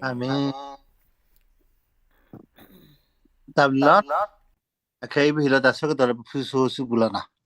အၤမ့ၣ်. တၢ်ဘျုးလီၤ. အခဲအံၤပဟ့ၣ်လီၤတၢ်ဆၢကတီၢ်လၢပဖုဆိစုပူၤလီၤနီၤ.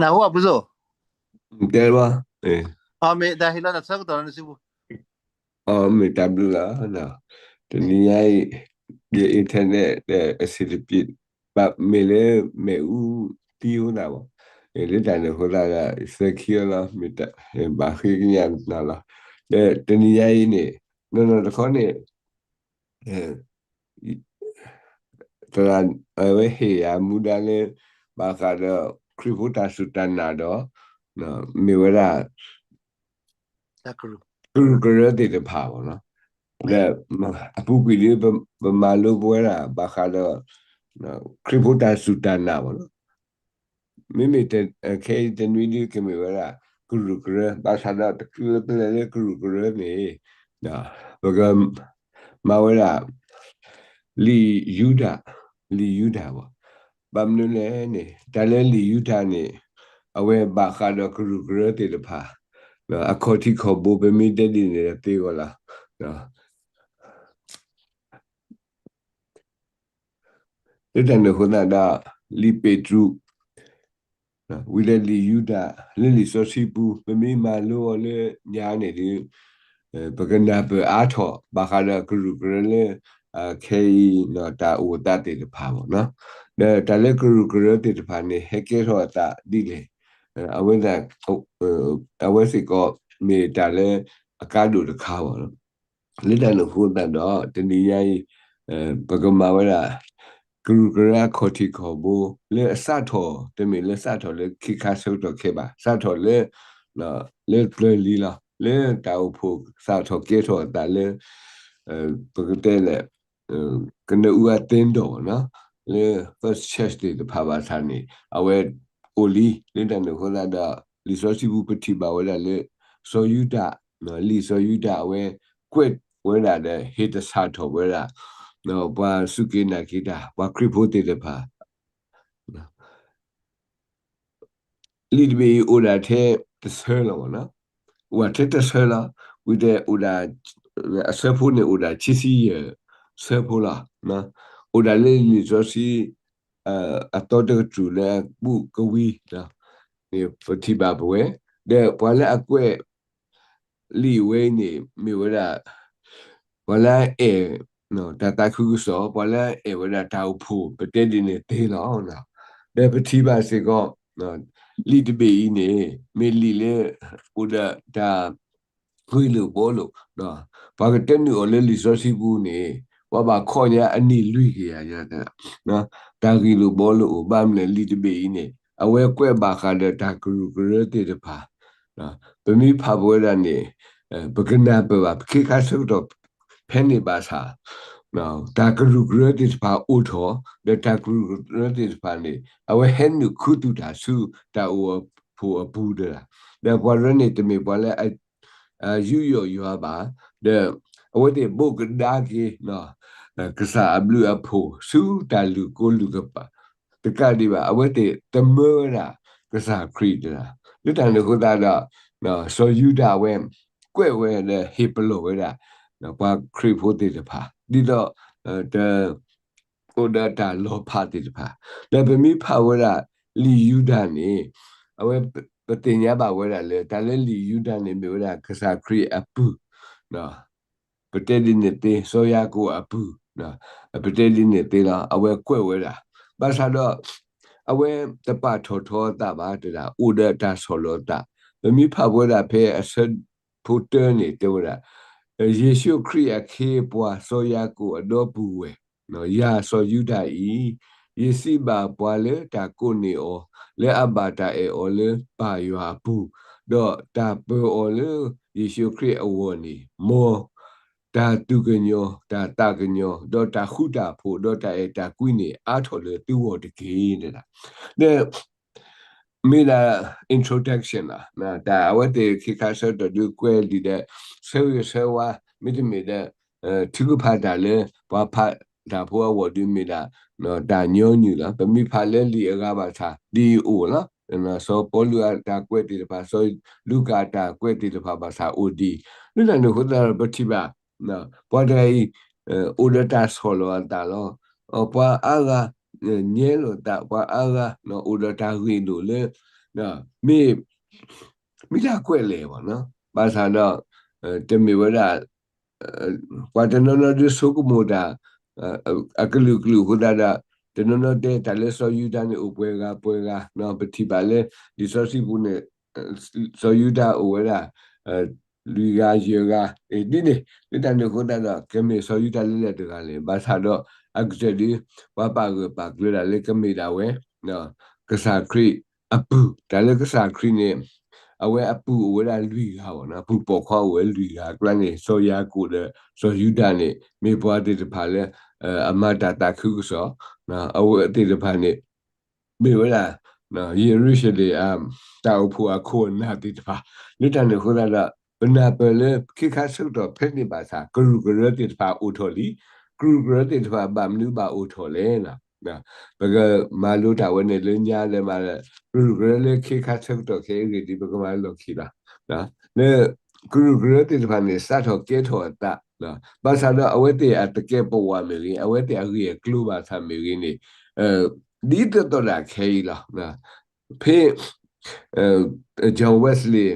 နၢ်ဟူအပူၤစိ, တဲဘၣ်, အမ့ၢ်တၢ်ဟ့ၣ်လီၤတၢ်ဆၢကတီၢ်လၢနစုပူၤ, အမ့ၢ်တၢ်ဘျုးလီၤ. တနံၤညါအံၤ ယ internet အဆင်တပြေ, ဘၣ်မ့ၢ်လၢမ့ၣ်အူသံအဃိသတးဘၣ်, လၢတၢ်န့ၣ်အဃိသတးဒီး သၢခံအလီၤ, မ့ၢ်ဘၣ်ဃ့ကညးနၤလီၤ. ဒီးတနံၤညါအံၤန့ၣ် နီၢ်နီၢ်တခီန့ၣ် သရၣ် အဝဲဟ့ၣ်ယၤမူဒါလၢ ဘၣ်ဃးဒီးခရံာ်ဖိတၢ်စူၢ်တၢ်နာ်ဒီး မ့ၢ်ဝဲဒၣ် ကရူၢ်ကရၢသ့ၣ်တဖၣ်ဘၣ်နီၤ. ဒီးအပူၤကွံာ်ဒ် ပမၤလိပဝဲဒၣ် ဘၣ်ဃးဒီး ခရံာ်ဖိတၢ်စူၢ်တၢ်နာ်ဘၣ်နီၤ. မ့မ့ၢ်ခဲအံၤတနွံဒ်ကမ့ၢ်ဝဲဒၣ် ကရူၢ်ကရၢ, ဘၣ်ဆၣ်ဒီးတချုးလၢပလဲၤလၢကရူၢ်ကရၢန့ၣ် ပကမၤဝဲဒၣ် လံာ်ယူဒၤ, လံာ်ယူဒၤဘၣ်. ဘၣ်မနုၤလဲၣ်န့ၣ် တၢ်လၢလံာ်ယူဒၤန့ၣ် အဝဲဘၣ်ဃးဒီးကရူၢ်ကရၢသ့ၣ်တဖၣ် အခီၣ်ထံးခီၣ်ဘိ ပမ့ၢ်တဲဒ်န့ၣ်သ့ဂီၢ်လီၤ. လၢတၢ်န့ၣ်အဃိသတးဒီး လံာ်ပ့းတရူး ဝံၤဒီးလံာ်ယူဒၤ လၢလံာ်စီဆှံပူၤ ပမ့ၢ်မၤလိအီၤလၢညါန့ၣ်ဒီး ပကနၢ်ပၢၢ်အါထီၣ် ဘၣ်ဃးဒီးကရူၢ်ကရၢလၢ ခဲအံၤ တၢ်အိၣ်အသးသ့ၣ်တဖၣ်ဘၣ်နီၤ. ဒီးတၢ်လၢကရူၢ်ကရၢသ့ၣ်တဖၣ်န့ၣ် ဟဲကဲထီၣ်အသးဒ်လဲၣ်. အဝဲ အဝဲစ့ၢ်ကီး မ့ၢ်တၢ်လၢအကါဒိၣ်တခါဘၣ်. လၢတၢ်န့ၣ်အဃိသတးဒီး တနံၤညါအံၤ ပကမၤဝဲဒၣ် ကရူၢ်ကရၢအခီၣ်ထံးခီၣ်ဘိ လၢအစးထီၣ် တမ့ၢ်လၢစးထီၣ်လၢခ့ခါဆၢကတီၢ်ခဲအံၤဘၣ်, စးထီၣ်လၢ လၢပျၢၤလံၤလီၤ. လၢတၢ်အိၣ်ဖှိၣ်စးထီၣ်ကဲထီၣ်အသးလၢ ပကတဲလဲၣ် ကနၢအူအသ့ဒီးနီၤ လၢ first church သ့ၣ်တဖၣ်ဘၣ်ဆၣ်န့ၣ် အဝဲအိၣ်လံ. လၢတၢ်န့ၣ်အဃိသတးဒီး လံာ်စီဆှံပူၤပထံၣ်ဘၣ်ဝဲဒၣ်လၢ စီၤယူဒၤ, လံာ်စီၤယူဒၤအဝဲကွဲးဝဲဒၣ်ဒီး ဟ့ၣ်တၢ်စးထီၣ်ဝဲဒၣ် ပှၤစူၢ်က့ၤနာ်က့ၤတၢ် ပှၤခရံာ်ဖိသ့ၣ်တဖၣ် လံာ်တဘ့ၣ်အံၤအိၣ်ဒၣ်ထဲတဆၢလီၤဘၣ်နီၤ. အိၣ်ဒၣ်ထဲတဆၢလီၤ. ဝံၤဒီးအိၣ်ဒၣ် အဆၢဖိန့ၣ်အိၣ်ဒၣ်ခံဆံယဲၢ်ဆၢဖိလီၤ. အိၣ်ဒၣ်လၢလံာ်စီဆှံ အသီတကတြူၢ်လၢအပူၤကွံာ် ပထံၣ်ဘၣ်ပဝဲ, ဒီးပှၤလၢအကွဲး လံာ်ဝဲအံၤန့ၣ် မ့ၢ်ဝဲဒၣ် ပှၤလၢအအဲၣ် တၢ်သးခုကစီၣ်, ပှၤလၢအအဲၣ်ဝဲဒၣ်တၢ်အိၣ်ဖှိၣ် ပတဲဒ်န့ၣ်သ့လီၤ. ဒီးပထံၣ်ဘၣ်စ့ၢ်ကီး လံာ်တဘ့ၣ်အံၤန့ၣ် မ့ၢ်လံာ်လၢ အိၣ်ဒီးတၢ်ဂ့ၢ်လိာ်ဘှီလိာ်, ပှၤကတၢနုာ်အီၤလၢလံာ်စီဆှံပူၤန့ၣ် ပှၤဘၣ်ခီၣ်ညါအနံၣ်လွံၢ်ကယၤညါ တၢ်ဂ့ၢ်လိာ်ဘှီလိာ်အိၣ် ဘၣ်မနုၤလၢလံာ်တဘ့ၣ်အံၤန့ၣ် အဝဲကွဲးဘၣ်ဃးဒီးတၢ်ကရူၢ်ကရၢသ့ၣ်တဖၣ် ပမ့ၢ်ဖးပဝဲဒၣ်န့ၣ် ပကနၢ်ပၢၢ်ဘၣ် ပခ့ခါဆၢကတီၢ်ဖဲန့ၣ်ဘၣ်ဆၣ် တၢ်ကရူၢ်ကရၢသ့ၣ်တဖၣ်အိၣ်ထီၣ် ဒီးတၢ်ကရူၢ်ကရၢသ့ၣ်တဖၣ်န့ၣ် အဝဲဟဲနုာ်ခူသူၣ်တၢ်ဆူတၢ်အိၣ်ဖှိၣ်အပူၤတဂၤ, ဒီးပှၤတဂၤန့ၣ်တမ့ၢ်ပှၤလၢ ယူးယီၣ်ယွၤဘၣ်, ဒီးအဝဲသ့ၣ်ဘိးကဒါက့ၤ ကစၢ်အဘျုးအဖှိၣ်ဆူတၢ်လုၢ်ကိလုၢ်ကပၤ တကးဒံးဘၣ် အဝဲသ့ၣ်သမၢဝဲဒၣ်ကစၢ်ခရံာ်တဂၤ, လၢတၢ်န့ၣ်အဃိသတးဒီး စီၤယူဒၤအဝဲ ကွဲးဝဲဒီးဟ့ၣ်ပလီၢ်ဝဲဒၣ် ပှၤခရံာ်ဖိသ့ၣ်တဖၣ် ဒ်သိး တ အိၣ်ဒီးတၢ်လီၤဖးသ့ၣ်တဖၣ်, ဒီးပမ့ၢ်ဖးဝဲဒၣ်လံာ်ယူဒၤန့ၣ် အဝဲ ပသ့ၣ်ညါဘၣ်ဝဲဒၣ်လၢ တၢ်လၢလံာ်ယူဒၤန့ၣ် မ့ၢ်ဝဲဒၣ်ကစၢ်ခရံာ်အပုၢ်, ပတဲဒ်န့ၣ်သ့ စီၤယၤကိာ်အပုၢ်, ပတဲဒ်န့ၣ်သ့လီၤ အဝဲကွဲးဝဲဒၣ်, ဘၣ်ဆၣ်ဒီး အဝဲတပာ်ထီၣ်ထီအသးဘၣ်တဒၣ် အိၣ်ဒီးတၢ်ဆီၣ်လီၤအသး, ပမ့ၢ်ဖးဝဲဒၣ်ဖဲအဆၢဖိတၢန့ၣ် တဲဝဲဒၣ် ယ့ၣ်ၡူးခရံာ်အခ့အပှၤစီၤယၤကိာ်အဒီပုၢ်ဝဲၢ် ယၤစီၤယူဒၤအံၤ, ယစံးဘၣ်ပှၤလၢတၢ်ကိးန့ၢ်အီၤ လၢအဘၣ်တၢ်အဲၣ်အီၤလၢပၢ်ယွၤအပူၤ, ဒီးတၢ်ပၢၤအီၤလၢယ့ၣ်ၡူးခရံာ်အဂီၢ်န့ၣ်, မ် တၢ်သူၣ်ကညီၤ တၢ်သးကညီၤ ဒီးတၢ်ဃူတၢ်ဖိး ဒီးတၢ်အဲၣ်တၢ်ကွံန့ၣ် အါထီၣ်လၢသုဂီၢ်တက့ၢ်. ဒီး မ့ၢ်ဒၣ် introduction လီၤ. တၢ်အဝဲသ့ၣ်ခဲခါဆၢကတီၢ်ဒုးကွဲးလံာ်ဒီး ဆၢဂ့ၤဆၢဝါ မ့တမ့ၢ်ဒီး ထုကဖၣ်တၢ်လၢ ပှၤဖးတၢ်ဖိအဂီၢ်ဒုးမ့ၢ်ဒၣ် တၢ်ညီနုၢ်လီၤ. ပမ့ၢ်ဖးလၢလံာ်အဂၤဘၣ်ဆၣ် ဒ်အံၤအိၣ်လီၤ. စီၤပီလူးအတၢ်ကွဲးသ့ၣ်တဖၣ် စီၤလူၤကၣ်အတၢ်ကွဲးသ့ၣ်တဖၣ်ဘၣ်ဆၣ်အိၣ်ဒ်အံၤ, လၢတၢ်န့ၣ်အဃိသတးဒီး ပထံၣ်ဘၣ် ပှၤတဂၤအံၤ အိၣ်ဒီးတၢ်ဆီၣ်လီၤအသးလီၤ. ပှၤအါဂၤ ညဲလီၤသး ပှၤအါဂၤ အိၣ်ဒီးတၢ်ဂ့ၢ်လိာ်လၢ မ့ၢ် မ့ၢ်တၢ်ကွဲးလဲၣ်ဘၣ်နီၤ. ဘၣ်ဆၣ်ဒီး တမ့ၢ်ဝဲဒၣ် ပှၤတနီၤနီၤဒုးဆိကမိၣ်တၢ် အကလုာ်ကလုာ်အဃိသတးဒီး တနီၤနီၤတဲတၢ်လၢစီၤယူဒၤန့ၣ်အိၣ်ပှဲၤဂၤပှဲၤဂၤ, ပထံၣ်ဘၣ်လၢ လံာ်စီဆှံပူၤန့ၣ် စီၤယူဒၤအိၣ်ဝဲဒၣ် လွံၢ်ဂၤယဲၢ်ဂၤ ဒ်န့ၣ် လၢတၢ်န့ၣ်အဃိသတးဒီး ကမ့ၢ်စီၤယူဒၤလၢလဲၣ်တဂၤလဲၣ်. ဘၣ်ဆၣ်ဒီး အကတၢၢ်ဒုး ပှၤပာ်ဂၢၢ်ပာ်ကျၢၤဒၣ်လၢကမ့ၢ်ဒၣ်ဝဲ ကစၢ်ခရံာ်အပုၢ်, တၢ်လၢကစၢ်ခရံာ်န့ၣ် အဝဲအပုၢ်အိၣ်ဝဲဒၣ်လွံၢ်ဂၤဘၣ်နီၤ, ပုၢ်ပိာ်ခွါအိၣ်ဝဲလွံၢ်ဂၤအကျါန့ၣ် စီၤယၤကိာ်ဒီးစီၤယူဒၤန့ၣ် မ့ၢ်ပှၤသ့ၣ်တဖၣ်လၢ အမၤတၢ်သးခုကစီၣ်, အဝဲသ့ၣ်တဖၣ်န့ၣ် မ့ၢ်ဝဲဒၣ် ယရူၤၡလ့ၣ် တၢ်အိၣ်ဖှိၣ်အခိၣ်အနၢ်သ့ၣ်တဖၣ်, လၢတၢ်န့ၣ်အဃိသတးဒီး ပနၢ်ပၢၢ်လၢခ့ခါဆၢကတီၢ်ဖဲန့ၣ်ဘၣ်ဆၣ် ကရူၢ်ကရၢသ့ၣ်တဖၣ်အိၣ်ထီၣ်လံ, ကရူၢ်ကရၢသ့ၣ်တဖၣ်ဘၣ်မနုၤဘၣ်အိၣ်ထီၣ်လဲၣ်. ပကမၤလိတၢ်ဝဲန့ၣ်လၢညါဒီးမး ကရူၢ်ကရၢလၢခ့ခါဆၢကတီၢ်ခဲအံၤဂ့ၢ်ဒ်ပကမၤလိလီၢ်ခံလီၤ. လၢ ကရူၢ်ကရၢသ့ၣ်တဖၣ်န့ၣ် စးထီၣ်ကဲထီၣ်အသး, ဘၣ်ဆၣ်ဒီးအဝဲသ့ၣ်အသကဲးပဝးမ့ၢ်ဂ့ၤ, အဝဲသ့ၣ်အဂ့ၢ်အကျိၤဘၣ်ဆၣ်မ့ၢ်ဂ့ၤန့ၣ် ဒ်သိးသိးဒၣ်ခဲအံၤလီၤ. ဖဲ John Wesley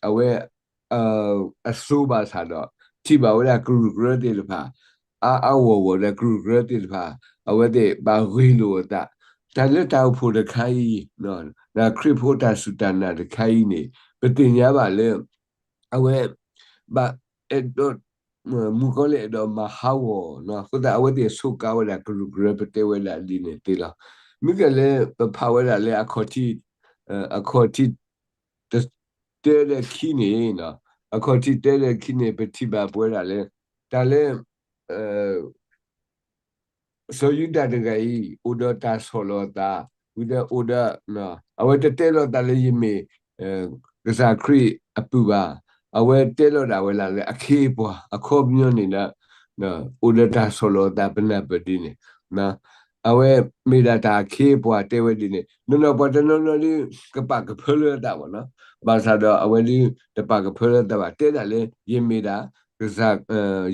အဝဲ အစိၤဘၣ်ဆၣ်ဒီး ထံၣ်ဘၣ်ဝဲဒၣ်ကရူၢ်ကရၢသ့ၣ်တဖၣ် အါအါဂီၢ်ဂီၢ်ဒီးကရူၢ်ကရၢသ့ၣ်တဖၣ် အဝဲသ့ၣ်ဘၣ်ဂ့ၢ်လိာ်အသး, တၢ်လၢတၢ်အိၣ်ဖှိၣ်တခါအံၤ ခရံာ်ဖိတၢ်စူၢ်တၢ်နာ်တခါအံၤန့ၣ် ပသ့ၣ်ညါဘၣ်လၢ အဝဲ ဘၣ်အဲၣ်ဒိး မုၣ်ကီၤလံၢ်အဲၣ်ဒိးမၤဟးဂီၤ အဃိသတး အဝဲသ့ၣ်ဆိးကါဝဲဒၣ်ကရူၢ်ကရၢ ပတဲဝဲဒၣ်ဒ်န့ၣ်သ့လီၤ. မ့ၢ်ကဲလၢပဖးဝဲဒၣ်လၢအခီၣ်ထံး အခီၣ်ထံး တ တၢဒီးခံန့ၣ်, အခီၣ်ထံးတၢဒီးခံန့ၣ် ပထံၣ်ဘၣ်ပဝဲဒၣ်လၢ တၢ်လၢ စီၤယူဒၤတဂၤအံၤ အိၣ်ဒီးတၢ်ဆီၣ်လီၤအသး, ဝံၤဒီးအိၣ်ဒီး အဝဲတတဲလီၤသးလၢယမ့ၢ် ကစၢ်ခရံာ်အပုၢ်ဘၣ်, အဝဲတဲလီၤဒၣ်ဝဲဒၣ်လၢအခ့အပှၤ အခီပညီန့ၣ်ဒီး အိၣ်ဒီးတၢ်ဆီၣ်လီၤအသး ပနၢ်ပၢၢ်ဒ်န့ၣ်, အဝဲမ့ၢ်ဒၣ်တၢ်အခ့အပှၤတဲဝဲဒ်န့ၣ်, နီၢ်နီၢ်ပှၤတနီၤနီၤဒုး ကပာ်ကဖၢလၢအသးဘၣ်နီၤ, ဘၣ်ဆၣ်ဒီးအဝဲဒုးတပာ်ကဖၢလၢအသးဘၣ်, တဲဒၣ်လၢ ယမ့ၢ်ဒၣ် ကစၢ်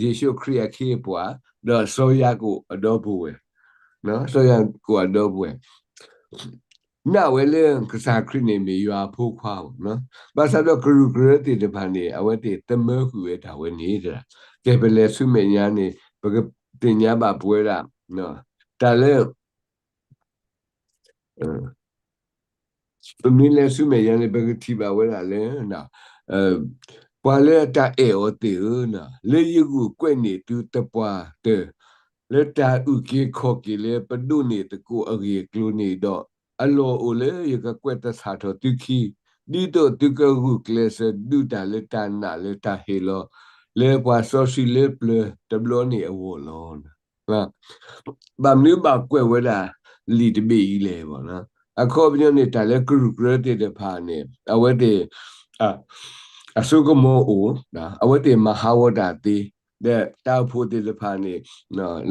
ယ့ၣ်ၡူးခရံာ်အခ့အပှၤ, ဒီးစီၤယၤကိာ်အဒီပုၢ်ဝဲၢ်, စီၤယၤကိာ်အဒီပုၢ်ဝဲၢ် နာ်ဝဲလၢကစၢ်ခရံာ်န့ၣ် မ့ၢ်ယွၤအဖိခွါဘၣ်, ဘၣ်ဆၣ်ဒီးကရူၢ်ကရၢသ့ၣ်တဖၣ်န့ၣ် အဝဲသ့ၣ်သမၢကွံာ်ဝဲတၢ်ဝဲန့ၣ်, ကဲပလဲၤဆူမဲာ်ညါန့ၣ် ပကသ့ၣ်ညါဘၣ်ပဝဲဒၣ် တၢ်လၢ ပမ့ၢ်လဲၤဆူမဲာ်ညါန့ၣ် ပကထံၣ်ဘၣ်ဝဲဒၣ်လၢ ပှၤလၢတၢ်အဲၣ်အီၤသ့ၣ်ဧၢ, လၢယဂုာ်ကွဲးန့ၢ်သုသပှၢ်တၢၢ်, လၢတၢ်အုၣ်က့ၤခီၣ်က့ၤလၢပဒိးန့ၢ်သကိးအဂ့ၢ်အကျိၤန့ၣ်ဒီး, အလီၢ်အိၣ်လၢယကကွဲးသဆၣ်ထီၣ်သုခံ, ဒ်သိးသုကဂုာ်ကျဲးစၢးဒုးတၢ်လၢတၢ်နာ်လၢတၢ်ဟ့ၣ်လီၤ လၢပှၤစီဆှံလၢပျၢၤတဘျီန့ၣ်အဂီၢ်လီၤ. ဘၣ်မနုၤဘၣ်ကွဲးဝဲဒၣ်လံာ်တဘ့ၣ်အံၤလဲၣ်ဘၣ်, အခီပညီန့ၣ် တၢ်လၢကရူၢ်ကရၢသ့ၣ်တဖၣ်န့ၣ် အဝဲသ့ၣ် အစိကမီၤအိၣ်, အဝဲသ့ၣ်မၤဟးဂီၤတၢ်သ့, ဒီးတၢ်အိၣ်ဖှိၣ်သ့ၣ်တဖၣ်န့ၣ်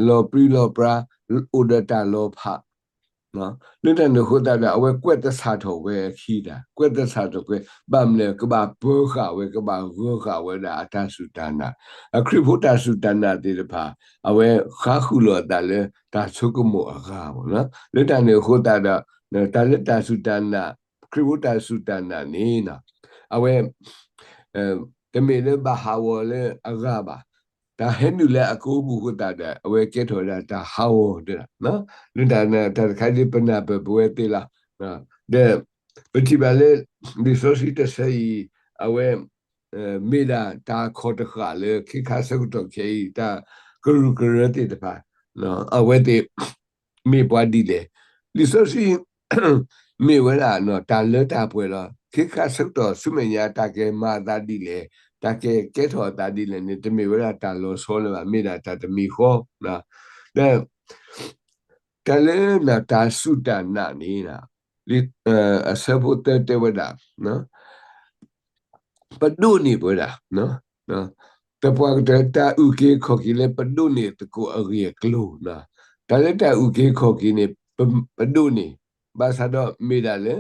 လီၤပြံလီၤပြါ အိၣ်ဒီးတၢ်လီၤဖး လၢတၢ်န့ၣ်အဃိသတးဒီး အဝဲကွဲးသဆၣ်ထီၣ်ဝဲအခံတၢ်, ကွဲးသဆၣ်ထီၣ်ကွဲး ဘၣ်မနုၤ ကဘၣ်ပၢၤဃာ်ဝဲ ကဘၣ်ဂၢၤဃာ်ဝဲဒၣ်အတၢ်စူၢ်တၢ်နာ်, အခရံာ်ဖိတၢ်စူၢ်တၢ်နာ်သ့ၣ်တဖၣ် အဝဲဃါဃုာ်လီၤအသးလၢတၢ်ဆိကမိၣ်အဂၤဘၣ်, လၢတၢ်န့ၣ်အဃိသတးဒီး တၢ်လၢတၢ်စူၢ်တၢ်နာ် ခရံာ်ဖိတၢ်စူၢ်တၢ်နာ်န့ၣ် အဝဲ တမ့ၢ်လၢဘၣ်ဟးဂီၤလၢအဂၤဘၣ်, တၢ်ဟဲနုာ်လၢအကအိပူၤအဃိသတးဒီး အဝဲကဲထီၣ်ဝဲဒၣ်တၢ်ဟးဂီၤတၢ်, လၢတၢ်တခါဒ်ပနၢ်ပၢၢ်ပဝဲသ့ၣ်လီၤ. ဒီး ပထံၣ်ဘၣ်လၢ လံာ်စီဆှံတဆၢအံၤ အဝဲ မ့ၢ်ဒၣ်တၢ်ခီၣ်တဃာ်လၢခ့ခါဆၢကတီၢ်ခဲအံၤ တၢ်ကရူၢ်ကရၢသ့ၣ်တဖၣ် အဝဲသ့ၣ် မ့ၢ်ပှၤဒ်လဲၣ်, လံာ်စီဆှံ မ့ၢ်ဝဲဒၣ် တၢ်လၢတၢ်ပှဲၤလီၤ. ခ့ခါဆၢကတီၢ်ဆူမဲာ်ညါ တၢ်ကမၤအသးဒ်လဲၣ်, တၢ်ကကဲထီၣ်အသးဒ်လဲၣ်န့ၣ် တမ့ၢ်ဝဲဒၣ်တၢ်လီၤဆီလၢၤဘၣ်, မ့ၢ်ဒၣ်တၢ်တမံၤဃီ, ဒီး တၢ်လၢတၢ်စူၢ်တၢ်နာ်န့ၣ် အဆၢဖိသၢတဲဝဲဒၣ်, ပဒိးန့ၢ်ဝဲဒၣ်, သပှၢ်ကတၢၢ်တၢ်အုၣ်က့ၤခီၣ်က့ၤလၢပဒိးန့ၢ်သကိးအဂ့ၢ်အကျိၤ, တၢ်လၢတၢ်အုၣ်က့ၤခီၣ်က့ၤန့ၣ် ပဒိးန့ၢ်, ဘၣ်ဆၣ်ဒီးမ့ၢ်ဒၣ်လၢ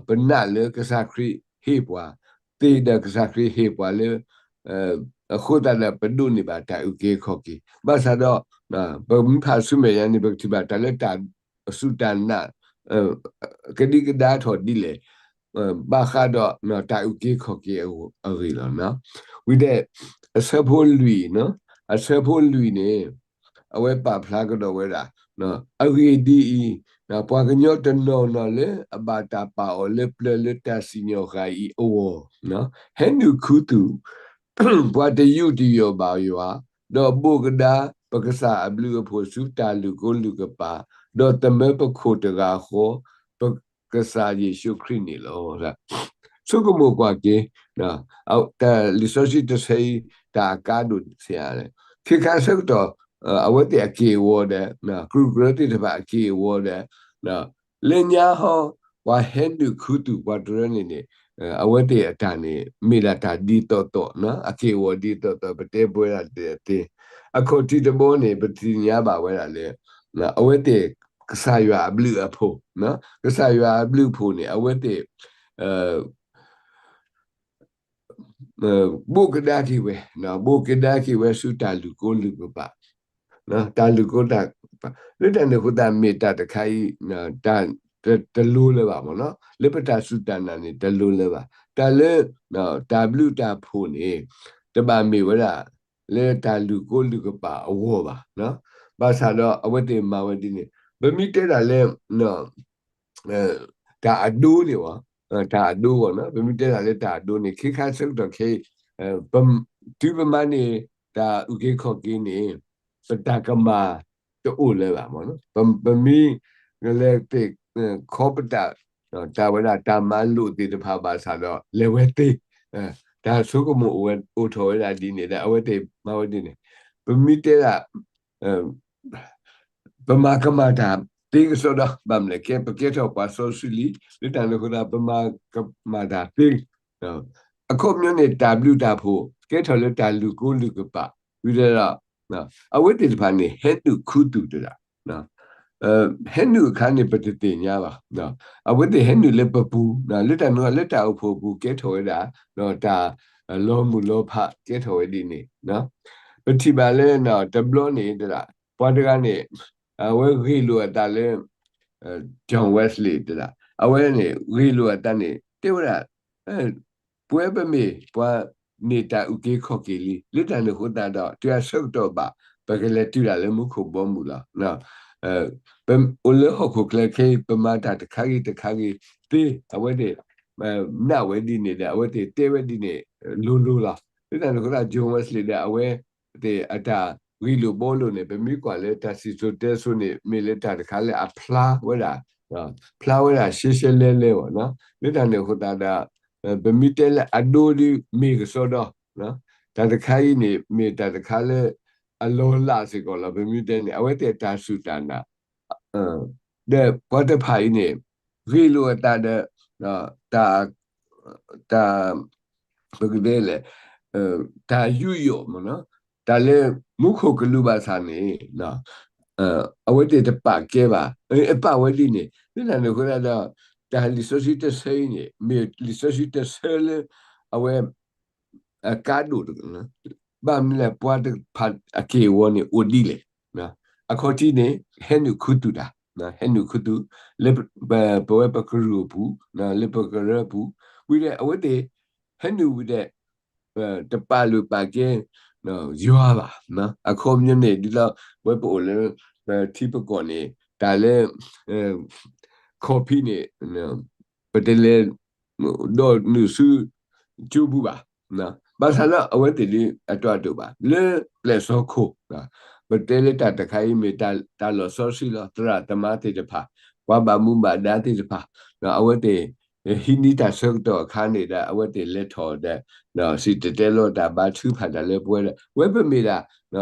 ပနာ်လၢကစၢ်ခရံာ်ဟ့ၣ်ပှၤသ့ဒီး ကစၢ်ခရံာ်ဟ့ၣ်ပှၤလၢ အဃိသတးဒီး ပဒိးန့ၢ်ဘၣ်တၢ်အုၣ်က့ၤခီၣ်က့ၤ, ဘၣ်ဆၣ်ဒီး ပမ့ၢ်ဖးဆူမဲာ်ညါန့ၣ် ပကထံၣ်ဘၣ်တၢ်လၢတၢ်စူၢ်တၢ်နာ် ကဒံကဒါထီၣ်ဒ်လဲၣ်, ဘၣ်ဃးဒီးတၢ်အုၣ်က့ၤခီၣ်က့ၤအဂ့ၢ်လီၤ. ဝံၤဒီး အဆၢဖိလွံၢ်, အဆၢဖိလွံၢ်န့ၣ် အဝဲပာ်ဖျါကဒီးဝဲဒၣ်, အဂ့ၢ်ဒ်အံၤ, ပှၤကညီတနီၤနီၤလၢအဘၣ်တၢ်ပာ်အီၤလၢပျၢၤလၢတၢ်စံၣ်ညီၣ်ဃာ်အံၤအဂီၢ်, ဟဲနုာ်ခူသူၣ် ပှၤတယူးတယီၣ်ဘၣ်ယွၤ, ဒီးဘိးကဒါပကစၢ်အဘျုးအဖှိၣ်ဆူတၢ်လုၢ်ကိလုၢ်ကပာ်, ဒီးသမၢပခိၣ်တဂၤဃီ ပကစၢ်ယ့ၣ်ၡူးခရံာ်န့ၣ်လီၤ. ဆိကမိၣ်ကွၢ်က့ၤ, တၢ်လံာ်စီဆှံတဆၢအံၤ တၢ်အကါဒိၣ်ဆံးအါလဲၣ်, ခ့ခါဆၢကတီၢ် အဝဲသ့ၣ်အက့ၢ်အဂီၤဒီး ကရူၢ်ကရၢသ့ၣ်တဖၣ်အက့ၢ်အဂီၤဒီး လၢညါဟီ ပှၤဟဲနုာ်ခူသူၣ်ပှၤတရၢန့ၣ်န့ၣ် အဝဲသ့ၣ်အတၢ်န့ၣ် မ့ၢ်ဒၣ်တၢ်ဒ်သိးသိး အက့ၢ်အဂီၤဒ်သိးသိး ပတဲပဝဲဒၣ်တသ့, အခီၣ်ထံးတဘီန့ၣ် ပသ့ၣ်ညါဘၣ်ဝဲဒၣ်လၢ အဝဲသ့ၣ် ကစၢ်ယွၤအဘျုးအဖှိၣ်, ကစၢ်ယွၤအဘျုးအဖှိၣ်န့ၣ် အဝဲသ့ၣ် ဘိးကဒါက့ၤဝဲ, ဘိးကဒါက့ၤဝဲဆူတၢ်လုၢ်ကိလုၢ်ကပာ်, တၢ်လုၢ်ကိတၢ်ကပာ်, လၢတၢ်န့ၣ်အဃိသတး မ့ၢ်တၢ်တခါအံၤ တလိၤလၢၤဘၣ်မ့ၢ်နီၤ, လၢပတၢ်စူၢ်တၢ်နာ်န့ၣ် တလိၤလၢၤဘၣ်. တၢ်လၢ တၢ်ဘျုးတၢ်ဖှိၣ်န့ၣ် တဘၣ်မ့ၢ်ဝဲဒၣ် လၢတၢ်လုၢ်ကိလုၢ်ကပာ်အဂီၢ်ဘၣ်. ဘၣ်ဆၣ်ဒီးအဝဲသ့ၣ်မၤဝဲဒ်န့ၣ် ပမ့ၢ်တဲဒၣ်လၢ တၢ်အဒိန့ၣ်, တၢ်အဒိအဂီၢ်, ပမ့ၢ်တဲဒၣ်လၢတၢ်အဒိန့ၣ် ခ့ခါဆၢကတီၢ်ခဲအံၤ တုၤပမၤန့ၢ်တၢ်အုၣ်က့ၤခီၣ်က့ၤန့ၣ် ပတၢ်ကမၣ်တအိၣ်လၢၤဘၣ်မ့ၢ်နီၤ, ပမ့ၢ်လဲၤသ့ၣ်ခီပတာ် တၢ်ဝဲဒၣ်တၢ်မၤလိာ်သ့ၣ်တဖၣ်ဘၣ်ဆၣ်ဒီး လဲၤဝဲသ့, တၢ်ဆိကမိၣ်အိၣ်ထီၣ်ဝဲဒၣ်ဒ်န့ၣ်ဒီး အဝဲသ့ၣ်မၤဝဲဒ်န့ၣ်, ပမ့ၢ်တဲဒၣ် ပမၤကမၣ်တၢ်သ့ကစီဒီ ဘၣ်မနုၤလဲၣ် ပကဲထီၣ်ပှၤစီဆှံလံ, လၢတၢ်န့ၣ်အဃိသတး ပမၤကမၣ်တၢ်သ့, အခီပညီန့ၣ် တၢ်ဘျုးတၢ်ဖှိၣ် ကဲထီၣ်လၢတၢ်လုၢ်ကိလုၢ်ကပာ်, ဝံၤဒီး အဝဲသ့ၣ်တဖၣ်န့ၣ် ဟဲနုာ်ခူသူၣ်တဒၣ်, ဟဲနုာ်အခါန့ၣ် ပတသ့ၣ်ညါဘၣ်, အဝဲသ့ၣ်ဟဲနုာ်လၢပပူၤ, လၢတၢ်န့ၣ် လၢတၢ်အိၣ်ဖှိၣ်အပူၤကဲထီၣ်ဝဲဒၣ် တၢ်လီၤမုၢ်လီၤဖးကဲထီၣ်ဝဲဒ်န့ၣ်, ပထံၣ်ဘၣ်လၢ တဘျီန့ၣ်တဒၣ် ပှၤတဂၤန့ၣ် အဝဲဂ့ၢ်လိာ်အသးလၢ John Wesley တဒၣ်, အဝဲန့ၣ် ဂ့ၢ်လိာ်အသးန့ၣ် တဲဝဲဒၣ် ပဝဲပမ့ၢ်ပှၤန့ၢ်တၢ်အုၣ်က့ၤခီၣ်က့ၤလံ, လၢတၢ်န့ၣ်အဃိသတးဒီး တုၤအဆၢကတီၢ်ဘၣ် ပကလဲၤတုၤဒၣ်လၢမူခိၣ်ဘီမုၢ်လီၤ. ပအိၣ်လၢဟီၣ်ခိၣ်ချၢခဲအံၤ ပမၤတၢ်တခါဂ့ၤတခါဂ့ၤသ့, အဝဲသ့ၣ် နာ်ဝဲဒ်န့ၣ်ဒီး အဝဲသ့ၣ်တဲဝဲဒ်န့ၣ် လိၤလိၤလီၤ. လၢတၢ်န့ၣ်အဃိသတး John Wesley ဒီး အဝဲသ့ၣ်အတၢ်ဂ့ၢ်လိာ်ဘှီလိာ်န့ၣ် ပမ့ၢ်ကွၢ်လၢတၢ်စံၣ်စိၤတဲစိၤန့ၣ် မ့ၢ်လၢတၢ်တခါလၢအဖျါဝဲဒၣ်, ဖျါဝဲဒၣ်ရှဲရှဲလဲလဲဘၣ်နီၤ. လၢတၢ်န့ၣ်အဃိသတးဒီး ပမ့ၢ်တဲလၢအဒိဒ်မ့ၢ်ကစီဒီ, တၢ်တခါအံၤန့ၣ် မ့ၢ်တၢ်တခါလၢအလီၤလးစ့ၢ်ကီးလီၤ. ပမ့ၢ်တဲန့ၣ် အဝဲသ့ၣ်တၢ်စူၢ်တၢ်နာ် ဒီးပှၤတဖၣ်အံၤန့ၣ် ဂ့ၢ်လိာ်အသးဒီး တၢ် တၢ် ပကတဲလဲၣ် တၢ်ယူးယီၣ်မ့ၢ်နီၤ, တၢ်လၢမူခိၣ်ကလူးဘၣ်ဆၣ်န့ၣ် အဝဲသ့ၣ်တပာ်ကဲဘၣ်, အပာ်ဝဲဒ်န့ၣ် လၢတၢ်န့ၣ်အဃိသတးဒီး တၢ်လံာ်စီဆှံတဆၢအံၤန့ၣ် မ့ၢ်လံာ်စီဆှံတဆၢလၢ အဝဲ အကါဒိၣ်တက့ၢ်, ဘၣ်မနုၤလဲၣ် ပှၤတဖၣ်အက့ၢ်အဂီၤန့ၣ်အိၣ်ဒ်လဲၣ်, အခီၣ်ထံးန့ၣ် ဟဲနုာ်ခူသူၣ်တၢ်, ဟဲနုာ်ခူသူၣ် လၢပဝဲပကရူၢ်အပူၤ, လၢပကရၢအပူၤ, ဝံၤဒီးအဝဲသ့ၣ် ဟဲနုာ်ဝံၤဒီး တပာ်လုၢ်ပာ်ကဲ ယွၤဘၣ်, အခီပညီန့ၣ် ဒ်သိး ပဝဲပအိၣ်လၢ ပထံပကီၢ်န့ၣ် တၢ်လၢ ခီၣ်ဖံးန့ၣ် ပတလဲၤ ဒီးနုာ်ဆူ ကၠိပူၤဘၣ်, ဘၣ်ဆၣ်လၢအဝဲသ့ၣ်ဒ်အတီအတိာ်ဘၣ် လၢပျဲၢ်စီခိၣ်, ပတဲလၢတၢ်တခါအံၤမ့ၢ်တၢ်လီၢ်စီဆှံလီၤ. သရၣ်သမါသ့ၣ်တဖၣ် ပှၤဘၣ်မူဘၣ်ဒါသ့ၣ်တဖၣ် အဝဲသ့ၣ် ဟံးန့ၢ်တၢ်ဆၢကတီၢ်အခါန့ၣ်ဒီး အဝဲသ့ၣ်လဲၤထီၣ်ဒီး စံၣ်တဲၤတဲလီၤတၢ်ဘါထုကဖၣ်တၢ်လၢပဝဲဒီး ဝဲပမ့ၢ်ဒၣ်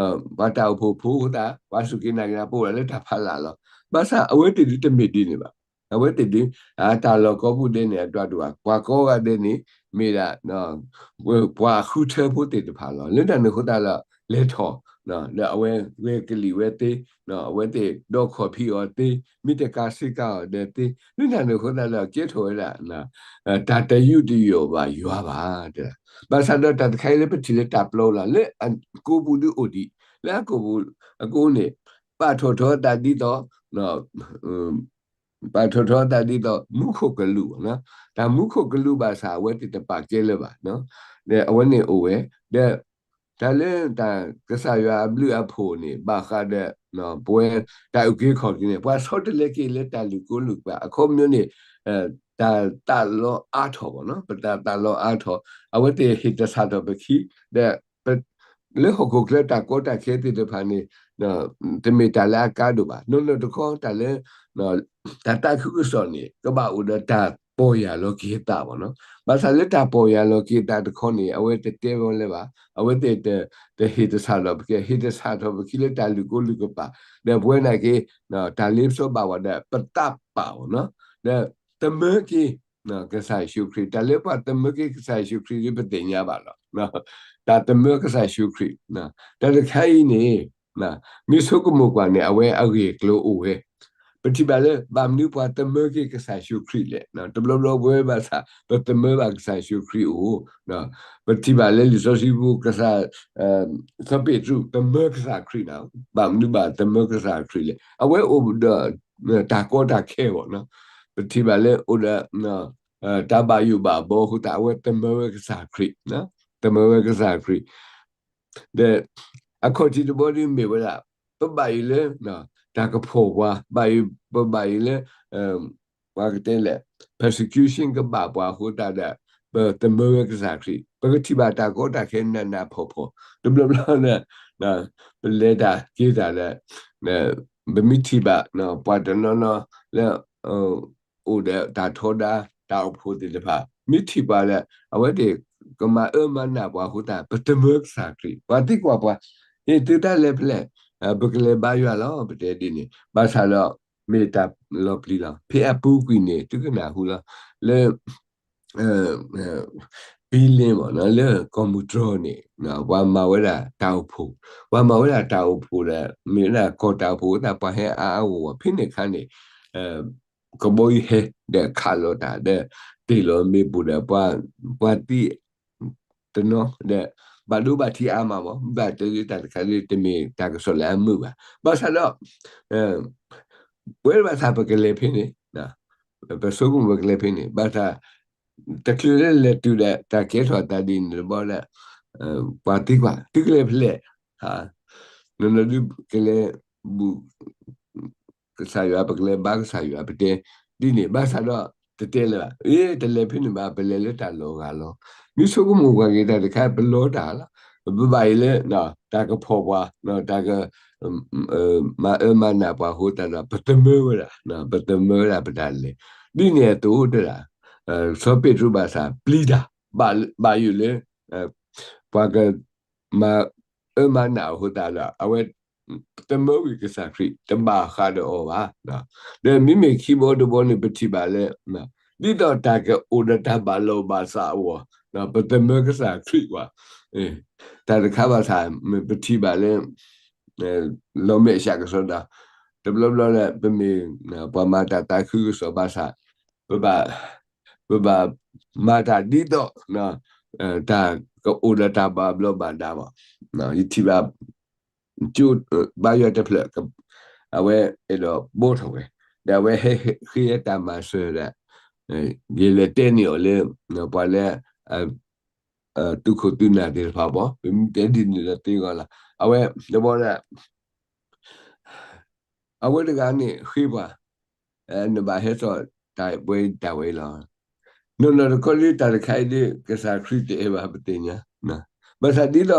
ပှၤတၢ်အိၣ်ဖှိၣ်ဖိအဃိသတး ပှၤစူၢ်က့ၤနာ်က့ၤ ပအိၣ်ဒၣ်လၢတၢ်ဖးလၢ်လီၤ. ဘၣ်ဆၣ်အဝဲသ့ၣ်ဒုးတမ့ၢ်ဒ်န့ၣ်ဘၣ်. အဝဲသ့ၣ်ဒုး တၢ်လီၢ်ကိးပူၤဒဲးန့ၣ် အဒွးဒိၣ်ဘၣ် ပှၤကိးဂၤဒဲးန့ၣ် မ့ၢ်ဒၣ် ပှၤဃုထၢဖိသ့ၣ်တဖၣ်လီၤ. လၢတၢ်န့ၣ်အဃိသတးဒီး လဲၤထီၣ် ဒီးအဝဲဂဲၤကလံၣ်ဝဲသ့, အဝဲသ့ၣ်ဒီးခီၣ်ဖံးအီၤသ့, မ့ၢ်တကးစ့ကးအီၤဒီးသ့, လၢတၢ်န့ၣ်အဃိသတးဒီး ကဲထီၣ်ဝဲဒၣ် တၢ်တယူးတယီၣ်ဘၣ်ယွၤဘၣ်. ဘၣ်ဆၣ်ဒီးတၢ်တခါအံၤလၢပထံၣ်လၢတၢ်ပျီလီၤ လၢအကိးပူၤဒုးအိၣ်ဒံး, လၢအကိးပူၤအကိးန့ၣ် ပာ်ထီၣ်ထီအသးဒ်သိး ပာ်ထီၣ်ထီအသးဒ်သိး မူခိၣ်ကလူးဘၣ်, တၢ်မူခိၣ်ကလူးဘၣ်ဆၣ် အဝဲသ့ၣ်တပာ်ကဲလၢၤဘၣ်, အဝဲန့ၣ်အိၣ်ဝဲ, ဒီး တၢ်လၢတၢ်ကစၢ်ယွၤအဘျုးအဖှိၣ်န့ၣ် ဘၣ်ဃးဒီး ပဝဲတၢ်အုၣ်က့ၤခီၣ်က့ၤန့ၣ် ပှၤဆီတလဲက့ၤလၢတၢ်လုၢ်ကိလုၢ်ကပၤ အခီပညီန့ၣ် တၢ်သးလီအါထီၣ်ဘၣ်, ပတၢ်သးလီအါထီၣ် အဝဲသ့ၣ်ဟ့ၣ်သဆၣ်ထီၣ်ပခံ, ဒီး လၢဟီၣ်ခိၣ်ချၢတၢ်ကီတၢ်ခဲသ့ၣ်တဖၣ်န့ၣ် တမ့ၢ်တၢ်လၢအကါဒိၣ်ဘၣ်. နီၢ်နီၢ်တခီတၢ်လၢ တၢ်သးခုကစီၣ်န့ၣ် ကဘၣ်အိၣ်ဒီးတၢ်ပီၢ်ယၢ်လီၤက့ၤအသးဘၣ်နီၤ. ဘၣ်ဆၣ်လၢတၢ်ပီၢ်ယၢ်လီၤက့ၤအသးတခီန့ၣ် အဝဲတတဲဝဲလၢၤဘၣ်. အဝဲသ့ၣ်တဟ့ၣ်သဆၣ်ထီၣ်ပကဲ ဟ့ၣ်သဆၣ်ထီၣ်ပခံလၢတၢ်လုၢ်ကိလုၢ်ကပၤ, ဒီးပဝဲနာ်က့ တၢ်လ့ပစီဘၣ်ဝဲဒီး ပသးပာ်အီၤနီၤ, ဒီးသမၢက့ၤ ကစၢ်ယ့ၣ်ၡူးခရံာ်, တၢ်လၢပှၤသမၢက့ၤကစၢ်ယ့ၣ်ၡူးခရံာ်ဒ်ပသ့ၣ်ညါဘၣ်လီၤ. တၢ်သမၢကစၢ်ယ့ၣ်ၡူးခရံာ်, တၢ်တခါအံၤန့ၣ် မ့ၢ်ဆိကမိၣ်ကွၢ်န့ၣ် အဝဲအဂ့ၢ်အကျိၤအိၣ်ဝဲ, ပထံၣ်ဘၣ်လၢ ဘၣ်မနုၤပှၤသမၢက့ၤကစၢ်ယ့ၣ်ၡူးခရံာ်လဲၣ်. တဘျီဘျီပဝဲဘၣ်ဆၣ် ပသမၢဘၣ်ကစၢ်ယ့ၣ်ၡူးခရံာ်အိၣ်, ပထံၣ်ဘၣ်လၢလံာ်စီဆှံပူၤကစၢ် စီၤပ့းတရူးသမၢကစၢ်ခရံာ်န့ၣ်, ဘၣ်မနုၤဘၣ်သမၢကစၢ်ခရံာ်လဲၣ်. အဝဲအိၣ်ဒီး တၢ်ကီတၢ်ခဲဘၣ်နီၤ, ပထံၣ်ဘၣ်လၢအိၣ်ဒီး တၢ်ဘၣ်ယိၣ်ဘၣ်ဘီအဃိသတး အဝဲသမၢဝဲကစၢ်ခရံာ်, သမၢဝဲကစၢ်ခရံာ်, ဒီး အခီၣ်ထံးတဘီဒုးမ့ၢ်ဝဲဒၣ် ပဘၣ်ယိၣ်လၢ တၢ်ကဖီၣ်ပှၤ, ဘၣ်ယိၣ် ပဘၣ်ယိၣ်လၢ ပှၤကတဲလဲၣ် persecution ကဘၣ်ပှၤအဃိသတးဒီး ပသမၢဝဲကစၢ်ခရံာ်, ပကထံၣ်ဘၣ်တၢ်ကီတၢ်ခဲနးနးဖှီၣ်ဖှီၣ်, တဘျီဘျီဒီး ပလဲၤတၢ်က့ၤတၢ်ဒီး ပမ့ၢ်ထံၣ်ဘၣ် ပှၤတနီၤနီၤလၢ အိၣ်ဒီးတၢ်ထီဒါ တၢ်အိၣ်ဖှိၣ်သ့ၣ်တဖၣ် မ့ၢ်ထံၣ်ပှၤလၢ အဝဲသ့ၣ်ကမၤအၢမၤနးပှၤအဃိသတး ပသမၢကစၢ်ခရံာ်, ပှၤသံကွၢ်ပှၤ, ဟ့ၣ်သုတၢ်လဲၤဖဲလဲၣ်, ပကလဲၤဘါယွၤလီၤ ပတဲဒ်န့ၣ်, ဘၣ်ဆၣ်ဒီး မ့ၢ်တၢ်လီၤပျံၤလီၤ. ဖဲအပူၤကွံာ်န့ၣ် သုကနၢ်ဟူလီၤ လၢ ပံလ့ဘၣ်နီၤ လၢကီၢ်မုၢ်တြီၢ်န့ၣ် ပှၤမၤဝဲဒၣ်တၢ်အိၣ်ဖှိၣ်, ပှၤမၤဝဲဒၣ်တၢ်အိၣ်ဖှိၣ်ဒီး မ့ၢ်ဝဲဒၣ်ကီၢ်တၢ်အိၣ်ဖှိၣ်အဃိသတး ပှၤဟဲအါအါဂီၢ်ဂီၢ် ဖဲန့ၣ်အခါန့ၣ် ကဘီယူၤဟဲဒီးခးလီၤတၢ်ဒီး တ့ၢ်လီၤမ့ၣ်ပိၢ်ဒီး ပှၤသံတနီၤဒီး ဘၣ်ဒိဘၣ်ထံးအါမးမး ဘၣ်တဲလၢတၢ်တခါလၢတမ့ၢ်တၢ်ကစီၣ်လၢအမုာ်ဘၣ်. ဘၣ်ဆၣ်ဒီး ပဝဲဘၣ်ဆၣ်ပကလဲၤဖဲန့ၣ် ပဆိကမိၣ်ပကလဲၤဖဲန့ၣ် ဘၣ်ဆၣ် တချုးလၢလဲၤတုၤဒီး တၢ်ကဲထီၣ်အသးဒ်န့ၣ်တဘျီဒီး ပှၤသံကွၢ် သုကလဲၤဖဲလဲၣ်, နီၢ်နီၢ်ဒုးကလဲၤဘူၣ် ကစၢ်ယွၤ ပကလဲၤဘါကစၢ်ယွၤ ပတဲဒ်န့ၣ် ဘၣ်ဆၣ်ဒီး တတဲလၢၤဘၣ်, အ့ တလဲၤဖဲန့ၣ်ဘၣ် ပလဲၤလၢတၢ်လီၢ်ဂၤလီၤ. မ့ၢ်ဆိကမိၣ်ကွၢ်က့ၤတၢ်တခါ ပလီတၢ်လီၤ, ပဘၣ်အံၤလၢ တၢ်ကဖီၣ်ပှၤ တၢ်က မၤအၢမၤနးပှၤအဃိသတးဒီး ပသမၢဝဲဒၣ် ပသမၢဝဲဒၣ်ပတၢ်လဲၤ ဒ်န့ၣ်အသိးတဒၣ် စီၤပ့းတရူးဘၣ်ဆၣ် ပျံၤတၢ် ဘၣ်ယိၣ်လၢ ပှၤက မၤအၢမၤနးအဃိသတးဒီး အဝဲ သမၢဝံၤကစၢ်ခရံာ် တဘၣ်ဃးဒီးအီၤဘၣ်. ဒီးမ့မ့ၢ်ခံဘီတဘီန့ၣ် ပထံၣ်ဘၣ်လၢ ဒ်သိးတၢ်ကအိၣ်ဒီးတၢ်ဘၣ်လီၢ်ဘၣ်စးအဂီၢ် ပသမၢကစၢ်ခရံာ်ကွၢ်, တၢ်တခါဘၣ်ဆၣ် ပထံၣ်ဘၣ်လၢ လီၤမဲာ်ဆှးကစီဒီ တဘျီဘျီလၢ ပမ့ၢ် ပှၤမၤတၢ်သးခုကစီၣ်ဘၣ်ဆၣ် ပဘၣ် ပဘၣ်မၤတၢ်ဒ်သိး တၢ်ကအိၣ်ဒီးတၢ်ဘၣ်ဘျီးဘၣ်ဒါဘၣ်. ယထံၣ်ဘၣ် ကၠိဘါယွၤတဖျၢၣ် အဝဲအဲၣ်ဒိးဘီထီၣ်ဝဲ ဒီးအဝဲဟဲဃ့တၢ်မၤစၢၤဒီး ယလဲၤတဲန့ၢ်အီၤလၢ ပှၤလၢ သုးခိၣ်သုးနၢ်သ့ၣ်တဖၣ်ဘၣ် ပမ့ၢ်တဲဒ်န့ၣ်ဒီးသ့ဂီၢ်လီၤ. အဝဲတဘီဒီး အဝဲတဂၤန့ၣ်ဃ့ပှၤ နဘၣ်ဟဲစိာ်တၢ်ပဝဲတၢ်ဝဲလီၤ. နီၢ်နီၢ်တခီလၢတၢ်တခါအံၤဒ် ကစၢ်ခရံာ်တအဲၣ်ဘၣ်ပသ့ၣ်ညါ, ဘၣ်ဆၣ်ဒ်သိး ပ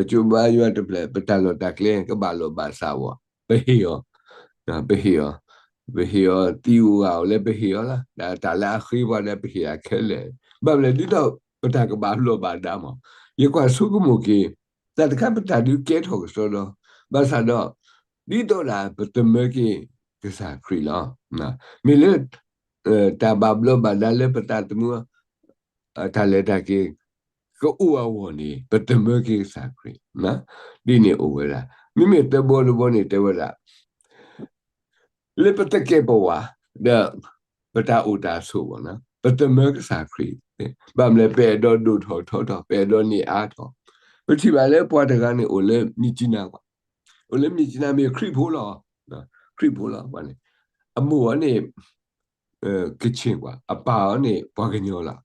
ကၠိဘါယွၤတဖျၢၣ် ပတၢ်လီၢ်တၢ်ကျဲကဘၣ်လီၢ်ဘၣ်စးဝဲ ပဟ့ၣ်အီၤ, ပဟ့ၣ်အီၤ, ပဟ့ၣ်အီၤသံးဧိၤဂၤဧိၤလၢပဟ့ၣ်အီၤလီၤ, တၢ်လၢအဃ့ပှၤဒီးပဟ့ၣ်အခဲလၢာ်, ဘၣ်မနုၤလဲၣ် ဒ်သိးပတၢ်ကဘၣ်ဘျီးဘၣ်ဒါမး, ယကွၢ်ဆိကမိၣ်က့ၤ, တၢ်တခါပတၢ်ဒုးကဲထီၣ်ကစီဒီ, ဘၣ်ဆၣ်ဒီး, ဒ်သိးဒၣ်ပသမၢက့ၤကစၢ်ခရံာ်လီၤ. မ့ၢ်လၢ တၢ်ဘၣ်ဘျီးဘၣ်ဒါလၢပသးသမူ တၢ်လဲၤတၢ်က့ၤ ကအိၣ်အဂီၢ်န့ၣ် ပသမၢက့ၤကစၢ်ခရံာ်, ဒ်န့ၣ်အိၣ်ဝဲဒၣ်. မ့မ့ၢ်သၢဘီတဘီန့ၣ်တဲဝဲဒၣ် လၢပသကဲာ်ပဝး ဒီး ပတၢ်အိၣ်တၢ်ဆိးဘၣ်, ပသမၢကစၢ်ခရံာ်, ဘၣ်မနုၤလဲၣ် ပအဲၣ်ဒိးဒိၣ်ထီၣ်ထီထီၣ် ပအဲၣ်ဒိးန့ၢ်အါထီၣ်, ပထံၣ်ဘၣ်လၢပှၤတဂၤန့ၣ်အိၣ်လၢမြစ်ကြီးနားကွၢ်, အိၣ်လၢမြစ်ကြီးနားမ့ၢ်ခရံာ်ဖိလီၤ, ခရံာ်ဖိလီၤန့ၣ်, အမိၢ်အီၤန့ၣ် ကချင်ကွၢ်, အပၢ်အီၤန့ၣ် ပှၤကညီလီၤ.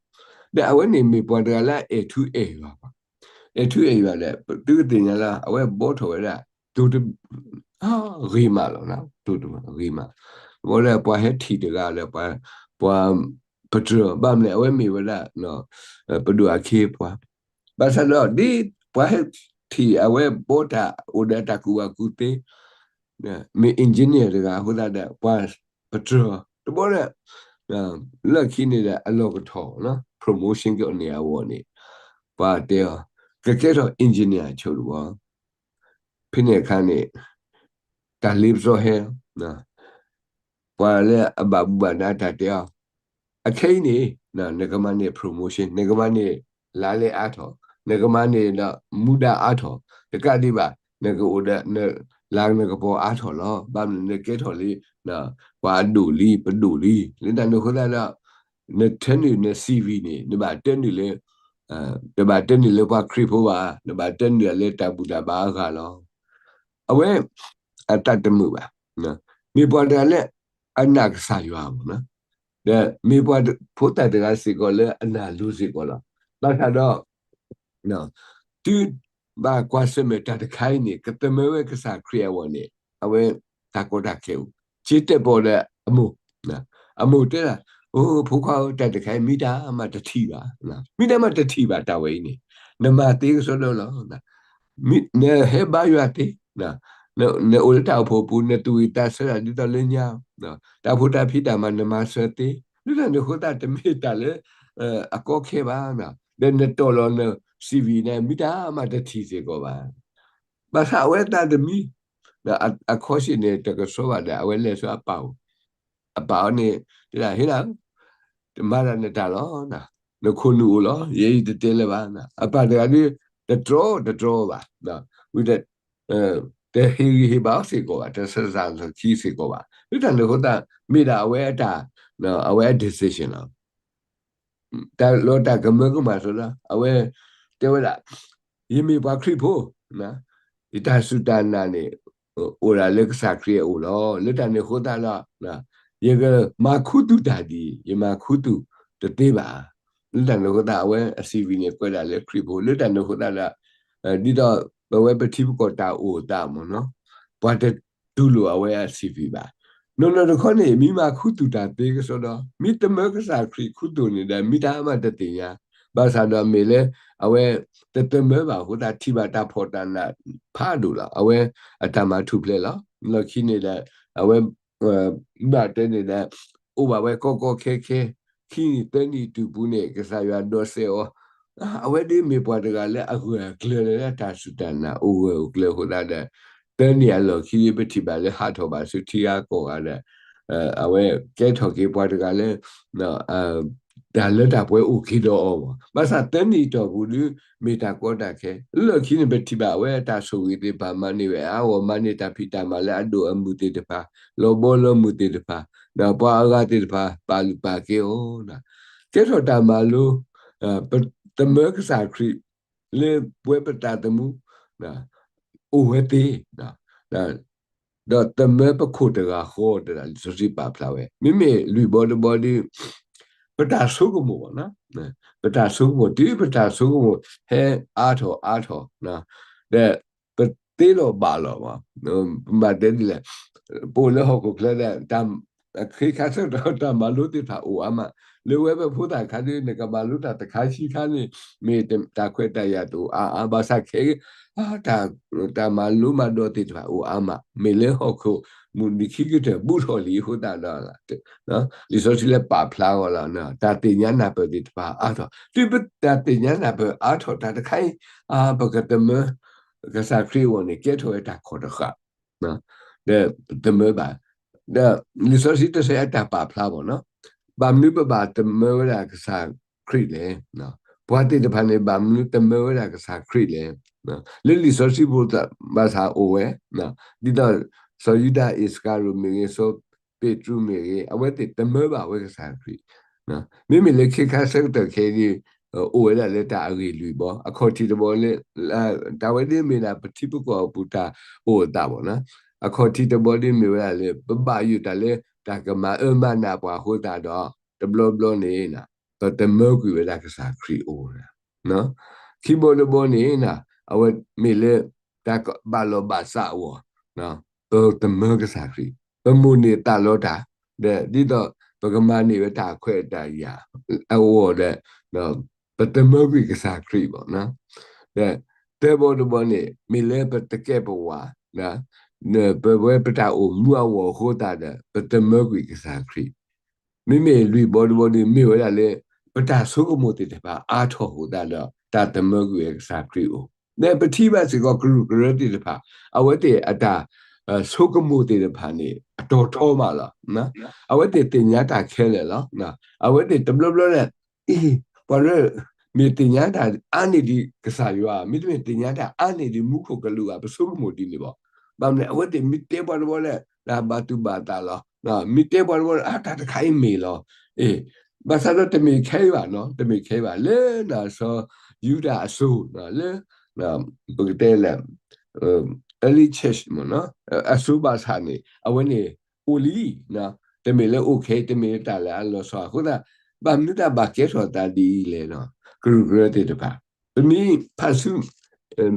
ဒီးအဝဲန့ၣ်မ့ၢ်ပှၤတဂၤလၢအအဲၣ်ထူအဲၣ်ယွၤဘၣ်, အဲၣ်ထူအဲၣ်ယွၤဒီး သုကသ့ၣ်ညါလၢ အဝဲဘှီထီၣ်ဝဲဒၣ် တိၤတ ဂ့ၤမးလီၤ, တိၤတဂ့ၤမး, ဘၣ်ဒီးပှၤဟဲထံၣ်တဂၤဒီး ပှၤ ပတြၢၤ ဘၣ်မနုၤလဲၣ် အဝဲမ့ၢ်ဝဲဒၣ် ပဒိၣ်အခ့အပှၤ, ဘၣ်ဆၣ်ဒီး ဒ်ပှၤဟဲထံၣ်အဝဲဘှီတၢ်အိၣ်ဒီးတၢ်ကူၣ်ဘၣ်ကူၣ်သ့ မ့ၢ် engineer တဂၤအဃိသတးဒီး ပှၤပတြၢၤ တဘျီဒီး လၢခံန့ၣ်ဒီးအလီၢ်ကထီၣ် promotion ကန့ၢ်အဂီၢ်န့ၣ် ပှၤတဲအီၤ ကကဲထီၣ် engineer ဆိတဘျီ, ဖဲန့ၣ်အခါန့ၣ် တၢ်လ့ပစီဟဲ ပှၤလၢအဘၣ်မူဘၣ်ဒါတၢ်တဲအီၤ, အခဲအံၤန့ၣ် နကမၤန့ၢ် promotion နကမၤန့ၢ် လါလဲအါထီၣ်, နကမၤန့ၢ်ဒီးမူဒါအါထီၣ်, တကးဒံးဘၣ် နကအိၣ်ဒီး လါနကပီၤအါထီၣ်လီၤ. ဘၣ်မနုၤနကဲထီၣ်လံ ပှၤအဒိၣ်လံ ပဒိၣ်လံ လၢတၢ်န့ၣ်အဃိသတးဒီး နထၢနုာ်န CV န့ၣ် နဘၣ်တၢနုာ်လၢ တဘၣ်တၢနုာ်လၢပှၤခရံာ်ဖိဘၣ်, နဘၣ်တၢနုာ်လၢတၢ်ဘူၣ်တၢ်ဘါအဂၤလီၤ. အဝဲ အသးတမုာ်ဘၣ်, မ့ၢ်ပှၤတဂၤလၢ အနာ်ကစၢ်ယွၤမး, ဒီးမ့ၢ်ပှၤဖိသၣ်တဂၤစ့ၢ်ကီးလၢအနာ်လိၤစ့ၢ်ကီးလီၤ. ဘၣ်ဆၣ်ဒီး တုၤဘၣ်ကွၢ်ဆၢၣ်မဲာ်တၢ်တခါအံၤန့ၣ် ကသမၢဝဲကစၢ်ခရံာ်အဂီၢ်န့ၣ် အဝဲတၢ်ကီတၢ်ခဲအိၣ်, စ့တဲာ်ပီၣ်ဒီးအမိၢ်, အမိၢ်တဲဒၣ်, အိ ဖိခွါဧၢ တၢ်တခါအံၤ မ့ၢ်တၢ်မးတထံၣ်ဘၣ်, မ့ၢ်တၢ်မးတထံၣ်ဘၣ် တၢ်ဝဲအံၤန့ၣ် နမၤသ့ကစီဒီလီၤ. နဟဲဘါယွၤသ့, နအိၣ်လၢတၢ်အိၣ်ဖှိၣ်ပူၤ နသူၣ်ဝံၣ်သးဆၢတၢ်ဒ်သိးလၢညါ, တၢ်ဖိတၢ်ဖံးတၢ်မၤနမၤစၢၤသ့, လၢတၢ်န့ၣ်အဃိသတး တမ့ၢ်တၢ်လၢ အကီခဲဘၣ်, ဒီးနတီၢ်လီၤန CV န့ၣ် မ့ၢ်တၢ်မးတထံၣ်စ့ၢ်ကီးဘၣ်. ဘၣ်ဆၣ်အဝဲသးတမံ အခီၣ်ဆ့ၣ်န့ၣ် တကဆှီဘၣ်ဒီး အဝဲလဲၤဆူအပၢ်အိၣ်, အပၢ်အီၤန့ၣ် တဲဒၣ် ဟ့လၢ တမၤဒၣ်နတၢ်လီၤ, နခိၣ်နူာ်အိၣ်လီၤ ယဲအံၤတတဲလၢၤဘၣ်. အပၢ်တဂၤဒီး တတြီတတြီဘၣ်, ဝံၤဒီး တဟ့ၣ်ဂံၢ်ဟ့ၣ်ဘါအီၤစ့ၢ်ကီးဘၣ်, တဆၢစၢ်လီၢ်ခံစ့ၢ်ကီးဘၣ်. လၢတၢ်န့ၣ်အဃိသတး မ့ၢ်ဒၣ်အဝဲအတၢ် အဝဲအ decision လီၤ. တၢ်လီၤတၢ်ကမၢကမၣ်အသိးဒီး အဝဲတဲဝဲဒၣ် ယမ့ၢ်ပှၤခရံာ်ဖိ, ယတၢ်စူၢ်တၢ်နာ်န့ၣ် အိၣ်ဒၣ်လၢကစၢ်ခရံာ်အအိၣ်လီၤ. လၢတၢ်န့ၣ်အဃိသတးဒီး ယကမၤခူသူၣ်တၢ်ဒ်အံၤ ယမၤခူသူၣ်တသ့ဘၣ်. လၢတၢ်န့ၣ်အဃိသတး အဝဲအ CV န့ၣ် ကွဲးဒၣ်လၢခရံာ်ဖိ, လၢတၢ်န့ၣ်အဃိသတးဒီး ဒ်သိးပဝဲပထံပကီၢ်တၢ်အိၣ်သးမ့ၢ်နီၤ ပှၤတတူၢ်လိာ်အဝဲအ CV ဘၣ်. နီၢ်နီၢ်တခီန့ၣ် မ့ၢ်မၤခူသူၣ်တၢ်သ့ကစီဒီ, မ့ၢ်သမၢကစၢ်ခရံာ်ခူသူၣ်န့ၣ်ဒီး မ့ၢ်တၢ်မးတသ့ၣ်ညါ, ဘၣ်ဆၣ်ဒီးမ့ၢ်လၢ အဝဲတသမၢဘၣ်အဃိသတး ထံၣ်ဘၣ်တၢ်ဖှီၣ်တၢ်နးဖးဒိၣ်လီၤ. အဝဲအတၢ်မၤထူၣ်ဖျဲးလီၤ. လီၢ်ခံန့ၣ်ဒီး အဝဲ ဘၣ်တဲန့ၣ်ဒီး အိၣ်ဘၣ်ဝဲကီကီခဲခဲ, ခံနံၣ်သၢနံၣ်တုၤပူၤန့ၣ် ကစၢ်ယွၤဒိးစဲးအီၤ, အဝဲဒ်မ့ၢ်ပှၤတဂၤလၢအဂၢၢ်အကျၢၤလၢတၢ်စူၢ်တၢ်နာ် အိၣ်ဂၢၢ်အိၣ်ကျၢၤအဃိသတးဒီး သၢနံၣ်အလီၢ်ခံ ပထံၣ်ဘၣ်လၢဟးထီၣ်ဘၣ်ဆူထံဂၤကီၢ်ဂၤဒီး အဝဲကဲထီၣ်က့ၤပှၤတဂၤလၢ တၢ်လၢတၢ်ပှဲၤအိၣ်က့ၤဒီးအီၤဘၣ်. ဘၣ်ဆၣ်သၢနံၣ်အတီၢ်ပူၤဒီး မ့ၢ်တၢ်ကီတၢ်ခဲ, လၢခံန့ၣ် ပထံၣ်ဘၣ်အဝဲအတၢ်ဆိၣ်ဂ့ၤသ့ၣ်တဖၣ် မၤန့ၢ်ဝဲအါဂီၢ် မၤန့ၢ်တၢ်ဖံးတၢ်မၤလၢအဒိၣ်အမုၢ်သ့ၣ်တဖၣ်, လီၤဘီလီၤမုၢ်သ့ၣ်တဖၣ်, ဒီးပှၤအဂၤသ့ၣ်တဖၣ် ပာ်လုၢ်ပာ်ကဲအီၤ, ကဲထီၣ်တၢ်မၤလိ သမၢကစၢ်ခရံာ် လၢပဝဲပသးသမူ အိၣ်ဝဲသ့ ဒီးသမၢပခိၣ်တဂၤဃီတဒၣ်လံာ်စီဆှံပာ်ဖျါဝဲ မ့မ့ၢ်လွံၢ်ဘီတဘီဒီး ပတၢ်ဆိကမိၣ်ဘၣ်, ပတၢ်ဆိကမိၣ် တုၤပတၢ်ဆိကမိၣ်ဟဲအါထီၣ်အါထီၣ်, ဒီးပသ့လီၤဘၣ်လီၤဘၣ်, ပဘၣ်တဲဒ်လဲၣ်, ပအိၣ်လၢဟီၣ်ခိၣ်ချၢဒီး တၢ်ခ့ခါဆၢကတီၢ်တၢ်မၤလိသ့ၣ်တဖၣ်အိၣ်အါမး, လၢဝဲပဖိသၣ်ခါဒုး နကမၤလိတၢ်တခါဆံခါန့ၣ် မ့ၢ်တၢ်ခွဲးတၢ်ယာ်တအိၣ်အါအါ ဘၣ်ဆၣ်ခဲအံၤ တၢ်မၤလိမၤဒိးသ့ၣ်တဖၣ်အိၣ်အါမး မ့ၢ်လၢဟီၣ်ခိၣ်မုၢ်နံၤခံကတၢၢ် ဘူးထီၣ်လံအဃိသတးဒီး လံာ်စီဆှံလၢပာ်ဖျါအီၤလီၤ တၢ်သ့ၣ်ညါနၢ်ပၢၢ်သ့ၣ်တဖၣ်အါထီၣ် တုၤပတၢ်သ့ၣ်ညါနၢ်ပၢၢ်အါထီၣ် တၢ်တခါအံၤ ပကသမၢ ကစၢ်ခရံာ်အဂီၢ်န့ၣ် ကဲထီၣ်ဝဲတ၁ီတဃၣ် ဒီးပသမၢဘၣ်. ဒီးလံာ်စီဆှံတဆၢအတၢ်ပာ်ဖျါဘၣ်နီၤ, ဘၣ်မနုၤပဘၣ်သမၢဝဲဒၣ်ကစၢ်ခရံာ်လဲၣ်. ပှၤသ့ၣ်တဖၣ်န့ၣ် ဘၣ်မနုၤသမၢဝဲဒၣ်ကစၢ်ခရံာ်လဲၣ်. လၢလံာ်စီဆှံပူၤဘၣ်ဆၣ်အိၣ်ဝဲ, ဒ်သိးစီၤယူဒၤအံၣ်စကၤရိၤမ့ၢ်ဂ့ၤ, စီၤပ့းတရူးမ့ၢ်ဂ့ၤ, အဝဲသ့ၣ်သမၢဘၣ်ဝဲကစၢ်ခရံာ် မ့မ့ၢ်လၢခ့ခါဆၢကတီၢ်ခဲအံၤ အိၣ်ဝဲဒၣ်လၢတၢ်အဂ့ၢ်လွံၢ်ဘီ, အခီၣ်ထံးတဘီလၢ တၢ်ဝဲဒ်မ့ၢ်ဒၣ်ပထံပကီၢ်အပူၤတၢ်အိၣ်အသးဘၣ်နီၤ, အခီၣ်ထံးတဘီဒ်မ့ၢ်ဝဲဒၣ်လၢ ပဘၣ်ယိၣ်တၢ်လၢတၢ်ကမၤအၢမၤနးပှၤအဃိသတးဒီး တဘျီဘျီန့ၣ် ပသမၢကွံာ်ဝဲဒၣ်ကစၢ်ခရံာ်အိၣ် ခံဘီတဘီန့ၣ် အဝဲမ့ၢ်လၢ တၢ်ဘၣ်လီၢ်ဘၣ်စးအဂီၢ် ပသမၢကစၢ်ခရံာ်, ပမိၣ်န့ၢ်သးလီတၢ်, ဒီးဒ်သိးပကမၤန့ၢ်ဝဲတၢ်ခွဲးတၢ်ယာ်အဂီၢ်ဒီး ပသမၢကွံာ်ကစၢ်ခရံာ်ဘၣ်. ဒီးသၢဘီတဘီန့ၣ် မ့ၢ်လၢပတကဲပဝး ပဝဲပတၢ်အိၣ်မူအဂီၢ်အဃိသတးဒီး ပသမၢကွံာ်ကစၢ်ခရံာ်, မ့မ့ၢ်လွံၢ်ဘီတဘီဒီး မ့ၢ်ဝဲဒၣ်လၢ ပတၢ်ဆိကမိၣ်သ့ၣ်တဖၣ်အါထီၣ်အဃိသတးဒီး တၢ်သမၢကွံာ်ဝဲကစၢ်ခရံာ်အိၣ်, ဒီးပထံၣ်ဘၣ်စ့ၢ်ကီးကရူၢ်ကရၢသ့ၣ်တဖၣ် အဝဲသ့ၣ်အတၢ် ဆိကမိၣ်သ့ၣ်တဖၣ်န့ၣ် အတီၤထီမးလီၤ. အဝဲသ့ၣ်သ့ၣ်ညါတၢ်ခဲလၢာ်လီၤ. အဝဲသ့ၣ်တဘျီဘျီန့ၣ် အံၤ ပှၤလၢ မ့ၢ်သ့ၣ်ညါတၢ်အါန့ၢ်ဒံးကစၢ်ယွၤ, မ့တမ့ၢ်သ့ၣ်ညါတၢ်အါန့ၢ်ဒံးမူခိၣ်ကလူးဘၣ် ပဆိကမိၣ်ဒ်န့ၣ်ဘၣ်. ဘၣ်မနုၤလဲၣ် အဝဲသ့ၣ်မ့ၢ်တဲပှၤတဘျီလၢ တၢ်ဘၣ်သူၣ်ဘၣ်သးလီၤ. မ့ၢ်တဲပှၤတဘျီလၢ အါ တၢ်တခါအံၤမ့ၢ်လီၤ. အ့ ဘၣ်ဆၣ်ဒီးတမ့ၢ်ခဲအံၤဘၣ်နီၤ, တမ့ၢ်ခဲအံၤဘၣ် လၢနၤစီၤယူဒၤအစိၤ လၢ ပကတဲလၢ early church မ့ၢ်နီၤ အစိၤဘၣ်ဆၣ်န့ၣ် အဝဲန့ၣ်အိၣ်လံ, တမ့ၢ်လၢအိၣ်ခဲအံၤ တမ့ၢ်လၢတၢ်လၢအလီၤဆီအဃိသတး ဘၣ်မနုၤတၢ်ဘၣ်ကဲထီၣ်သးဒ်အံၤလဲၣ်နီၤ, ကရူၢ်ကရၢသ့ၣ်တဖၣ် ပမ့ၢ်ဖးဆူ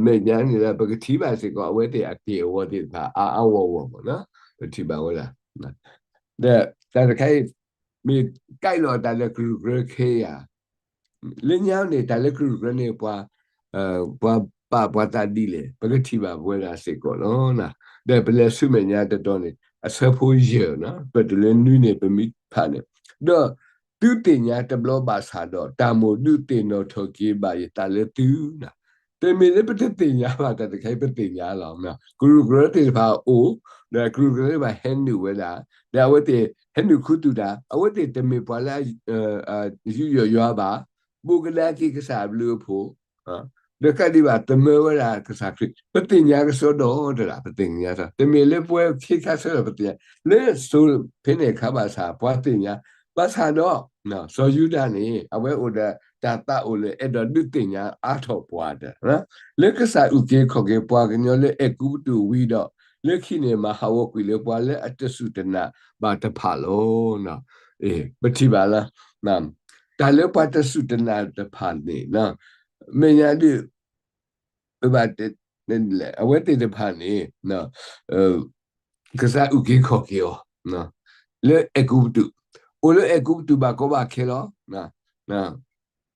မဲာ်ညါန့ၣ်ဒီး ပကထံၣ်ဘၣ်စ့ၢ်ကီး အဝဲသ့ၣ်အက့ၢ်အဂီၤသ့ၣ်တဖၣ် အါအါဂီၢ်ဂီၢ်မ့ၢ်နီၤ, ပထံၣ်ဘၣ်ဝဲဒၣ် ဒီးတၢ်တခါအံၤ မ့ၢ်ကဲလီၤအသးလၢကရူၢ်ကရၢခဲအံၤဧါ, လၢညါန့ၣ် တၢ်လၢကရူၢ်ကရၢန့ၣ် ပှၤ ပှၤပာ်ပှၤသးဒ်လဲၣ် ပကထံၣ်ဘၣ်ပဝဲဒၣ်စ့ၢ်ကီးလီၤ. ဒီးပလဲၤဆူမဲာ်ညါတတီၤန့ၣ် အဆၢဖိယဲၢ်နီၤ ပတုၤလၢနွံန့ၣ် ပမ့ၢ်ဖးန့ၣ် ဒီးသုသ့ၣ်ညါတဘျီဘၣ်ဆၣ်ဒီး တၢ်မိၣ်ဒုးသ့ၣ်နီၣ်ထီၣ်က့ၤဘၣ်ယသးလၢသု တမ့ၢ်လၢပတသ့ၣ်ညါဘၣ် တၢ်တခါအံၤပသ့ၣ်ညါလီၤ. ကရူၢ်ကရၢသ့ၣ်တဖၣ်အိၣ်, ဒီးကရူၢ်ကရၢသ့ၣ်တဖၣ်ဟဲနုာ်ဝဲဒၣ်, ဒီးအဝဲသ့ၣ်ဟဲနုာ်ခူသူၣ်တၢ်, အဝဲသ့ၣ်တမ့ၢ်ပှၤလၢ ယူးယီၣ်ယွၤဘၣ်, ဘူးကဒါက့ၤကစၢ်အဘျုးအဖှိၣ်, ဒီးကဒံးဘၣ်သမၢဝဲဒၣ်ကစၢ်ခရံာ်, ပသ့ၣ်ညါကစီဒီတဂၤ ပသ့ၣ်ညါ, တမ့ၢ်လၢပဝဲခ့ခါဆၢလီၤ ပသ့ၣ်ညါ, လၢစိၤဖဲန့ၣ်အခါဘၣ်ဆၣ် ပှၤသ့ၣ်ညါ, ဘၣ်ဆၣ်ဒီး စီၤယူဒၤန့ၣ် အဝဲအိၣ်ဒီးတၢ်သးအိၣ်လၢအဲၣ်ဒိးဒုးသ့ၣ်ညါအါထီၣ်ပှၤဒီး လၢကစၢ်အုၣ်က့ၤခီၣ်က့ၤပှၤကညီလၢအဲၤကူပတူးဝံၤဒီး လၢခံန့ၣ်မၤဟးဂီၤကွံာ်လၢပှၤလၢအတစူၢ်တနာ်ဘၣ်တဖၣ်လီၤ. ပထံၣ်ဘၣ်လၢ တၢ်လၢပှၤတစူၢ်တနာ်တဖၣ်န့ၣ် မဲာ်ညါဒုး ပဘၣ် အဝဲသ့ၣ်တဖၣ်န့ၣ် ကစၢ်အုၣ်က့ၤခီၣ်က့ၤအီၤ လၢအဲၤကူပတူး, အိၣ်လၢအဲၤကူပတူးဘၣ်ကီဘၣ်ခဲလီၤ.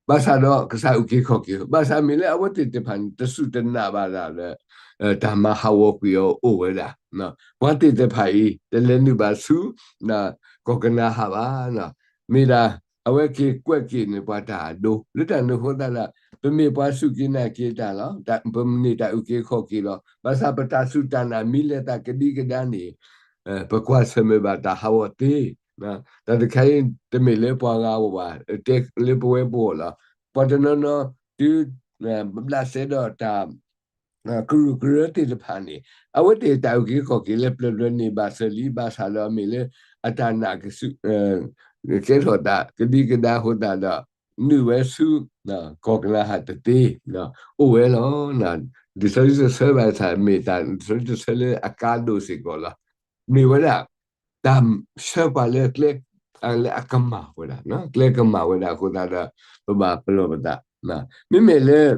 ဘၣ်ဆၣ်ဒီးကစၢ်အုၣ်က့ၤခီၣ်က့ၤအီၤ, ဘၣ်ဆၣ်မ့ၢ်လၢအဝဲသ့ၣ်တဖၣ်န့ၣ် တစူၢ်တနာ်ဘၣ်ဒၣ်လၢ တၢ်မၤဟးဂီၤကွံာ်အီၤအိၣ်ဝဲဒၣ်, ပှၤသ့ၣ်တဖၣ်အံၤ တလဲၤနုာ်ဘၣ်ဆူ ကီၢ်ကနၤအၣ်ဘၣ်, မ့ၢ်ဒၣ် အဝဲက့ၤကွဲးက့ၤန့ၢ်ပှၤတၢ်အဒိ လၢတၢ်န့ၣ်အဃိသတးဒီး ပမ့ၢ်ပှၤစူၢ်က့ၤနာ်က့ၤတၢ်လီၤ, ပမ့ၢ်တၢ်အုၣ်က့ၤခီၣ်က့ၤလီၤ, ဘၣ်ဆၣ်ပတၢ်စူၢ်တၢ်နာ်မ့ၢ်လဲၤသးကဒံကဒါန့ၣ် ပကွၢ်ဆၢၣ်မဲာ်ဘၣ်တၢ်ဟးဂီၤသ့, တၢ်တခါအံၤ တမ့ၢ်လၢပှၤဂၤအဂီၢ်ဘၣ်, တဲလၢပဝဲပဂီၢ်လီၤ. ပှၤတနီၤနီၤ တုၤ ဘျးစဲဒီးတၢ် ကရူၢ်ကရၢသ့ၣ်တဖၣ်န့ၣ် အဝဲသ့ၣ်တၢ်အုၣ်က့ၤခီၣ်က့ၤလၢပျၢၤပျၢၤန့ၣ်ဘၣ်စၢၤလံ, ဘၣ်ဆၣ်ဒီးအမ့ၢ်လၢ အတၢ်နာ်ကစူၢ် ကဲထီၣ်သး ကဒံကဒါအဃိသတးဒီး နုာ်ဝဲဆူ ကီၢ်ကနၤအၣ်တသ့ အိၣ်ဝဲလီၤ. လံာ်စီဆှံတဆၢဘၣ်ဆၣ် မ့ၢ်တၢ်လံာ်စီဆှံတဆၢလၢအကါဒိၣ်စ့ၢ်ကီးလီၤ. မ့ၢ်ဝဲဒၣ် တၢ်ဆှၢပှၤလၢကျဲ လၢအကမၣ်ဝဲဒၣ်, ကျဲကမၣ်ဝဲဒၣ်အဃိသတးဒီး ပဘၣ်ပလီၢ်ပသး, မ့မ့ၢ်လၢ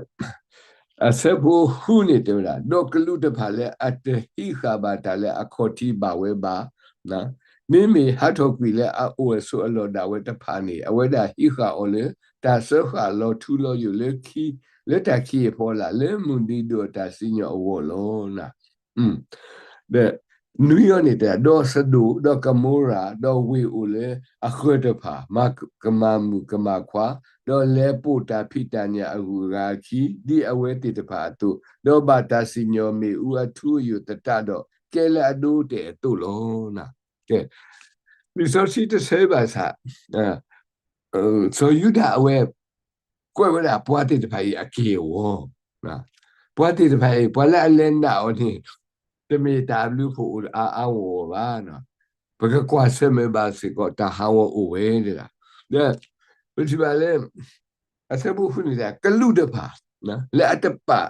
အဆၢဖိဃုန့ၣ်တဲဝဲဒၣ်, ဒီးကလူးတဖၣ်လၢအတဟံးဃာ်ဘၣ်တၢ်လၢအခီၣ်ထံးဘၣ်ဝဲဘၣ်, မ့မ့ၢ်ဟးထီၣ်ကွံာ်လၢအအိၣ်အဆိးအလီၢ်ဒၣ်ဝဲတဖၣ်န့ၣ် အဝဲဒၣ်ဟံးဃာ်အီၤလၢ တၢ်စၢဃာ်လီၤထူလီၤယိာ်လၢခံ, လၢတၢ်ခံးအဖီလာ် လၢမုၢ်နံၤဒိၣ်အတၢ်စံၣ်ညီၣ်အဂီၢ်လီၤ. ဒီးနွံအံၤန့ၣ်တဲ ဒီးစဒိၣ်, ဒီးကမိရၤ, ဒီးဝ့ၢ်အိၣ်လၢအဃၢၤတဖၣ်, မၤကမၣ်မုၣ်ကမၣ်ခွါ, ဒီးလဲၤပိာ်တၢ်ဖံးတၢ်ညၣ်အဂုၤအဂၤအခံ, ဒ်အဝဲသ့ၣ်တဖၣ်အသိး, ဒီးဘၣ်တၢ်စံၣ်ညီၣ်မ့ၣ်အူအထူအယိာ်သတးဒီး, ကဲလၢအဒိအတဲာ်အသိးလီၤ. ကဲ, လံာ်စီဆှံတဆၢဘၣ်ဆၣ်, စီၤယူဒၤအဝဲ ကွဲးဝဲဒၣ်ပှၤသ့ၣ်တဖၣ်အံၤအက့ၢ်အဂီၤ, ပှၤသ့ၣ်တဖၣ်အံၤ ပှၤလၢအလဲၤနာ်အီၤန့ၣ် တမ့ၢ်တၢ်အဘျုးအဖှိၣ်အိၣ်အါအါဂီၢ်ဂီၢ်ဘၣ်. ပကကွၢ်ဆၢၣ်မဲာ်ဘၣ်စ့ၢ်ကီး တၢ်ဟးဂီၤအိၣ်ဝဲဒၣ်. ဒီးပထံၣ်ဘၣ်လၢ အဆၢဖိဃုန့ၣ် ကလူးတဖၣ် လၢအတပာ်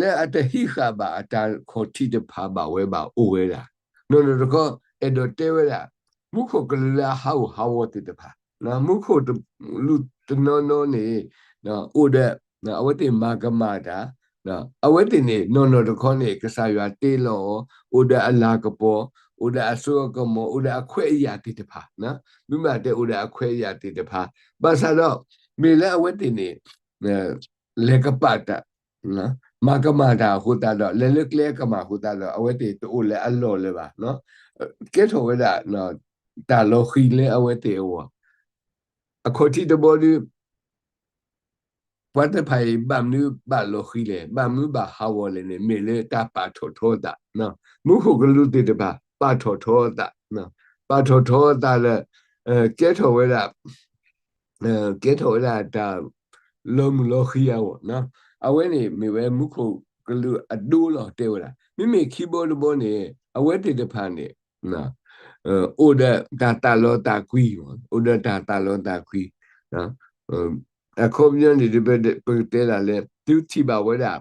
လၢအတဟံးဃာ်ဘၣ်အတၢ်ခီၣ်ထံးတဖၣ်ဘၣ်ဝဲဘၣ်အိၣ်ဝဲဒၣ်, နီၢ်နီၢ်တခီ အဲၣ်ဒိးတဲဝဲဒၣ် မူခိၣ်ကလူးလၢအဟးဂူာ်ဟးဂီၤသ့ၣ်တဖၣ်, မူခိၣ်ကလူးတနီၤနီၤန့ၣ် အိၣ်ဒီး အဝဲသ့ၣ်မၤကမၣ်တၢ်, အဝဲသ့ၣ်န့ၣ် နီၢ်နီၢ်တခီန့ၣ် ကစၢ်ယွၤတ့လီၤအီၤ, အိၣ်ဒီးအလၤကပီၤ, အိၣ်ဒီးအစိအကမီၤ, အိၣ်ဒီးအခွဲးအယာ်သ့ၣ်တဖၣ်, မ့ၢ်မးတဲအိၣ်ဒီးအခွဲးအယာ်သ့ၣ်တဖၣ်, ဘၣ်ဆၣ်ဒီး မ့ၢ်လၢအဝဲသ့ၣ်န့ၣ် လဲၤကပာ်တၢ် မၤကမၣ်တၢ်အဃိသတးဒီး လဲၤလၢကျဲအကမၣ်အဃိသတးဒီး အဝဲသ့ၣ်တအိၣ်လၢအလီၢ်လၢၤဘၣ်. ကဲထီၣ်ဝဲဒၣ် တၢ်လီၤဃံၤလၢအဝဲသ့ၣ်အဂီၢ်, အခီၣ်ထံးတဘီဒု ပှၤသ့ၣ်တဖၣ်အံၤ ဘၣ်မနုၤဘၣ်လီၤဃံၤလဲၣ်, ဘၣ်မနုၤဘၣ်ဟးဂီၤလဲၣ်န့ၣ် မ့ၢ်လၢတၢ်ပာ်ထီၣ်ထီအသး, မူခိၣ်ကလူးသ့ၣ်တဖၣ် ပာ်ထီၣ်ထီအသး, ပာ်ထီၣ်ထီအသးလၢ ကဲထီၣ်ဝဲဒၣ် ကဲထီၣ်ဝဲဒၣ်တၢ်လီၤမုၢ်လီၤဃံၤအဂီၢ်, အဝဲန့ၣ်မ့ၢ်ဝဲမူခိၣ်ကလူးအဒိလီၤတဲဝဲဒၣ်. မ့မ့ၢ်ခံဘီတဘီန့ၣ် အဝဲသ့ၣ်တဖၣ်န့ၣ် အိၣ်ဒီးတၢ်သးလီသးကွံ, အိၣ်ဒီးတၢ်သးလီသးကွံ, အခီပညီန့ၣ် ပကတဲဒၣ်လၢ သုထံၣ်ဘၣ်ဝဲဒၣ်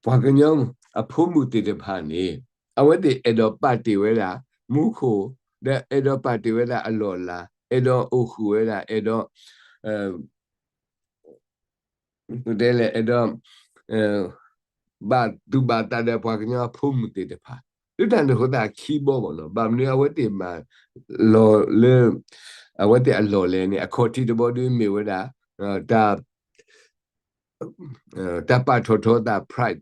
ပှၤကညီအဖိမုၣ်သ့ၣ်တဖၣ်န့ၣ် အဝဲသ့ၣ်အဲၣ်ဒိးပာ်တ့ၢ်ဝဲဒၣ် မူခိၣ်, ဒီးအဲၣ်ဒိးပာ်တ့ၢ်ဝဲဒၣ်အလီၢ်အလၤ, အဲၣ်ဒိးအိၣ်ဃုာ်ဝဲဒၣ်, အဲၣ်ဒိး တဲလဲၣ် အဲၣ်ဒိး ဘၣ်သူၣ်ဘၣ်သးဒီးပှၤကညီအဖိမုၣ်သ့ၣ်တဖၣ်, လၢတၢ်န့ၣ်အဃိသတးခံဘီဘၣ်နီၤ, ဘၣ်မနုၤအဝဲသ့ၣ်မၤလီၤလၢ အဝဲသ့ၣ်အလီၢ်လဲၣ်န့ၣ် အခီၣ်ထံးတဘီဒုမ့ၢ်ဝဲဒၣ် တၢ် တၢ်ပာ်ထီၣ်ထီအသး pride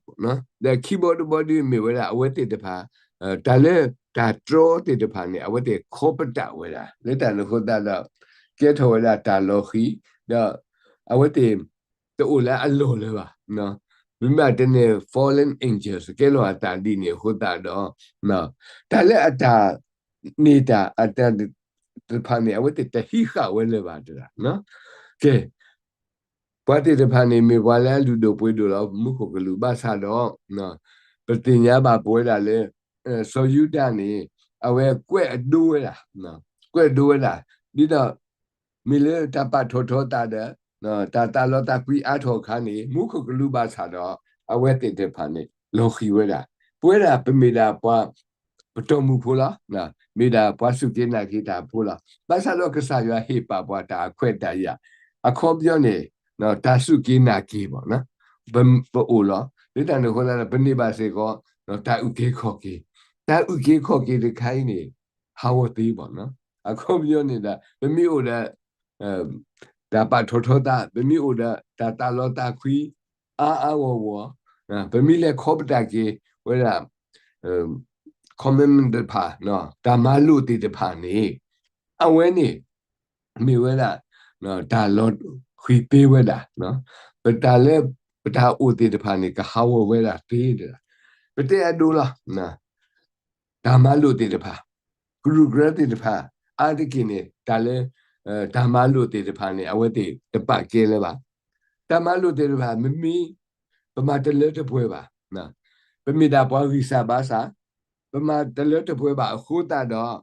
ဒီးခံဘီတဘီဒုမ့ၢ်ဝဲဒၣ်အဝဲသ့ၣ်တဖၣ် တၢ်လၢတၢ်တြီသ့ၣ်တဖၣ်န့ၣ် အဝဲသ့ၣ်ခီပတာ်ဝဲဒၣ် လၢတၢ်န့ၣ်အဃိသတးဒီး ကဲထီၣ်ဝဲဒၣ်တၢ်လီၤဃံၤ ဒီးအဝဲသ့ၣ်တအိၣ်လၢအလီၢ်လၢၤဘၣ်. မ့မ့ၢ်တဲန့ၣ် fallen angels ကဲလီၤအသးဒ်န့ၣ်အဃိသတးဒီး တၢ်လၢအတၢ်န့ၢ်တၢ်အတၢ်တဖၣ်န့ၣ် အဝဲသ့ၣ်တဟံးဃာ်ဝဲလၢၤဘၣ်တဂၤ ကဲ ပှၤသ့ၣ်တဖၣ်န့ၣ် မ့ၢ်ပှၤလၢအလုၢ်ဒိၣ်ပှ့ၤဒိၣ်လီၤ မူခိၣ်ကလူးဘၣ်ဆၣ်ဒီး ပသ့ၣ်ညါဘၣ်ပဝဲဒၣ်လၢ စီၤယူဒၤန့ၣ် အဝဲကွဲးအဒိဝဲဒၣ်, ကွဲးဒိဝဲဒၣ် ဒ်သိး မ့ၢ်လၢတၢ်ပာ်ထီၣ်ထီသးဒီး တၢ်သးလီသးကွံအါထီၣ်အခါန့ၣ် မူခိၣ်ကလူးဘၣ်ဆၣ်ဒီး အဝဲသ့ၣ်တဖၣ်န့ၣ် လီၤဃံၤဝဲဒၣ်. ပဝဲဒၣ်ပမ့ၢ်ဒၣ်ပှၤ ပတီၢ်မုၢ်ဖိလီၤ. မ့ၢ်ဒၣ်ပှၤစူၢ်က့ၤနာ်က့ၤတၢ်ဖိလီၤ. ဘၣ်ဆၣ်ဒီးကစၢ်ယွၤဟ့ၣ်ပာ်ပှၤတၢ်အခွဲးတၢ်ယာ် အခီပညီန့ၣ် တၢ်စူၢ်က့ၤနာ်က့ၤဘၣ် ပအိၣ်လီၤ. လၢတၢ်န့ၣ်အဃိသတးဒီး ပန့ၢ်ဘၣ်စ့ၢ်ကီး တၢ်အုၣ်က့ၤခီၣ်က့ၤ, တၢ်အုၣ်က့ၤခီၣ်က့ၤတခါအံၤန့ၣ် ဟးဂီၤသ့ဘၣ်. အခီပညီန့ၣ်ဒီး ပမ့ၢ်အိၣ်ဒီး တၢ်ပာ်ထီၣ်ထီသး, ပမ့ၢ်အိၣ်ဒီးတၢ်သးလီသးကွံ အါအါဂီၢ်ဂီၢ်, ပမ့ၢ်လဲၤခီပတာ်က့ၤဝဲဒၣ် commitment တဖၣ်, တၢ်မၤလိာ်သ့ၣ်တဖၣ်န့ၣ် အဝဲန့ၣ် မ့ၢ်ဝဲဒၣ် တၢ်လီၤဃံၤသ့ဝဲဒၣ်, ပတၢ်လၢ ပတၢ်အိၣ်သ့ၣ်တဖၣ်န့ၣ် ကဟးဂီၤဝဲဒၣ်သ့, ပတဲအဒိလီၤ. တၢ်မၤလိာ်သ့ၣ်တဖၣ်, ကရူၢ်ကရၢသ့ၣ်တဖၣ်, အါတက့ၢ်န့ၣ် တၢ်လၢ တၢ်မၤလိာ်သ့ၣ်တဖၣ်န့ၣ် အဝဲသ့ၣ်တပာ်ကဲလၢၤဘၣ်. တၢ်မၤလိာ်သ့ၣ်တဖၣ် မ့မ့ၢ် ပမၤတလၢတပှဲၤဘၣ်, ပမ့ၢ်ဒၣ်ပှၤဂံၢ်စၢ်ဘါစၢ်, ပမၤတလၢတပှဲၤဘၣ်အဃိသတးဒီး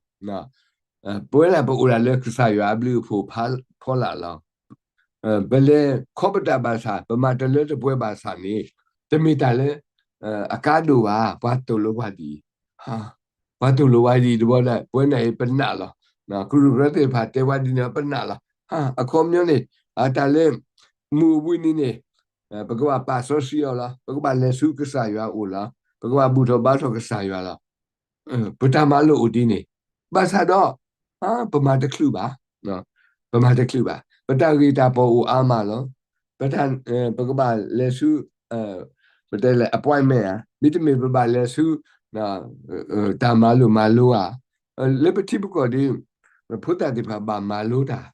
ပဝဲဒၣ်ပအိၣ်ဒၣ်လၢကစၢ်ယွၤအဘျုးအဖှိၣ်ဖီလာ်လီၤ. ပလဲၤခီပတာ်ဘၣ်ဆၣ်, ပမၤတလၢတပှဲၤဘၣ်ဆၣ်န့ၣ် တမ့ၢ်တၢ်လၢ အကါဒိၣ်ဘၣ်, ပှၤသိၣ်လိပှၤဒ်အံၤ, ပှၤသိၣ်လိပှၤဒ်အံၤတဘျီဒီး ပဝဲန့ၣ်အံၤပနာ်လီၤ. ကရူၢ်ကရၢသ့ၣ်တဖၣ်တဲပှၤဒ်န့ၣ် ပနာ်လီၤ. အခီပညီန့ၣ် အတၢ်လၢ မုၢ်အိၣ်ဘှံးနံၤန့ၣ် ပကဘၣ်ပာ်စီဆှံအီၤလီၤ. ပကဘၣ်လဲၤဆူကစၢ်ယွၤအအိၣ်လီၤ. ပကဘၣ်ဘူၣ်ထီၣ်ဘါထီၣ်ကစၢ်ယွၤလီၤ. ပတၢ်မၤလိာ်အိၣ်ဒ်န့ၣ်, ဘၣ်ဆၣ်ဒီး ပမၤတချုးဘၣ်, ပမၤတချုးဘၣ်, ပတၢ်ဂ့ၤတၢ်ပီၣ်အိၣ်အါမးလီၤ. ပတၢ်, ပကဘၣ်လဲၤဆူ ပတဲလဲၣ် appointment ဧါ, မ့တမ့ၢ်ပဘၣ်လဲၤဆူ တၢ်မၤလိာ်မၤလိဧါ, လၢပထံပကီၢ်ဒီး ဖိသၣ်သ့ၣ်တဖၣ်ဘၣ်မၤလိတၢ်,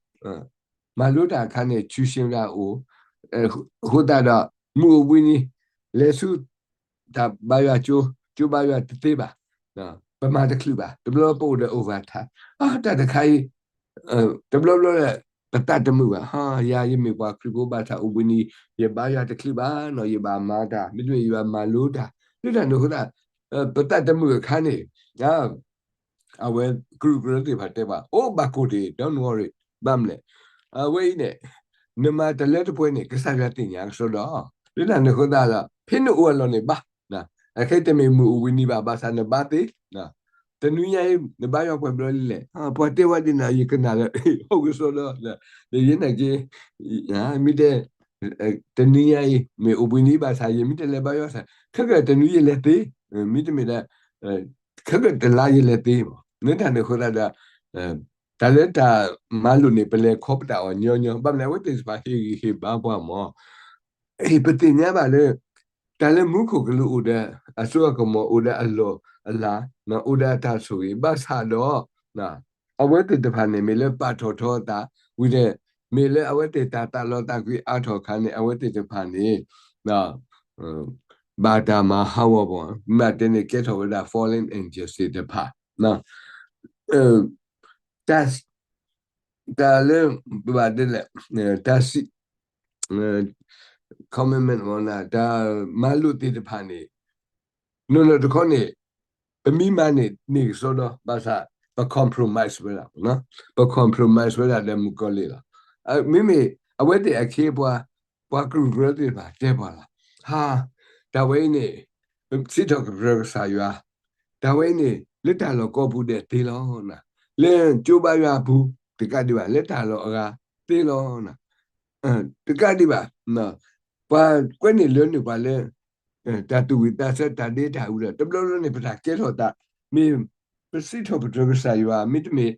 မၤလိတၢ်အခါန့ၣ် ဆူၣ်ရှ့ၣ်ဒၣ်အိၣ်, အဃိသတးဒီး မုၢ်အိၣ်ဘှံးနံၤ လဲၤဆူ တၢ်ဘါယွၤကၠိ, ကၠိဘါယွၤတသ့ဘၣ်, ပမၤတချုးဘၣ်, တဘျီပအိၣ်ဒီး overtime, တၢ်တခါအံၤ တဘျီဘျီဒီး ပသးတမုာ်ဘၣ်, ယၤယမ့ၢ်ပှၤခရံာ်ဖိဘၣ်ဆၣ်အိၣ်ဘှံးနံၤ ယဘါယွၤတချုးဘၣ်နီၤ, ယဘၣ်မၤတၢ် မ့တမ့ၢ်ယဘၣ်မၤလိတၢ်, လၢတၢ်န့ၣ်အဃိသတး ပသးတမုာ်အခါန့ၣ် အဝဲကရူၢ်ကရၢသ့ၣ်တဖၣ်တဲဘၣ် အိၣ်ဘၣ်ကိၢ်တ့ၢ် don't worry ဘၣ်မနုၤလဲၣ်, အဝဲအံၤန့ၣ် နမၤတလၢတပှဲၤန့ၣ် ကစၢ်ယွၤသ့ၣ်ညါကစီဒီး, လၢတၢ်န့ၣ်အဃိသတးဒီး ဖဲနအိၣ်အလီၢ်န့ၣ်ဘါ, အခဲတမ့ၢ်မုၢ်အိၣ်ဘှံးနံၤဘၣ် ဘၣ်ဆၣ်နဘါသ့, တနွံညါအံၤ နဘါယွၤပှဲၤဘျီလံလဲၣ်, ပှၤတဲဝဲဒ်န့ၣ် ယကနၣ်လၢ ဟီၣ်ကစီဒီး, ယဲနာ်က့ မ့ၢ်တဲ တနွံညါအံၤ မ့ၢ်အိၣ်ဘှံးနံၤဘၣ်ဆၣ် ယမ့ၢ်တလဲၤဘါယွၤဆၣ် ခဲကတနွံယလဲၤသ့, မ့တမ့ၢ်ဒီး ခဲကတလါယလဲၤသ့မး, လၢတၢ်န့ၣ်အဃိသတးဒီး တၢ်လၢတၢ်မၤလိာ်န့ၣ် ပလဲၤခီပတာ်အီၤညီညီ, ဘၣ်မနုၤလဲၣ် အဝဲသ့ၣ်တဖၣ်ဟ့ၣ်ဂံၢ်ဟ့ၣ်ဘါပှၤမး, ပသ့ၣ်ညါဘၣ်လၢ တၢ်လၢမူခိၣ်ကလူးအိၣ်ဒီး အစိအကမီၤအိၣ်ဒီးအလီၢ်အလၤ, အိၣ်ဒီးအတၢ်ဆိၣ်ဂ့ၤ ဘၣ်ဆၣ်ဒီး အဝဲသ့ၣ်တဖၣ်န့ၣ် မ့ၢ်လၢပာ်ထီၣ်ထီအသးဝံၤဒီး မ့ၢ်လၢအဝဲသ့ၣ်တၢ်သးလီသးကွံအါထီၣ်အခါန့ၣ် အဝဲသ့ၣ်တဖၣ်န့ၣ် ဘၣ်တၢ်မၤဟးဂီၤပှၤ, မ့ၢ်တဲန့ၣ် ကဲထီၣ်ဝဲဒၣ် fallen angels သ့ၣ်တဖၣ်, တၢ် တၢ်လၢ ပဘၣ်တဲလဲၣ် တၢ်စံး commitment တၢ်မၤလိာ်သ့ၣ်တဖၣ်န့ၣ် နီၢ်နီၢ်တခီန့ၣ် ပမ့ၢ်မၤန့ၣ်န့ၢ်ကစီဒီ ဘၣ်ဆၣ် ပ compromise ဝဲဒၣ်, ပ compromise ဝဲဒၣ်ဒီးမုၣ်ကီၤလံၢ်လီၤ. မ့မ့ၢ်အဝဲသ့ၣ်အခ့အပှၤ ပှၤကရူၢ်ကရၢသ့ၣ်တဖၣ်တဲပှၤလီၤ. ဟါ, တၢ်ဝဲအံၤန့ၣ် ပစံးထီၣ်ပတြၢၤကစၢ်ယွၤ, တၢ်ဝဲအံၤန့ၣ် လၢတၢ်လီၢ်ကိးပူၤဒဲးသ့လီၤ. လၢကၠိဘါယွၤအပူၤ တကးဒံးဘၣ် လၢတၢ်လီၢ်အဂၤသ့လီၤ. တကးဒံးဘၣ် ပှၤကွဲးန့ၢ်လၢန့ၢ်ပှၤလၢ တၢ်သူၣ်ဝံၣ်သးဆၢ တၢ်ဒ့တၢ်အုးဒီး တဘျီဘျီန့ၣ် ပတၢ်ကဲထီၣ်သး မ့ၢ်ပစံးထီၣ်ပတြၢၤကစၢ်ယွၤ မ့တမ့ၢ်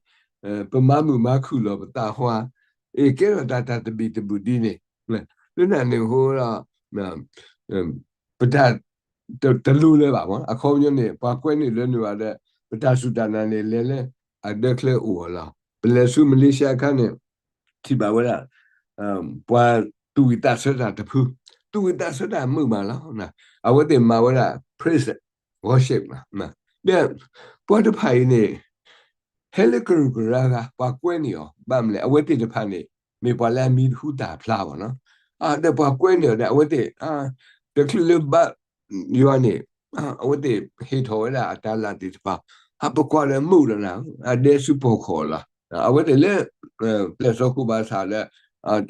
ပမၤမုာ်မၤခုၣ်လီၤပသးဟါ, အ့ၣ် ကဲထီၣ်သးတၢ်သဘံၣ်သဘုၣ်ဒ်န့ၣ်, လၢတၢ်န့ၣ်အဃိဒီး ပတၢ်တလိၤလၢၤဘၣ်မး အခီပညီန့ၣ် ပှၤကွဲးန့ၢ်လၢန့ၢ်ဘၣ်ဒီး ပတၢ်စူၢ်တၢ်နာ်န့ၣ် လဲၤလၢအဒၢချၢအိၣ်အီၤလီၤ. ပလဲၤဆူမလ့ၡါအခါန့ၣ် ထံၣ်ဘၣ်ဝဲဒၣ် ပှၤသူၣ်ဝံၣ်သးဆၢတၢ်တဖု, သူၣ်ဝံၣ်သးဆၢတၢ်မုာ်မးလီၤ. အဝဲသ့ၣ်မၤဝဲဒၣ် praise worship လီၤ. ဒီးပှၤတဖၣ်အံၤန့ၣ် ဟဲလၢကရူၢ်ကရၢအဂၤ ပှၤကွဲးန့ၢ်အီၤ ဘၣ်မနုၤလဲၣ် အဝဲသ့ၣ်တဖၣ်န့ၣ် မ့ၢ်ပှၤလၢအမံတဟူသၣ်ဖျါဘၣ်နီၤ. ဒီးပှၤကွဲးန့ၢ်အီၤဒီး အဝဲသ့ၣ် တချုးလၢဘါယွၤန့ၣ် အဝဲသ့ၣ်ဟ့ၣ်ထီၣ်ဝဲဒၣ်အတၤလၣ်သ့ၣ်တဖၣ်, ပကွၢ်ဒီးမုာ်လီၤနၤ, အဒဲဆူပီၢ်ခီၣ်လီၤ. အဝဲသ့ၣ်လၢ ပျဲၢ်စီၤခိၣ်ဘၣ်ဆၣ်ဒီး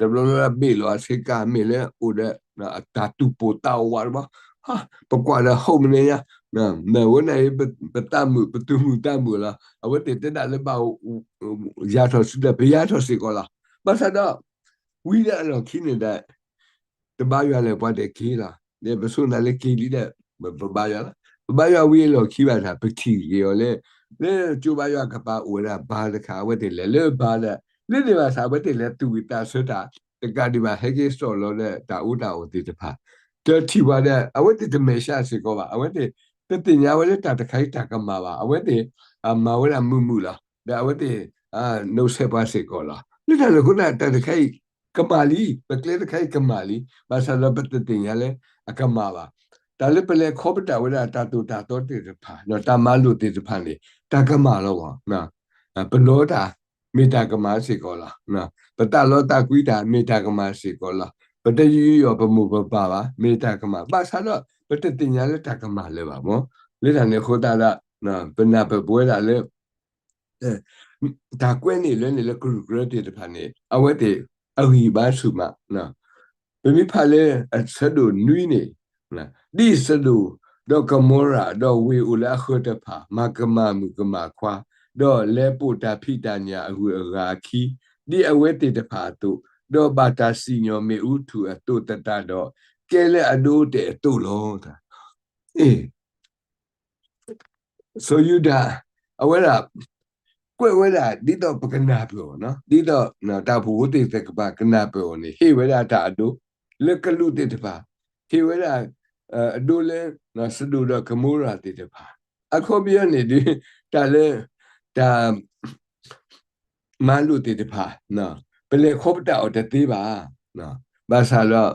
တဘျီဘျီဘ့ၣ်လီၤအဆ့ကၤ မ့ၢ်လၢအိၣ်ဒီး အတၢ်တူၢ်ပိာ်သးဝးတဘျီ, ပကွၢ်ဒီးဟီၣ်မနုၤညါ, မ့ၢ်ဝဲန့ၣ် ပသးမုာ် ပသူၣ်မုာ်သးမုာ်လီၤ. အဝဲသ့ၣ်တဲဒၣ်လၢဘၣ် ယၤထီၣ်စုဒီး ပယၤထီၣ်စ့ၢ်ကီးလီၤ. ဘၣ်ဆၣ်ဒီး ဝံၤဒီးအလီၢ်ခံန့ၣ်ဒီး တဘါယွၤလၢပှၤတက့ၤလီၤ. ပဆိနၤလၢက့ၤလံဒီး ပဘါယွၤလီၤ. ပဘါယွၤဝံၤအလီၢ်ခံဘၣ်ဆၣ် ပထံၣ်ဂ့ၤအီၤလၢ လၢကၠိဘါယွၤကပၤအိၣ်ဝဲဒၣ်ဘါတခါ အဝဲသ့ၣ်လဲၤလၢဘါဒီး လၢန့ၣ်ဘၣ်ဆၣ် အဝဲသ့ၣ်လဲၤသူၣ်ဝံၣ်သးဆၢတၢ် တကးဒံးဘၣ် ဟဲက့ၤစိာ်လီၤဒီးတၢ်အူတၢ်အီၣ်သ့ၣ်တဖၣ် တထံၣ်ပှၤဒီး အဝဲသ့ၣ်တမဲာ်ဆှးစ့ၢ်ကီးဘၣ်. အဝဲသ့ၣ် တသ့ၣ်ညါဝဲလၢတၢ်တခါအံၤတၢ်ကမၣ်ဘၣ်. အဝဲသ့ၣ် မၤဝဲဒၣ်မုာ်မုာ်လီၤ. ဒီးအဝဲသ့ၣ် နီၣ်ဆဲးပှၤစ့ၢ်ကီးလီၤ. လၢတၢ်န့ၣ်အဃိသတး တၢ်တခါအံၤ ကမၣ်လံ, ပကျဲတခါအံၤကမၣ်လံ. ဘၣ်ဆၣ်ဒီးပတသ့ၣ်ညါလၢအကမၣ်ဘၣ်. တၢ်လၢပလဲၤခီပတာ်ဝဲဒၣ်တၢ်သိၣ်တၢ်သီသ့ၣ်တဖၣ် တၢ်မၤလိာ်သ့ၣ်တဖၣ်န့ၣ် တၢ်ကမၣ်လီၤဘၣ်. ပလီတၢ် မ့ၢ်တၢ်ကမၣ်စ့ၢ်ကီးလီၤ. ပသးလီသးကွံတၢ် မ့ၢ်တၢ်ကမၣ်စ့ၢ်ကီးလီၤ. ပတယူးယီၣ်ပမိၢ်ပပၢ်ဘၣ် မ့ၢ်တၢ်ကမၣ်. ဘၣ်ဆၣ်ဒီး ပတသ့ၣ်ညါလၢတၢ်ကမၣ်လၢၤဘၣ်မး. လၢတၢ်န့ၣ်အဃိသတးဒီး ပနၢ်ပၢၢ်ပဝဲဒၣ်လၢ တၢ်ကွဲးန့ၢ်လၢန့ၣ်လၢကရူၢ်ကရၢသ့ၣ်တဖၣ်န့ၣ် အဝဲသ့ၣ်အဂံၢ်ဘါဆူၣ်မး. ပမ့ၢ်ဖးလၢအဆၢဒိၣ်နွံန့ၣ် ဒ်စဒိၣ် ဒီးကမိရၤ ဒီးဝ့ၢ်အိၣ်လၢအဃၢၤတဖၣ် မၤကမၣ်မုၣ်ကမၣ်ခွါ, ဒီးလဲၤပိာ်တၢ်ဖံးတၢ်ညၣ်အဂုၤအဂၤအခံ, ဒ်အဝဲသ့ၣ်တဖၣ်အသိး, ဒီးဘၣ်တၢ်စံၣ်ညီၣ်မ့ၣ်အူထူၣ်အသိးသတးဒီး, ကဲလၢအဒိအတဲာ်အသိးလီၤ. အ့ၣ် စီၤယူဒၤ အဝဲဒၣ် ကွဲးဝဲဒၣ်ဒ်သိးပကနၢ်ပၢၢ်အီၤ, ဒ်သိးတၢ်အိၣ်ဖှိၣ်ဖိသ့ၣ်တဖၣ်ကနၢ်ပၢၢ်အီၤန့ၣ် ဟ့ၣ်ဝဲဒၣ်တၢ်အဒိ လၢကလူးသ့ၣ်တဖၣ်, ဟ့ၣ်ဝဲဒၣ်အဒိလၢ စဒိၣ်ဒီးကမိရၤသ့ၣ်တဖၣ်, အခီပညီန့ၣ်ဒီး တၢ်လၢ တၢ် မၤလိာ်သ့ၣ်တဖၣ် ပလဲၤခီပတာ်အီၤတသ့ဘၣ်. ဘၣ်ဆၣ်ဒီး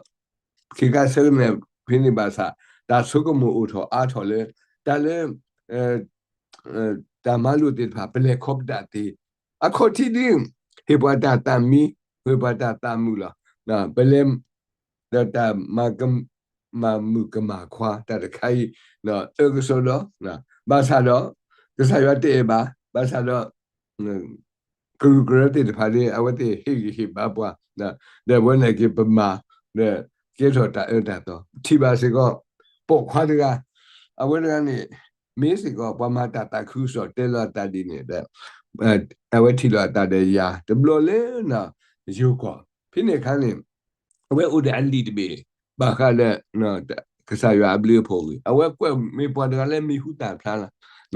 ခဲခါဆၢကတီၢ်ဖဲန့ၣ်ဘၣ်ဆၣ် တၢ်ဆိကမိၣ်အိၣ်ထီၣ်အါထီၣ်လၢ တၢ်လၢ တၢ်မၤလိာ်သ့ၣ်တဖၣ် ပလဲၤခီပတာ်သ့, အခီၣ်ထံးဒ် ဟ့ၣ်ပှၤတၢ်သးမံ, ဟ့ၣ်ပှၤတၢ်သးမုာ်လီၤ. ပလဲၤ ဒီးတၢ် မၤမုာ်ကမၣ်ခွါတၢ်တခါအံၤ အၢကစီဒီ, ဘၣ်ဆၣ်ဒီး ကစၢ်ယွၤတအဲၣ်ဘၣ်, ဘၣ်ဆၣ်ဒီး ကရူၢ်ကရၢသ့ၣ်တဖၣ်န့ၣ် အဝဲသ့ၣ်ဟ့ၣ်ဂံၢ်ဟ့ၣ်ဘါပှၤ, ဒီးအဝဲန့ၣ်က့ၤပမၤ ဒီးကဲထီၣ်တၢ်အၢတၢ်သီ, ပထံၣ်ဘၣ်စ့ၢ်ကီး ပိာ်ခွါတဂၤ, အဝဲတဂၤန့ၣ် မ့ၢ်စ့ၢ်ကီး ပှၤမၤတၢ်သးခုကစီၣ်တဲလီၤအသးဒ်န့ၣ်ဒီး အဝဲထံၣ်လိာ်အသးဒီးယၤ တဘျီလၢ ယိၤကီၢ်, ဖဲန့ၣ်အခါန့ၣ် အဝဲအိၣ်ဒီးအလံာ်တဘ့ၣ် ဘၣ်ဃးဒီး ကစၢ်ယွၤအဘျုးအဖှိၣ်အဂ့ၢ်, အဝဲကွဲးမ့ၢ်ပှၤတဂၤလၢမံၤဟူသၣ်ဖျါလီ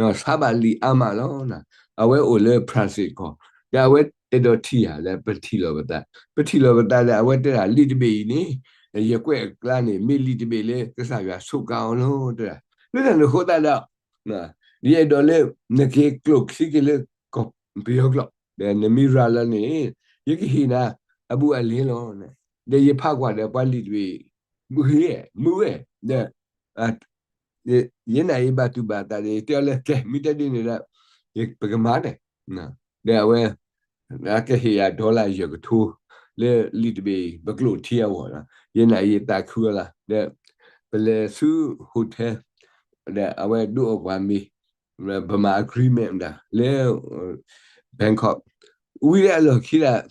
ၤ, ဆါဘၣ်လံာ်အါမးလီၤ. အဝဲအိၣ်လၢ France ကီၢ်, ဒီးအဝဲအဲၣ်ဒိးထံၣ်ယၤလၢပထံၣ်လိာ်ပသး, ပထံၣ်လိာ်ပသးဒီး အဝဲတဲဒၣ်လံာ်တဘ့ၣ်အံၤန့ၣ် ယကွဲးအကျါန့ၣ် မ့ၢ်လံာ်တဘ့ၣ်လၢကစၢ်ယွၤစူးကါအီၤလီၤ တဲဒၣ်, လၢတၢ်န့ၣ်အဃိသတးဒီး ယအဲၣ်ဒိးလၢ နက့ၤကျိာ်ခံက့ၤလၢကီၢ်ပယီၤကျိာ်, ဒီးနမ့ၢ်ရၤလီၤန့ၣ် ယကဟ့ၣ်နၤအဘူးအလဲလီၤ. ဒီးယဖးကွၢ်ဒီးပှၤလံာ်တဘ့ၣ် ဂ့ၤ, မုာ်ဝဲ, ဒီး ယဲနၤအံၤဘၣ်တူၢ်ဘၣ်သးဒီး ယတဲအီၤလၢ ကဲ မ့ၢ်တဲဒ်န့ၣ်ဒီး ပကမၤန့ၣ်, ဒီးအဝဲ အကဟ့ၣ်ယၤ dollar ယဲၢ်ကထိ လၢလံာ်တဘ့ၣ်အံၤ ပကျိာ်ထံအဂီၢ်လီၤ. ယဲနၤအံၤသးခုအီၤလီၤ. ဒီးပလဲၤဆူ hotel ဒီးအဝဲဒိးအီၣ်ပှၤမ့ၤ ပမၤ agreement ဒၣ် လၢ Bangkok ဝံၤဒီးအလီၢ်ခံဒၣ်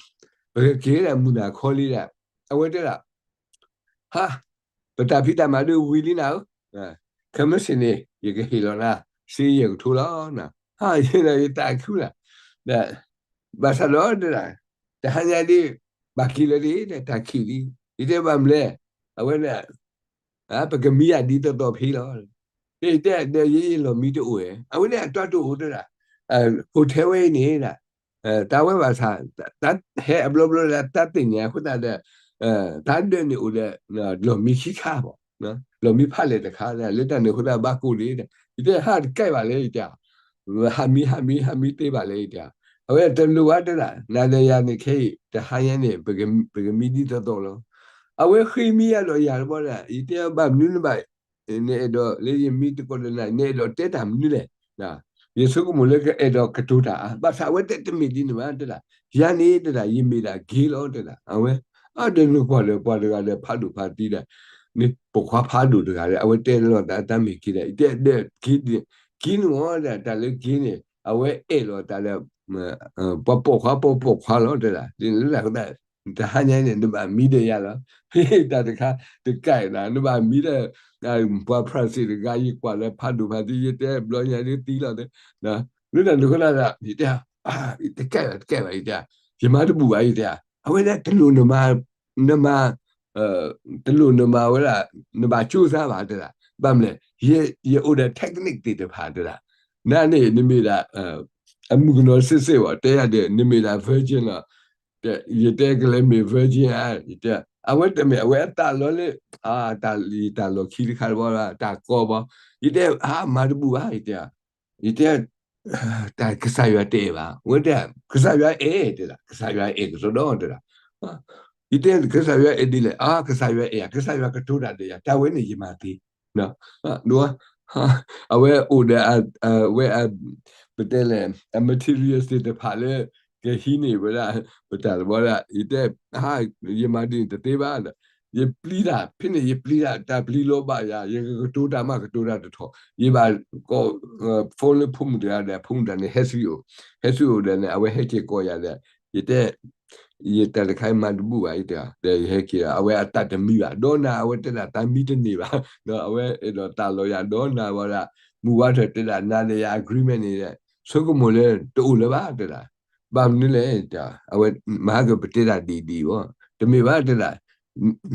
ပကက့ၤဒၣ်မုၢ်နၤခီလံဒၣ် အဝဲတဲဒၣ် ဟါ, ပတၢ်ဖံးတၢ်မၤဒုးဝံၤလံနၤဧၢ, ခဲမုၢ်ဆ့ၣ်န့ၣ် ယကဟ့ၣ်လီၤနၤ စ့ယဲၢ်ကထိလီၤ. ဟါ, ယဲနၤအံၤသးခုလီၤ. ဒီး ဘၣ်ဆၣ်ဒီးတဲဒၣ် တဟါညါဒ် ဘၣ်က့ၤလၢဒ် တၢ်ခံးလံ, ယတဲဘၣ်မနုၤလဲၣ်, အဝဲဒၣ် ပကမံယၤဒ်သိးသိးဖဲလီၤ. ယတဲဒီး ယဲယလီၢ်မံတအိၣ်ဧါ, အဝဲဒၣ်အတီတအိၣ်တဲဒၣ်, hotel ဝဲအံၤန့ၣ်ဒၣ် တၢ်ဝဲဘၣ်ဆၣ် တၢ်ဟဲအဘျီဘျီလၢတၢ်သ့ၣ်ညါအဃိသတးဒီး တၢ်ဒၢးန့ၣ်အိၣ်ဒီး လီၢ်မံခံခါဘၣ်, လီၢ်မံဖးလဲၢ်တခါ လၢတၢ်န့ၣ်အဃိသတးဘၣ်ကိၢ်လံ, ယတဲဟးတကဲဘၣ်လၢယတဲ ဟးမံ ဟးမံ ဟးမံသ့ဘၣ်လၢယတဲ, အဝဲတလိၣ်ဘၣ်တဲဒၣ် နၤဒီးယၤန့ၣ်ခဲအံၤ တဟါညါန့ၣ် ပကမံဒ်သိးသိးလီၤ. အဝဲဃ့မံယၤဒီးယၤတဘျီဒၣ် ယတဲဘၣ်မနုၤနဘၣ် နအဲၣ်ဒိးလၢယမံတကိးဒီးနၤ နအဲၣ်ဒိးတဲတၢ်မနုၤလဲၣ်, ယဆိကမိၣ်လၢကအဲၣ်ဒိးကတိၤတၢ်အါ, ဘၣ်ဆၣ်အဝဲတဲတမ့ၢ်ဒ်န့ၣ်ဘၣ်တဲဒၣ်, ယၤန့ၣ်တဲဒၣ် ယမ့ၢ်ဒၣ် gay လီၤတဲဒၣ်, အဝဲ အါဒီးနကွၢ်ဒီးပှၤတဂၤဒီးဖးဒိၣ်ဖးသံဒီး မ့ၢ်ပိာ်ခွါဖးဒိၣ်တဂၤဒီး အဝဲတဲလီၤသးတၢ်မ့ၢ်က့ၤဒီး ယတဲဒီး gay န့ၣ်မ့ၢ်ဒၣ်တၢ်လၢ gay န့ၣ် အဝဲအဲၣ်လီၤသးဒီး ပှၤပိာ်ခွါပိာ်ပိာ်ခွါလီၤတဲဒၣ်, လၢတၢ်အဃိသတး တဟါညါန့ၣ် နဘၣ်မံဒီးယၤလီၤ, တကးဒၣ် နဘၣ်မံဒီး ပှၤ France တဂၤ ယကွၢ်လၢဖးဒိၣ်ဖးသံ ယတဲဘျီညါဒ်သံလီၤ, လၢတၢ်န့ၣ်အဃိသတးဒီး ယတဲ တကဲဘၣ် တကဲဘၣ် ယတဲ, ယမၤတဘူၣ်ဘၣ် ယတဲ, အဝဲဒၣ်တလိၣ်နမၤ နမၤ တလိၣ်နမၤဝဲဒၣ် နဘၣ်ကၠိသးဘၣ်တဲဒၣ်, ဘၣ်မနုၤလဲၣ် ယအိၣ်ဒီး technique သ့ၣ်တဖၣ်တဲဒၣ်, နၤန့ၣ် နမ့ၢ်ဒၣ် အမုၣ်ကနီၤစ့ၢ်စ့ၢ်ဘၣ် တဲယၤဒီး နမ့ၢ်ဒၣ် virgin လီၤ, ယတဲကလဲၤမ့ၢ် virgin ဧါ, ယတဲ, အဝဲတမ့ၢ် အဝဲအသးလီၤလၢ တၢ်လၢယတၢ်လီၢ်ခံတခါတဘျီ တၢ်ကီဘၣ်, ယတဲ အါ မၤတဘူၣ်ဘၣ် ယတဲ, ယတဲ တၢ်ကစၢ်ယွၤတအဲၣ်ဘၣ်, အဝဲတဲ ကစၢ်ယွၤအဲၣ်တဲဒၣ်, ကစၢ်ယွၤအဲၣ်ကစီဒီတဲဒၣ်, ယတဲ ကစၢ်ယွၤအဲၣ်ဒ်လဲၣ်, အါ ကစၢ်ယွၤအဲၣ်ဧါ, ကစၢ်ယွၤကတိၤတၢ်ဒီးယၤ, တၢ်ဝဲန့ၣ်ယမၤသ့, အဝဲအိၣ်ဒီး အဝဲ ပတဲလဲၣ် အ materials သ့ၣ်တဖၣ်လၢ ကဟံးန့ၢ်ဝဲဒၣ် ပတၢ်တဘျီဒၣ် ယတဲ ယမၤဒ်န့ၣ်တသ့ဘၣ်ဒီး ယပျံၤတၢ် ဖဲန့ၣ် ယပျံၤတၢ် တၢ်ပျံၤလီၤဘၣ်ယၤ ယကကတိၤတၢ်မးကတိၤတၢ်တထီၣ် ယဘၣ်ကိး phone လၢဖိမုၣ်တဂၤဒီး ဖိမုၣ်တဂၤန့ၣ် ဟဲဆူယအိၣ် ဟဲဆူယအိၣ်ဒီးန့ၣ် အဝဲဟဲက့ၤကိးယၤဒီး ယတဲ ယတၢ်တခါမၤတဘူၣ်ဘၣ် ယတဲ ဒီးယဟဲက့ၤဒီး အဝဲအသးတမံဘၣ် ဒီးနၤ အဝဲတဲဒၣ် သးမံတန့ၢ်ဘၣ် ဒီးအဝဲအဲၣ်ဒိးသးလီၤယၤ ဒီးနၤဝဲဒၣ် မုၢ်ဝါထီၣ်တဲဒၣ် နၤဒီးယၤ agreement န့ၣ် ဆိကမိၣ်လၢတအိၣ်လၢၤဘၣ် တဲဒၣ် ဘၣ်မနုၤလဲၣ် အဝဲမၤကပတဲတၢ်ဒ်ဒ်အံၤ တမ့ၢ်ဘၣ် တဲဒၣ်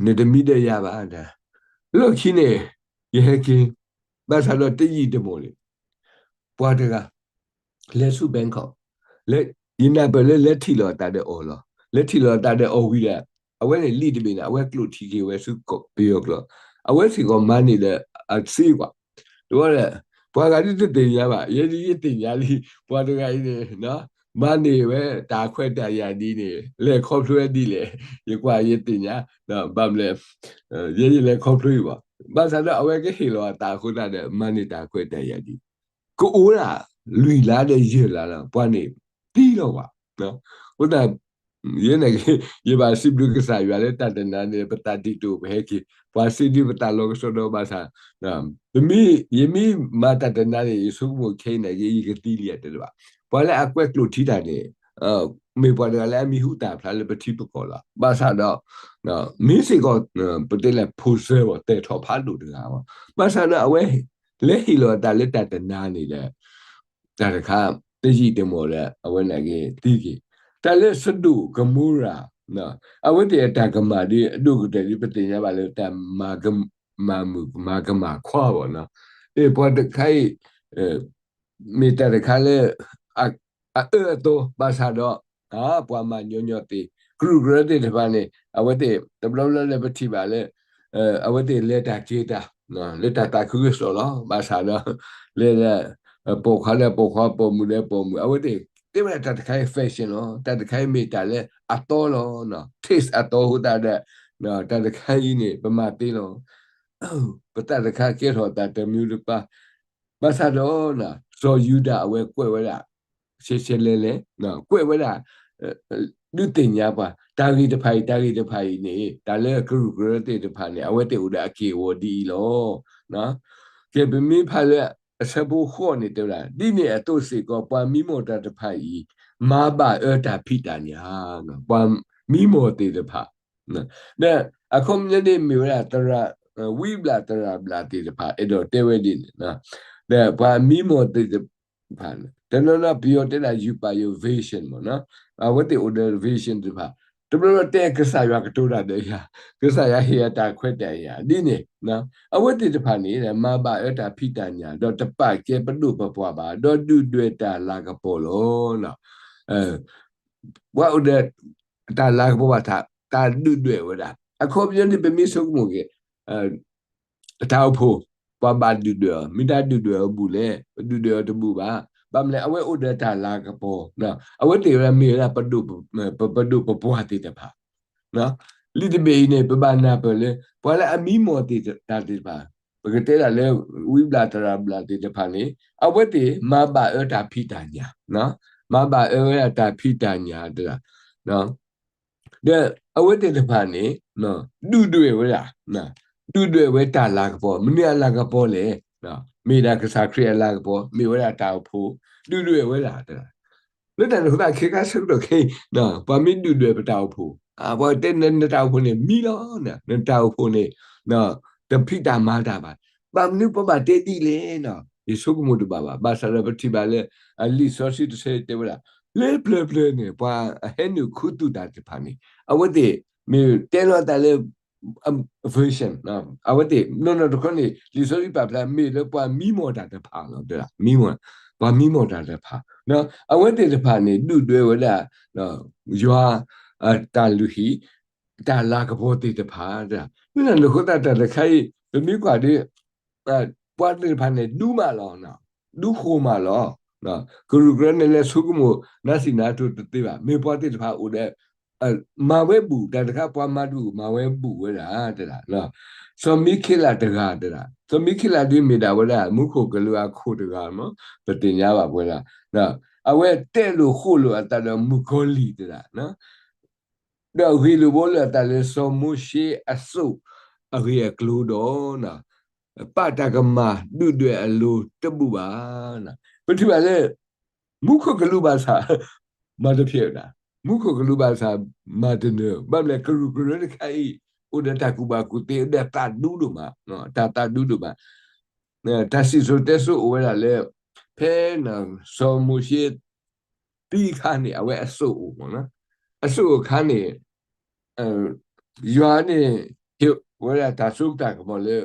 နတမံဒီးယၤဘၣ် တဲ လီၢ်ခံန့ၣ် ယဟဲက့ၤ ဘၣ်ဆၣ်ဒီးတယံာ်တမီၢ်န့ၣ် ပှၤတဂၤ လဲၤဆူ Bangkok, လဲၤ, ယနၢ်ပၢၢ်လၢလဲၤထံၣ်လိာ်အသးဒီးအီၤလီၤ. လဲၤထံၣ်လိာ်အသးဒီးအီၤဝံၤဒီး အဝဲန့ၣ်လံာ်တဘ့ၣ်န့ၣ် အဝဲကျိာ်ထံက့ၤဝဲဆူပယီၤကျိာ်, အဝဲစ့ၢ်ကီးမၤန့ၢ်ဒီးအစ့ကွၢ်, တဝဲဒီး ပှၤဂၤဒ်တသ့ၣ်ညါဘၣ်, ယဲဒ်ယသ့ၣ်ညါလံ, ပှၤတဂၤအံၤန့ၣ် မၤန့ၢ်ဝဲတၢ်ခွဲးတၢ်ယာ်ဒ်န့ၣ် လဲၤခီဖျိဝဲဒ်လဲၣ်, ယကွၢ်ယသ့ၣ်ညါ, ဘၣ်မနုၤလဲၣ်, ယဲယလဲၤခီဖျိအံၤဘၣ်, ဘၣ်ဆၣ်ဒီးအဝဲကဟ့ၣ်လီၤအသးအဃိသတးဒီး မၤန့ၢ်တၢ်ခွဲးတၢ်ယာ်ဒ် ကအိၣ်ဒၣ်လွံၢ်လါဒီးယဲၢ်လါလီၤ, ပှၤန့ၣ်သံလီၤဝဲ, အဃိသတး ယဲန့ၣ် ယဘၣ်စံးဘျုးကစၢ်ယွၤလၢတၢ်တနၤန့ၣ် ပသးဒ်သိးပဟဲက့ၤ, ပှၤစံးဒ်ပသးလီၤကစီဒီဘၣ်ဆၣ်, ပမ့ၢ်, ယမ့ၢ်မၤတၢ်တနၤန့ၣ် ယဆိကမိၣ်ခဲအံၤန့ၣ် ယကသံလံဧါတဲတဘၣ်, ပှၤလၢအကွဲးကျိာ်ထံတၢ်န့ၣ် မ့ၢ်ပှၤတဂၤလၢအမံၤဟူသၣ်ဖျါလၢပထံပကီၢ်လီၤ. ဘၣ်ဆၣ်ဒီး မ့ၢ်စ့ၢ်ကီး ပတဲလၢ possess အီၤ သယ်ထီၣ်ဖးဒိၣ်တဂၤအီၤ, ဘၣ်ဆၣ်ဒီးအဝဲ လဲၤဟ့ၣ်လီၤအသးလၢတၢ်တနၤန့ၣ်ဒီး တၢ်တခါ တယံာ်တမီၢ်ဒီး အဝဲန့ၣ်က့ၤသံက့ၤ, တၢ်လၢစဒိၣ်ကမိရၤ အဝဲသ့ၣ်အတၢ်ကမၣ်ဒ်အဒိၣ်ကတၢၢ်ဒ် ပသ့ၣ်ညါဘၣ်လၢတၢ်မၤကမၣ်မုၣ် မၤကမၣ်ခွါဘၣ်နီၤ, အ့ၣ် ပှၤတခါအံၤ မ့ၢ်တၢ်တခါလၢ အအၢအသီ ဘၣ်ဆၣ်ဒီး ပှၤမၤညီညီသ့ ကရူၢ်ကရၢသ့ၣ်တဖၣ်န့ၣ် အဝဲသ့ၣ် တဘျီဘျီလၢပထံၣ်ဘၣ်လၢ အဝဲသ့ၣ်လဲၤတၢ်က့ၤတၢ် လၢတၢ်သးခုကစီၣ်လီၤ. ဘၣ်ဆၣ်ဒီး လဲၤလၢ ပိာ်ခွါလၢပိာ်ခွါ ပိာ်မုၣ်လၢပိာ်မုၣ် အဝဲသ့ၣ် တဲဝဲဒၣ်တၢ်တခါအံၤ fashion လီၤ. တၢ်တခါအံၤမ့ၢ်တၢ်လၢအသီလီၤ. taste အသီအဃိသတးဒီး တၢ်တခါအံၤန့ၣ် ပမၤသ့လီၤ. ပသးတခါကဲထီၣ်သးတမံၤတပၤ ဘၣ်ဆၣ်ဒီး စီၤယူဒၤအဝဲကွဲးဝဲဒၣ် ရှဲရှဲလဲလဲ ကွဲးဝဲဒၣ် ဒုးသ့ၣ်ညါပှၤ တၢ်ဂ့ၢ်တဖၣ်အံၤ တၢ်ဂ့ၢ်တဖၣ်အံၤန့ၣ် တၢ်လၢကရူၢ်ကရၢသ့ၣ်တဖၣ်န့ၣ် အဝဲသ့ၣ်အိၣ်ဒီးအက့ၢ်အဂီၤဒ်အံၤလီၤ. ကဲ ပမ့ၢ်ဖးလၢအဆၢဖိဃိးန့ၣ်တဲဝဲဒၣ် ဒ်န့ၣ်အသိးစ့ၢ်ကီး ပှၤမံမီၢ်တၢ်တဖၣ်အံၤ မၤဘၣ်အၢတၢ်ဖံးတၢ်ညၣ်, ပှၤမံမီၢ်သ့ၣ်တဖၣ် ဒီးအခီပညီန့ၣ်မ့ၢ်ဝဲဒၣ် သရၣ်, ဝံဘျၣ်သရၣ်ဘျၣ်သ့ၣ်တဖၣ် အဲၣ်ဒိးတဲဝဲဒ်န့ၣ်, ဒီးပှၤမံမီၢ်သ့ၣ်တဖၣ် တနီၤနီၤပယီၤတဲဒၣ် ယုၢ်ပာ်ယိၣ် vision မ့ၢ်နီၤ, အဝဲသ့ၣ်အိၣ်ဒီး vision သ့ၣ်တဖၣ်, တဘျီဘျီတဲကစၢ်ယွၤကတိၤတၢ်ဒီးယၤ, ကစၢ်ယွၤဟ့ၣ်အတၢ်ခွဲးတၢ်ယာ် ဒ်န့ၣ်, အဝဲသ့ၣ်တဖၣ်န့ၣ် မၤဘၣ်အၢတၢ်ဖံးတၢ်ညၣ် ဒီးတပာ်ကဲပဒိၣ်ပပှၢ်ဘၣ်, ဒီးဒုၣ်ဒွဲၣ်တၢ်လၤကပီၤလီၤ. ပှၤအိၣ်ဒီး တၢ်လၤကပီၤဘၣ်ဆၣ် တၢ်ဒုၣ်ဒွဲၣ်ဝဲဒၣ်. အခီပညီန့ၣ် ပမ့ၢ်ဆိကမိၣ်က့ၤ အတၢ်အိၣ်ဖှိၣ် ပှၤဘၣ်ဒုၣ်ဒွဲၣ်အီၤ, မ့ၢ်တၢ်ဒုၣ်ဒွဲၣ်အီၤဘူၣ်လဲၣ်, ပဒုၣ်ဒွဲၣ်အီၤတဘူၣ်ဘၣ်. ဘၣ်မနုၤလဲၣ် အဝဲအိၣ်ဒီးတၢ်လၤကပီၤ, အဝဲသ့ၣ်ဝဲဒၣ်မ့ၢ်ဝဲဒၣ် ပဒိၣ်ပပှၢ်သ့ၣ်တဖၣ် လံာ်တဘ့ၣ်အံၤန့ၣ် ပဘၣ်နၢ်ပၢၢ်လၢ ပှၤလၢအမံမီၢ်သ့ၣ်တဖၣ်, ပကတဲဒၣ်လၢ ဝံဘျၣ်သရၣ်ဘျၣ်သ့ၣ်တဖၣ်န့ၣ် အဝဲသ့ၣ်မၤဘၣ်အၢတၢ်ဖံးတၢ်ညၣ်, မၤဘၣ်အၢဝဲဒၣ်တၢ်ဖံးတၢ်ညၣ်တဂၤ ဒီးအဝဲသ့ၣ်တဖၣ်န့ၣ် ဒုၣ်ဒွဲၣ်ဝဲဒၣ်, ဒုၣ်ဒွဲၣ်ဝဲတၢ်လၤကပီၤ, မနုၤအလၤကပီၤလဲၣ်, မ့ၢ်ဒၣ်ကစၢ်ခရံာ်အလၤကပီၤ, မ့ၢ်ဝဲဒၣ်တၢ်အိၣ်ဖှိၣ်, ဒုၣ်ဒွဲၣ်ဝဲဒၣ်တဂၤ. လၢတၢ်န့ၣ်အဃိသတး ခဲခါဆၢကတီၢ်ခဲအံၤ ပှၤမ့ၢ်ဒုၣ်ဒွဲၣ်ပတၢ်အိၣ်ဖှိၣ်, ပှၤတဲနတၢ်အိၣ်ဖှိၣ်န့ၣ်မံလီၤ, နတၢ်အိၣ်ဖှိၣ်န့ၣ် တဖံးတၢ်မၤတၢ်ဘၣ်. ဘၣ်မနုၤပှၤဘၣ်တဲဒ်လဲၣ်နီၤ, ယဆိကမိၣ်တဘၣ်ဘၣ်. ဘၣ်ဆၣ်ဒီးပထံၣ်ဘၣ်လၢ အလံာ်စီဆှံတဆၢတဲဝဲဒၣ် လၢပျၢၤပျၢၤန့ၣ် ပှၤအဟဲနုာ်ခူသူၣ်တၢ်သ့ၣ်တဖၣ်န့ၣ် အဝဲသ့ၣ်မ့ၢ်တဲလီၤအသးလၢ version အဝဲသ့ၣ် နီၢ်နီၢ်တခီန့ၣ် လံာ်စီဆှံပာ်ဖျါမ့ၢ်လၢပှၤမံမီၢ်တၢ်တဖၣ်လီၤ, မံမီၢ်, ပှၤမံမီၢ်တၢ်တဖၣ်, အဝဲသ့ၣ်တဖၣ်န့ၣ် ဒုၣ်ဒွဲၣ်ဝဲဒၣ် ယွၤ တၢ်လုၢ်ဟံၣ် တၢ်လၤကပီၤသ့ၣ်တဖၣ်, လၢတၢ်န့ၣ်အဃိသတးတၢ်တခါအံၤ ပမ့ၢ်ကွၢ်ဒီး ပှၤသ့ၣ်တဖၣ်န့ၣ် ဒူမးလီၤ, ဒူဃိၣ်မးလီၤ. ကရူၢ်ကရၢန့ၣ်လဲၤဆိကမိၣ် နါစံၣ်နါထိတသ့ဘၣ်. မ့ၢ်ပှၤသ့ၣ်တဖၣ်အိၣ်ဒီး မၤဝဲဘူၣ်, တၢ်တခါပှၤမၤတဘူၣ် မၤဝဲဘူၣ်ဝဲဒၣ်တဒၣ်. စီၤမံခ့လးတဂၤတဒၣ်, စီၤမံခ့လးဒ်မ့ၢ်ဒၣ်ဝဲဒၣ် မူခိၣ်ကလူးအခိၣ်တဂၤမး, ပသ့ၣ်ညါဘၣ်ပဝဲဒၣ်. အဝဲတဲလိာ်ဃိလိာ်အသးဒီးမုၣ်ကီၤလံၢ်တဒၣ် ဒီးဂ့ၢ်လိာ်ဘှီလိာ်အသးလၢစီၤမိၤၡ့အစိၣ်အဂ့ၢ်အကျိၤဒီး ပာ်တၢ်ကမၣ်ဒုၣ်ဒွဲၣ်အလိၤတဘူၣ်ဘၣ်. ပထံၣ်ဘၣ်လၢ မူခိၣ်ကလူးဘၣ်ဆၣ် မၤတဖျဲးဝဲဒၣ်, မူခိၣ်ကလူးဘၣ်ဆၣ် မၤတနၢၤ, ဘၣ်မနုၤလဲၣ် ကရူၢ်ကရၢတခါအံၤ အိၣ်ဒီးတၢ်ကူၣ်ဘၣ်ကူၣ်သ့ အိၣ်ဒီးသးဒူဒိၣ်မး, တၢ်သးဒူဒိၣ်မး တၢ်စံၣ်စိၤတဲစိၤအိၣ်ဝဲဒၣ်လၢ ဖဲစီၤမိၤၡ့သံအခါန့ၣ် အဝဲအစိၣ်အိၣ်မး, အစိၣ်အိၣ်အခါန့ၣ် ယွၤန့ၣ် ဟ့ၣ်ဝဲဒၣ်တၢ်စိတၢ်ကမီၤလၢ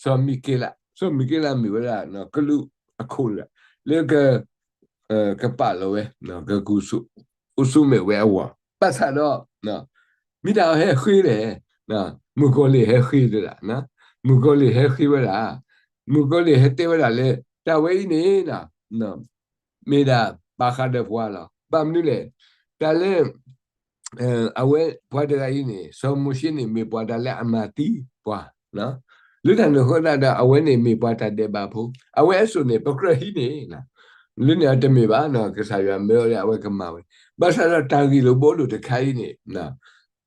စီၤမံက့လး, စီၤမံက့လးမ့ၢ်ဝဲဒၣ် ကလူးအခိၣ်တဂၤ, လၢက ကပာ်လီၤဝဲ ကကူၣ် အိၣ်ဆူၣ်မဲာ်ဝဲအဂီၢ်, ဘၣ်ဆၣ်ဒီး မ့ၢ်တၢ်ဟဲဃ့လဲၣ်, မုၣ်ကီၤလံၢ်ဟဲဃ့တဒၣ်, မုၣ်ကီၤလံၢ်ဟဲဃ့ဝဲဒၣ်, မုၣ်ကီၤလံၢ်ဟဲတဲဝဲဒၣ်လၢ တၢ်ဝဲအံၤန့ၣ် မ့ၢ်ဒၣ်ဘၣ်ဃးဒီးပှၤလီၤ. ဘၣ်မနုၤလဲၣ်, တၢ်လၢ အဝဲပှၤတဂၤအံၤန့ၣ် စီၤမိၤၡ့န့ၣ် မ့ၢ်ပှၤတၢ်လၢအမၤသံပှၤ, လၢတၢ်န့ၣ်အဃိသတးဒီး အဝဲန့ၣ်မ့ၢ်ပှၤတၢ်ဒဲးဘးဖိ, အဝဲအစိၣ်န့ၣ် ပကြၢးဟံးန့ၢ် လၢန့ၣ်အတမ့ၢ်ဘၣ်, ကစၢ်ယွၤမၢအီၤလၢအဝဲကမၤဝဲ, ဘၣ်ဆၣ်ဒီးတၢ်ဂ့ၢ်လိာ်ဘှီလိာ်တခါအံၤန့ၣ်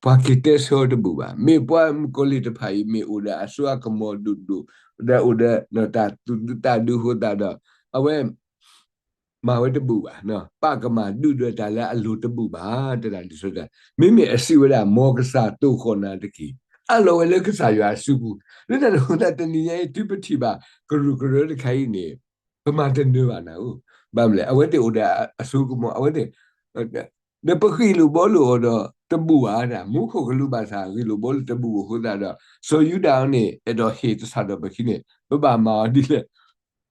ပှၤက့ၤတဲဆၢတဘူၣ်ဘၣ်. မ့ၢ်ပှၤမုၣ်ကီၤလံၢ်တဖၣ်အံၤ မ့ၢ်အိၣ်ဒီးအစိအကမီၤဒိၣ်ဒိၣ်, ဒီးအိၣ်ဒီးတၢ်သူၣ်ဒူသးဒူအဃိသတးဒီး အဝဲ မၤဝဲတဘူၣ်ဘၣ်, ပာ်ကမၣ်ဒုၣ်ဒွဲၣ်တၢ်လၢအလိၤတဘူၣ်ဘၣ်, တဲဒၣ်လံာ်စီဆှံ, မ့မ့ၢ်အစံးဝဲဒၣ် မ်ကစၢ်တိာ်ဃီၣ်နၤတက့ၢ်, အးလီၤဝဲလၢကစၢ်ယွၤအစုပူၤ, လၢတၢ်န့ၣ်အဃိသတး တနံၤညါအံၤ တုၤပထံၣ်ဘၣ်ကရူၢ်ကရၢတခါအံၤန့ၣ် ပမၤတနၢၤဘၣ်နၤဧၢ, ဘၣ်မနုၤလဲၣ် အဝဲသ့ၣ်အိၣ်ဒီးအစိကမီၤ, အဝဲသ့ၣ် ဒီးပဂ့ၢ်လိာ်ဘှီလိာ်အီၤဒီးတဘူၣ်ဘၣ်, မူခိၣ်ကလူးဘၣ်ဆၣ် ဂ့ၢ်လိာ်ဘှီလိာ်တဘူၣ်အဃိသတးဒီး စီၤယူဒၤန့ၣ် အဲၣ်ဒိးဟ့ၣ်တၢ်ဆၣ်ဒီးပခံန့ၣ် ပဘၣ်မၤအီၤဒ်လဲၣ်,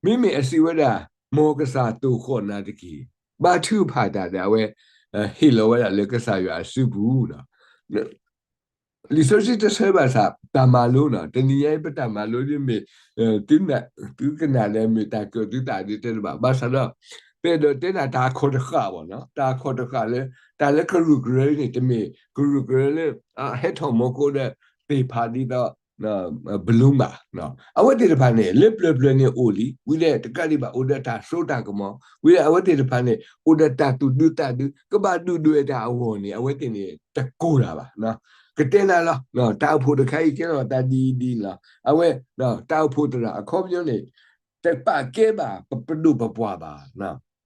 မ့မ့ၢ်အစံးဝဲဒၣ် မ်ကစၢ်တိာ်ဃီၣ်နၤတက့ၢ်, ဘါထုကဖၣ်တၢ်ဒီးအဝဲ ဟ့ၣ်လီၤဝဲဒၣ်လၢကစၢ်ယွၤအစုပူၤ လံာ်စီဆှံတဆၢဘၣ်ဆၣ် တၢ်မၤလိနီၤ, တနံၤညါအံၤ ပတၢ်မၤလိဒ်မ့ၢ် သုကနၣ်ဒီး မ့ၢ်တၢ်ကၢၣ်သုသးဒ်တဲတဘၣ်, ဘၣ်ဆၣ်ဒီး ပအဲၣ်ဒိးတဲဒၣ်တၢ်အခီၣ်တဃာ်ဘၣ်နီၤ, တၢ်အခီၣ်တဃာ်လၢ တၢ်လၢကရူၢ်ကရၢန့ၣ် တမ့ၢ်ကရူၢ်ကရၢလၢ အဟဲထီၣ်မီၤကိးဒီးသ့ၣ်ဖးဒ်သိး ဘလူးမး, အဝဲသ့ၣ်တဖၣ်န့ၣ် လၢပျၢၤပျၢၤန့ၣ်အိၣ်လံ, ဝံၤဒီးတကးဒံးဘၣ် အိၣ်ဒီးတၢ်စိတၢ်ကမီၤ, ဝံၤဒီးအဝဲသ့ၣ်တဖၣ်န့ၣ် အိၣ်ဒီးတၢ်သူၣ်ဒူသးဒူ, ကဘၣ်ဒုၣ်ဒွဲၣ်တၢ်အဂီၢ်န့ၣ် အဝဲသ့ၣ်န့ၣ် တကိၢ်တၢ်ဘၣ်. ကတဲနၤလီၤ, တၢ်အိၣ်ဖှိၣ်တခါအံၤကဲထီၣ်သးဒ်အံၤဒ်အံၤလီၤ, အဝဲ တၢ်အိၣ်ဖှိၣ်သရၣ် အခီပညီန့ၣ် တပာ်ကဲဘၣ် ပဒိၣ်ပပှၢ်ဘၣ်.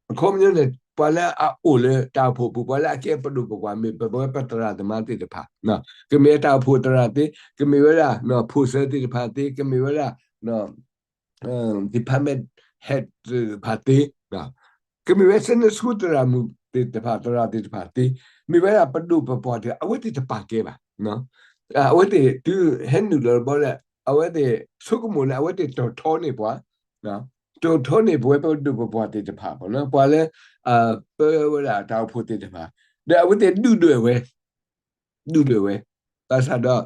အခီပညီန့ၣ် ပှၤလၢအအိၣ်လၢတၢ်အိၣ်ဖှိၣ်ပူၤ ပှၤလၢအကဲပဒိၣ်ပပှၢ် မ့ၢ်ပဝဲပသရၣ်သမါသ့ၣ်တဖၣ်, ကမ့ၢ်ဝဲတၢ်အိၣ်ဖှိၣ်သရၣ်သ့, ကမ့ၢ်ဝဲဒၣ် ဖိၣ်စၢၤသ့ၣ်တဖၣ်သ့, ကမ့ၢ်ဝဲဒၣ် department head သ့ၣ်တဖၣ်သ့, ကမ့ၢ်ဝဲ Sunday school သရၣ်မုၣ်သ့ၣ်တဖၣ် သရၣ်သ့ၣ်တဖၣ်သ့, မ့ၢ်ဝဲဒၣ်ပဒိၣ်ပပှၢ်သ့ၣ် အဝဲသ့ၣ်တပာ်ကဲဘၣ်. အဝဲသ့ၣ်တုၤဟဲနုာ်လီၤတဘျီဒီး အဝဲသ့ၣ်ဆိကမိၣ်လၢအဝဲသ့ၣ်တီၢ်ထီန့ၢ်ပှၤ တီၢ်ထီန့ၢ်ပဝဲပဒိၣ်ပပှၢ်သ့ၣ်တဖၣ်, ပှၤလၢ ပၢဝဲဒၣ်တၢ်အိၣ်ဖှိၣ်သ့ၣ်တဖၣ်, ဒီးအဝဲသ့ၣ်ဒုၣ်ဒွဲၣ်ဝဲ, ဒုၣ်ဒွဲၣ်ဝဲ, ဘၣ်ဆၣ်ဒီး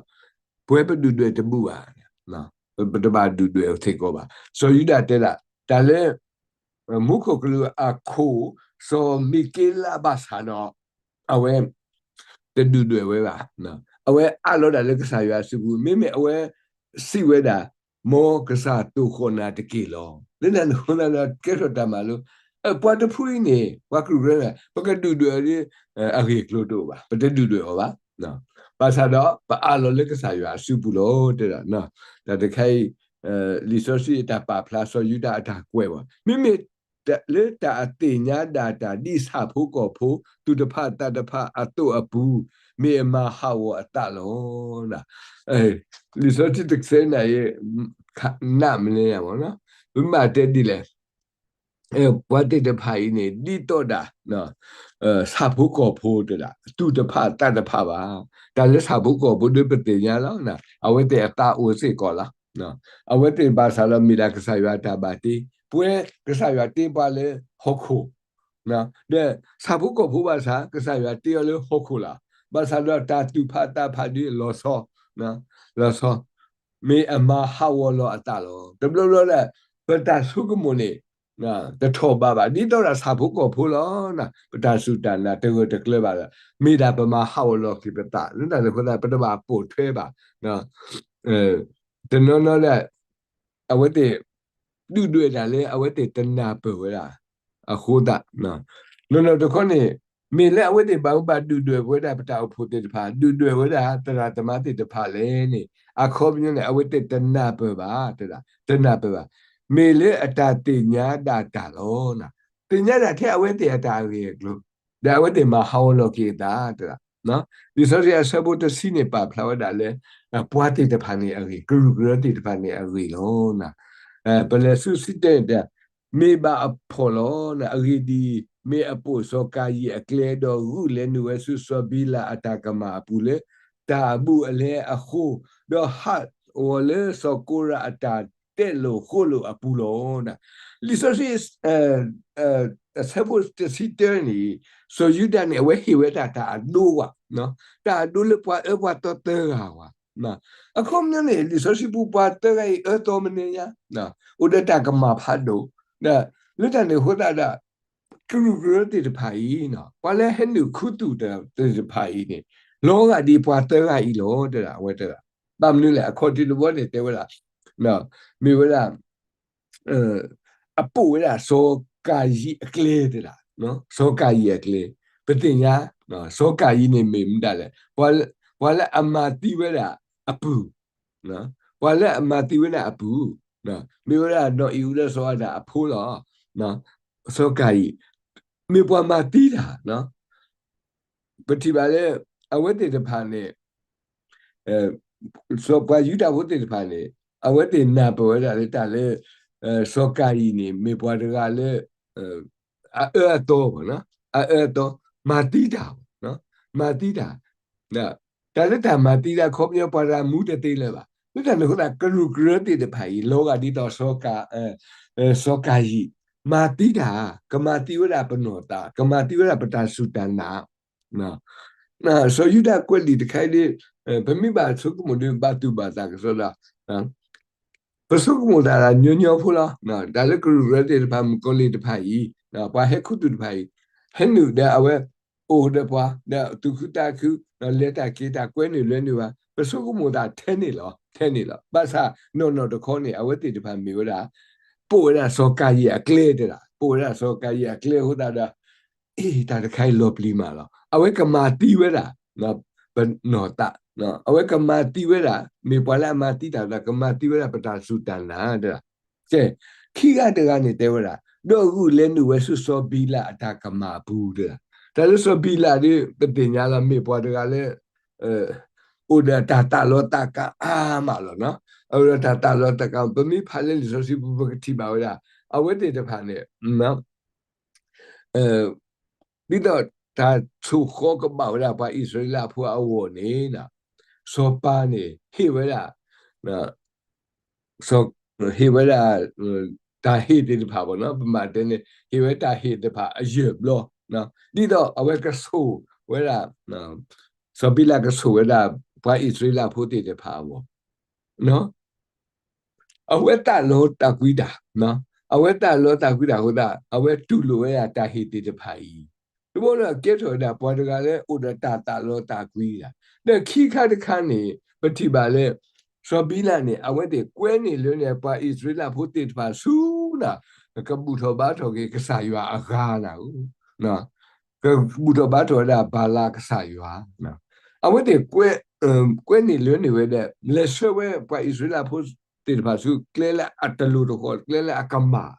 ပဝဲပဒုၣ်ဒွဲၣ်တဘူၣ်ဘၣ်, ပတဘၣ်ဒုၣ်ဒွဲၣ်စ့ၢ်ကီးဘၣ်. စီၤယူဒၤတဲဒၣ် တၢ်လၢ မူခိၣ်ကလူးအခိၣ် စီၤမံၤက့လးဘၣ်ဆၣ်ဒီး အဝဲ တဒုၣ်ဒွဲၣ်ဝဲဘၣ်. အဝဲအးလီၤဒၣ်လၢကစၢ်ယွၤအစုပူၤ, မ့မ့ၢ်အဝဲစံးဝဲဒၣ် မ်ကစၢ်တိာ်ဃီၣ်နၤတက့ၢ်လီၤ. လၢတၢ်န့ၣ်အဃိသတးဒီး ကဲထီၣ်တၢ်မၤလိ, ပှၤတဖုအံၤန့ၣ် ပှၤကရူၢ်ကရၢန့ၣ် ပကဒုၣ်ဒွဲၣ်အီၤလၢ အဂ့ၢ်အကျိၤတအိၣ်ဘၣ်, ပတဒုၣ်ဒွဲၣ်အီၤဘၣ်. ဘၣ်ဆၣ်ဒီး ပအးလီၤလၢကစၢ်ယွၤအစုပူၤလီၤ တဲဒၣ်. တၢ်တခါအံၤ လံာ်စီဆှံအတၢ်ပာ်ဖျါ စီၤယူဒၤအတၢ်ကွဲးဘၣ်, မ့မ့ၢ်လၢတၢ်အသ့ၣ်ညါဒၣ်တၢ် ဒ်ဆၣ်ဖိကီၢ်ဖိ သူၣ်တဖၣ်သးတဖၣ်အသိးအပူၤ မ့ၢ်အမၤဟးဂီၤအသးလီၤ. လံာ်စီဆှံတဆၢနၤအံၤ နးမလဲၣ်, ပမ့ၢ်တဲဒ်လဲၣ်, ပှၤသ့ၣ်တဖၣ်အံၤန့ၣ် ဒ်သိးဒၣ် ဆၣ်ဖိကီၢ်ဖိတဒၣ် သူၣ်တဖၣ်သးတဖၣ်ဘၣ်. တၢ်လၢဆၣ်ဖိကီၢ်ဖိဒီးပသ့ၣ်ညါလီၤ, အဝဲသ့ၣ်အသးအိၣ်စ့ၢ်ကီးလီၤ. အဝဲသ့ၣ်ဘၣ်ဆၣ်ဒီးမ့ၢ်ဒၣ်ကစၢ်ယွၤအတၢ်ဘၣ်တ့, ပဝဲကစၢ်ယွၤတ့ပှၤလၢဟီၣ်ခိၣ် ဒီးဆၣ်ဖိကီၢ်ဖိဘၣ်ဆၣ် ကစၢ်ယွၤတ့အီၤလၢဟီၣ်ခိၣ်လီၤ. ဘၣ်ဆၣ်ဒီးတၢ်သူၣ်ဖးသးဖးဒ်လီၤဆီ, လီၤဆီ, မ့ၢ်အမၤဟးဂီၤလီၤအသးလီၤ. တဘျီဘျီဒီး ပတၢ်ဆိကမိၣ်န့ၣ် တထီၣ်ဘးဘၣ် ဒ်သိးဒီးဆၣ်ဖိကီၢ်ဖိလီၤ. ပတၢ်စူၢ်တၢ်နာ်တဂၢၢ်တကျၢၤဘၣ်ဒီး မ့ၢ်ဒၣ်ပမၤဟးဂီၤလီၤက့ၤပသး လၢတၢ်န့ၣ်အဃိသတး ပတဘၣ်ပိာ်ထွဲဘၣ်. တနီၤနီၤဒီး အဝဲသ့ၣ် ဒုၣ်ဒွဲၣ်တၢ်လၢအဝဲသ့ၣ်တနၢ်ပၢၢ်ဝဲဒၣ်အဃိသတး, နီၢ်နီၢ်တခီန့ၣ် မ့ၢ်လၢအဝဲသ့ၣ်ဘၣ်မူဘၣ်ဒုၣ်ဒွဲၣ်ဝဲဒၣ်ပတၢ်အိၣ်ဖှိၣ်သ့ၣ်တဖၣ် ဒုၣ်ဒွဲၣ်ဝဲဒၣ်သရၣ်သမါသ့ၣ်တဖၣ်လဲၣ်န့ၣ် အခီပညီန့ၣ် အဝဲသ့ၣ်တနၢ်ပၢၢ်ဘၣ်, တနၢ်ပၢၢ်ဘၣ်. မ့ၢ်လၢအတၢ်သ့ၣ်ညါဒၣ်တၢ်လီၤ. သ့ၣ်ညါဒၣ်ထဲအဝဲသ့ၣ်အတၢ်အဂ့ၢ်အကျိၤ ဒီးအဝဲသ့ၣ်မၤဟးဂီၤလီၤက့ၤအသး, လံာ်စီဆှံအဆၢဖိတဆံန့ၣ် ပာ်ဖျါဝဲဒၣ်လၢ ပှၤသ့ၣ်တဖၣ်န့ၣ်အဂ့ၢ် ကရူၢ်ကရၢသ့ၣ်တဖၣ်န့ၣ်အဂ့ၢ်လီၤ. ပလဲၤဆူစံၣ်တဲၣ်တဲ မ့ၢ်ဘၣ်အဖှီၣ်လီၤ. အဂ့ၢ်ဒ်အံၤ, မ့ၢ်အပိာ်စီၤကၤယံၣ်အကျဲ ဒီးဂုာ်လဲၤနုာ်ဝဲဆူစီၤဘံလၣ်အတၢ်ကမၣ်အပူၤလၢ တၢ်အဘူးအလဲအဃိ, ဒီးဟးဂီၤလၢစီၤကိရးအတၢ် အတၢ်တဲလိာ်ဃိလိာ်အပူၤလီၤ. လံာ်စီဆှံ အဆၢဖိတဆံတၢန့ၣ် စီၤယူဒၤန့ၣ် အဝဲဟ့ၣ်ဝဲဒၣ်တၢ်အဒိဝဲ, တၢ်အဒိလၢပှၤအၢပှၤသီသၢဂၤဝဲ. အခီပညီန့ၣ် လံာ်စီဆှံပူၤပှၤသၢဂၤအံၤအၢသီမနုၤညါ, အိၣ်ဒီးတၢ်ကမၣ်ဖးဒိၣ်, ဒီးလၢတၢ်န့ၣ်အဃိသတးဒီး ကရူၢ်ကရၢသ့ၣ်တဖၣ်အံၤ, ပှၤလၢဟဲနုာ်ခူသူၣ်သ့ၣ်တဖၣ်အံၤန့ၣ် လီၤဂာ်ဒ်ပှၤသၢဂၤအံၤလီၤ တဲဒၣ် အဝဲတဲဒၣ်. ဘၣ်မနုၤလဲၣ် အခီၣ်ထံးတဘီန့ၣ်တဲဝဲဒၣ်, မ့ၢ်ဝဲဒၣ် အပိာ်ဝဲဒၣ်စီၤကၤယံၣ်အကျဲတဲဒၣ်, စီၤကၤယံၣ်အကျဲ, ပသ့ၣ်ညါ စီၤကၤယံၣ်န့ၣ်မ့ၢ်မတၤလဲၣ်, ပှၤလၢအမၤသံဝဲဒၣ်အပုၢ်, ပှၤလၢအမၤသံဝဲဒၣ်အပုၢ်, မ့ၢ်ဝဲဒၣ်နီၢ်အံၣ်အူဒီးစီၤအၤဒၣ်အဖိလီၤ. စီၤကၤယံၣ်, မ့ၢ်ပှၤမၤသံတၢ်, ပထံၣ်ဘၣ်လၢ အဝဲသ့ၣ်တဖၣ်န့ၣ် ပှၤယူဒၤဖိသ့ၣ်တဖၣ်န့ၣ် အဝဲသ့ၣ်နၢ်ပၢၢ်ဝဲဒၣ်လၢတၢ်လၢ စီၤကၤယံၣ်န့ၣ် မ့ၢ်ပှၤတဂၤလၢ အအၢအသီ, အအၢအသီ မၤသံတၢ်, မၤသံတၢ်, တၢ်လၢတၢ်မၤသံတၢ် အခီပညီပှၤတဂၤမူတသ့လၢၤဘၣ်. လၢတၢ်န့ၣ်အဃိသတး ကရူၢ်ကရၢသ့ၣ်တဖၣ်အံၤ လီၤဂာ်ဒ်သိး စီၤကၤယံၣ် မၤသံတၢ်, ကမၤသံဝဲဒၣ်ပနီၢ်သး, ကမၤသံဝဲဒၣ်ပတၢ်စူၢ်တၢ်နာ် စီၤယူဒၤကွဲးလံာ်တခါအံၤဒီး ပမ့ၢ်ဘၣ်ဆိကမိၣ်ဒီး ဘၣ်သူၣ်ဘၣ်သးကစီဒီး ပဆိကမိၣ်တၢ်ညီညီဖိလီၤ. တၢ်လၢကရူၢ်ကရၢသ့ၣ်တဖၣ် မုၣ်ကီၤလံၢ်တဖၣ်အံၤ, ပှၤဟဲခူသူၣ်တဖၣ်အံၤ ဟဲနုာ်ဒီးအဝဲ အိၣ်ဒီးပှၤ ဒီးသူၣ်ခုသးခု လဲၤတၢ်က့ၤတၢ် ကွဲနုာ်လဲၤနုာ်ဘၣ်, ပဆိကမိၣ်တၢ်ထဲန့ၣ်လီၤ, ထဲန့ၣ်လီၤ. ဘၣ်ဆၣ်နီၢ်နီၢ်တခီန့ၣ် အဝဲသ့ၣ်တဖၣ်မ့ၢ်ဝဲဒၣ် ပိာ်ဝဲဒၣ်စီၤကၤယံၣ်အကျဲတဲဒၣ်, ပိာ်ဝဲဒၣ်စီၤကၤယံၣ်အကျဲအဃိသတးဒီး အ့ တၢ်တခါအံၤလီၤပျံၤမးလီၤ. အဝဲကမၤသံဝဲဒၣ် ပနီၢ်သး, အဝဲကမၤသံဝဲဒၣ် မ့ၢ်ပှၤလၢအမၤသံတၢ်သး ကမၤသံဝဲဒၣ်ပတၢ်စူၢ်တၢ်နာ်တဲဒၣ်. ကဲ, ခံဂၤတဂၤန့ၣ်တဲဝဲဒၣ် ဒီးဂုာ်လဲၤနုာ်ဝဲဆူစီၤဘံလးအတၢ်ကမၣ်အပူၤတဲဒၣ်. တၢ်လၢစီၤဘံလးဒီး ပသ့ၣ်ညါလီၤ မ့ၢ်ပှၤတဂၤလၢ အိၣ်ဒီးတၢ်သးလီၤသးကးအါမးလီၤ. အိၣ်ဒီးတၢ်သးလီၤသးကး ပမ့ၢ်ဖးလၢလံာ်စီဆှံပူၤ ပကထံၣ်ဘၣ်ဝဲဒၣ် အဝဲသ့ၣ်တဖၣ်န့ၣ် ဒ်သိးတၢ်ဆိၣ်ဃီကဘၣ်ဝဲဒၣ်ပှၤအံၣ်စရ့လးဖိအဂီၢ်န့ၣ် စီၤပၤန့ၣ် ဟ့ၣ်ဝဲဒၣ် ဟ့ၣ်ဝဲဒၣ် တၢ်ဟ့ၣ်သ့ၣ်တဖၣ်ဘၣ်နီၤ ပမၤတဲန့ၣ် ဟ့ၣ်ဝဲတၢ်ဟ့ၣ်တဖၣ်အယဲၢ်ဘျီ ဒ်သိးအဝဲကဆိၣ်ဝဲဒၣ် စီၤဘံလးကဆိၣ်ဝဲဒၣ် ပှၤအံၣ်စရ့လးဖိသ့ၣ်တဖၣ်အဂီၢ် အဝဲသးလီသးကွံတၢ်, အဝဲသးလီသးကွံတၢ်အဃိသတး အဝဲတူၢ်လိာ်ဝဲဒၣ်တၢ်ဟ့ၣ်သ့ၣ်တဖၣ်အံၤ, တဘျီလၢအကဲထီၣ်ဝဲဒၣ်ပှၤတဂၤလၢအိၣ်ဒီးတၢ်သးလီသးကွံတၢ်, ဒီးခံခါတခါန့ၣ် ပထံၣ်ဘၣ်လၢ စီၤဘံလးန့ၣ် အဝဲသ့ၣ်ကွဲန့ၢ်လၢန့ၣ် ပှၤအံၣ်စရ့လးဖိသ့ၣ်တဖၣ်ဆူနၤ ကဘူၣ်ထီၣ်ဘါထီၣ်က့ၤကစၢ်ယွၤအဂၤနၤဧိၤ ကဘူၣ်ထီၣ်ဘါထီၣ်ဝဲဒၣ်ဘၤလးကစၢ်ယွၤ, အဝဲသ့ၣ်ကွဲ ကွဲန့ၢ်လၢန့ၢ်ဝဲဒီး လဲၤဆှၢဝဲပှၤအံၣ်စရ့လးဖိသ့ၣ်တဖၣ်ဆူ ကျဲလၢအတလိၤတဃီၤ ကျဲလၢအကမၣ်,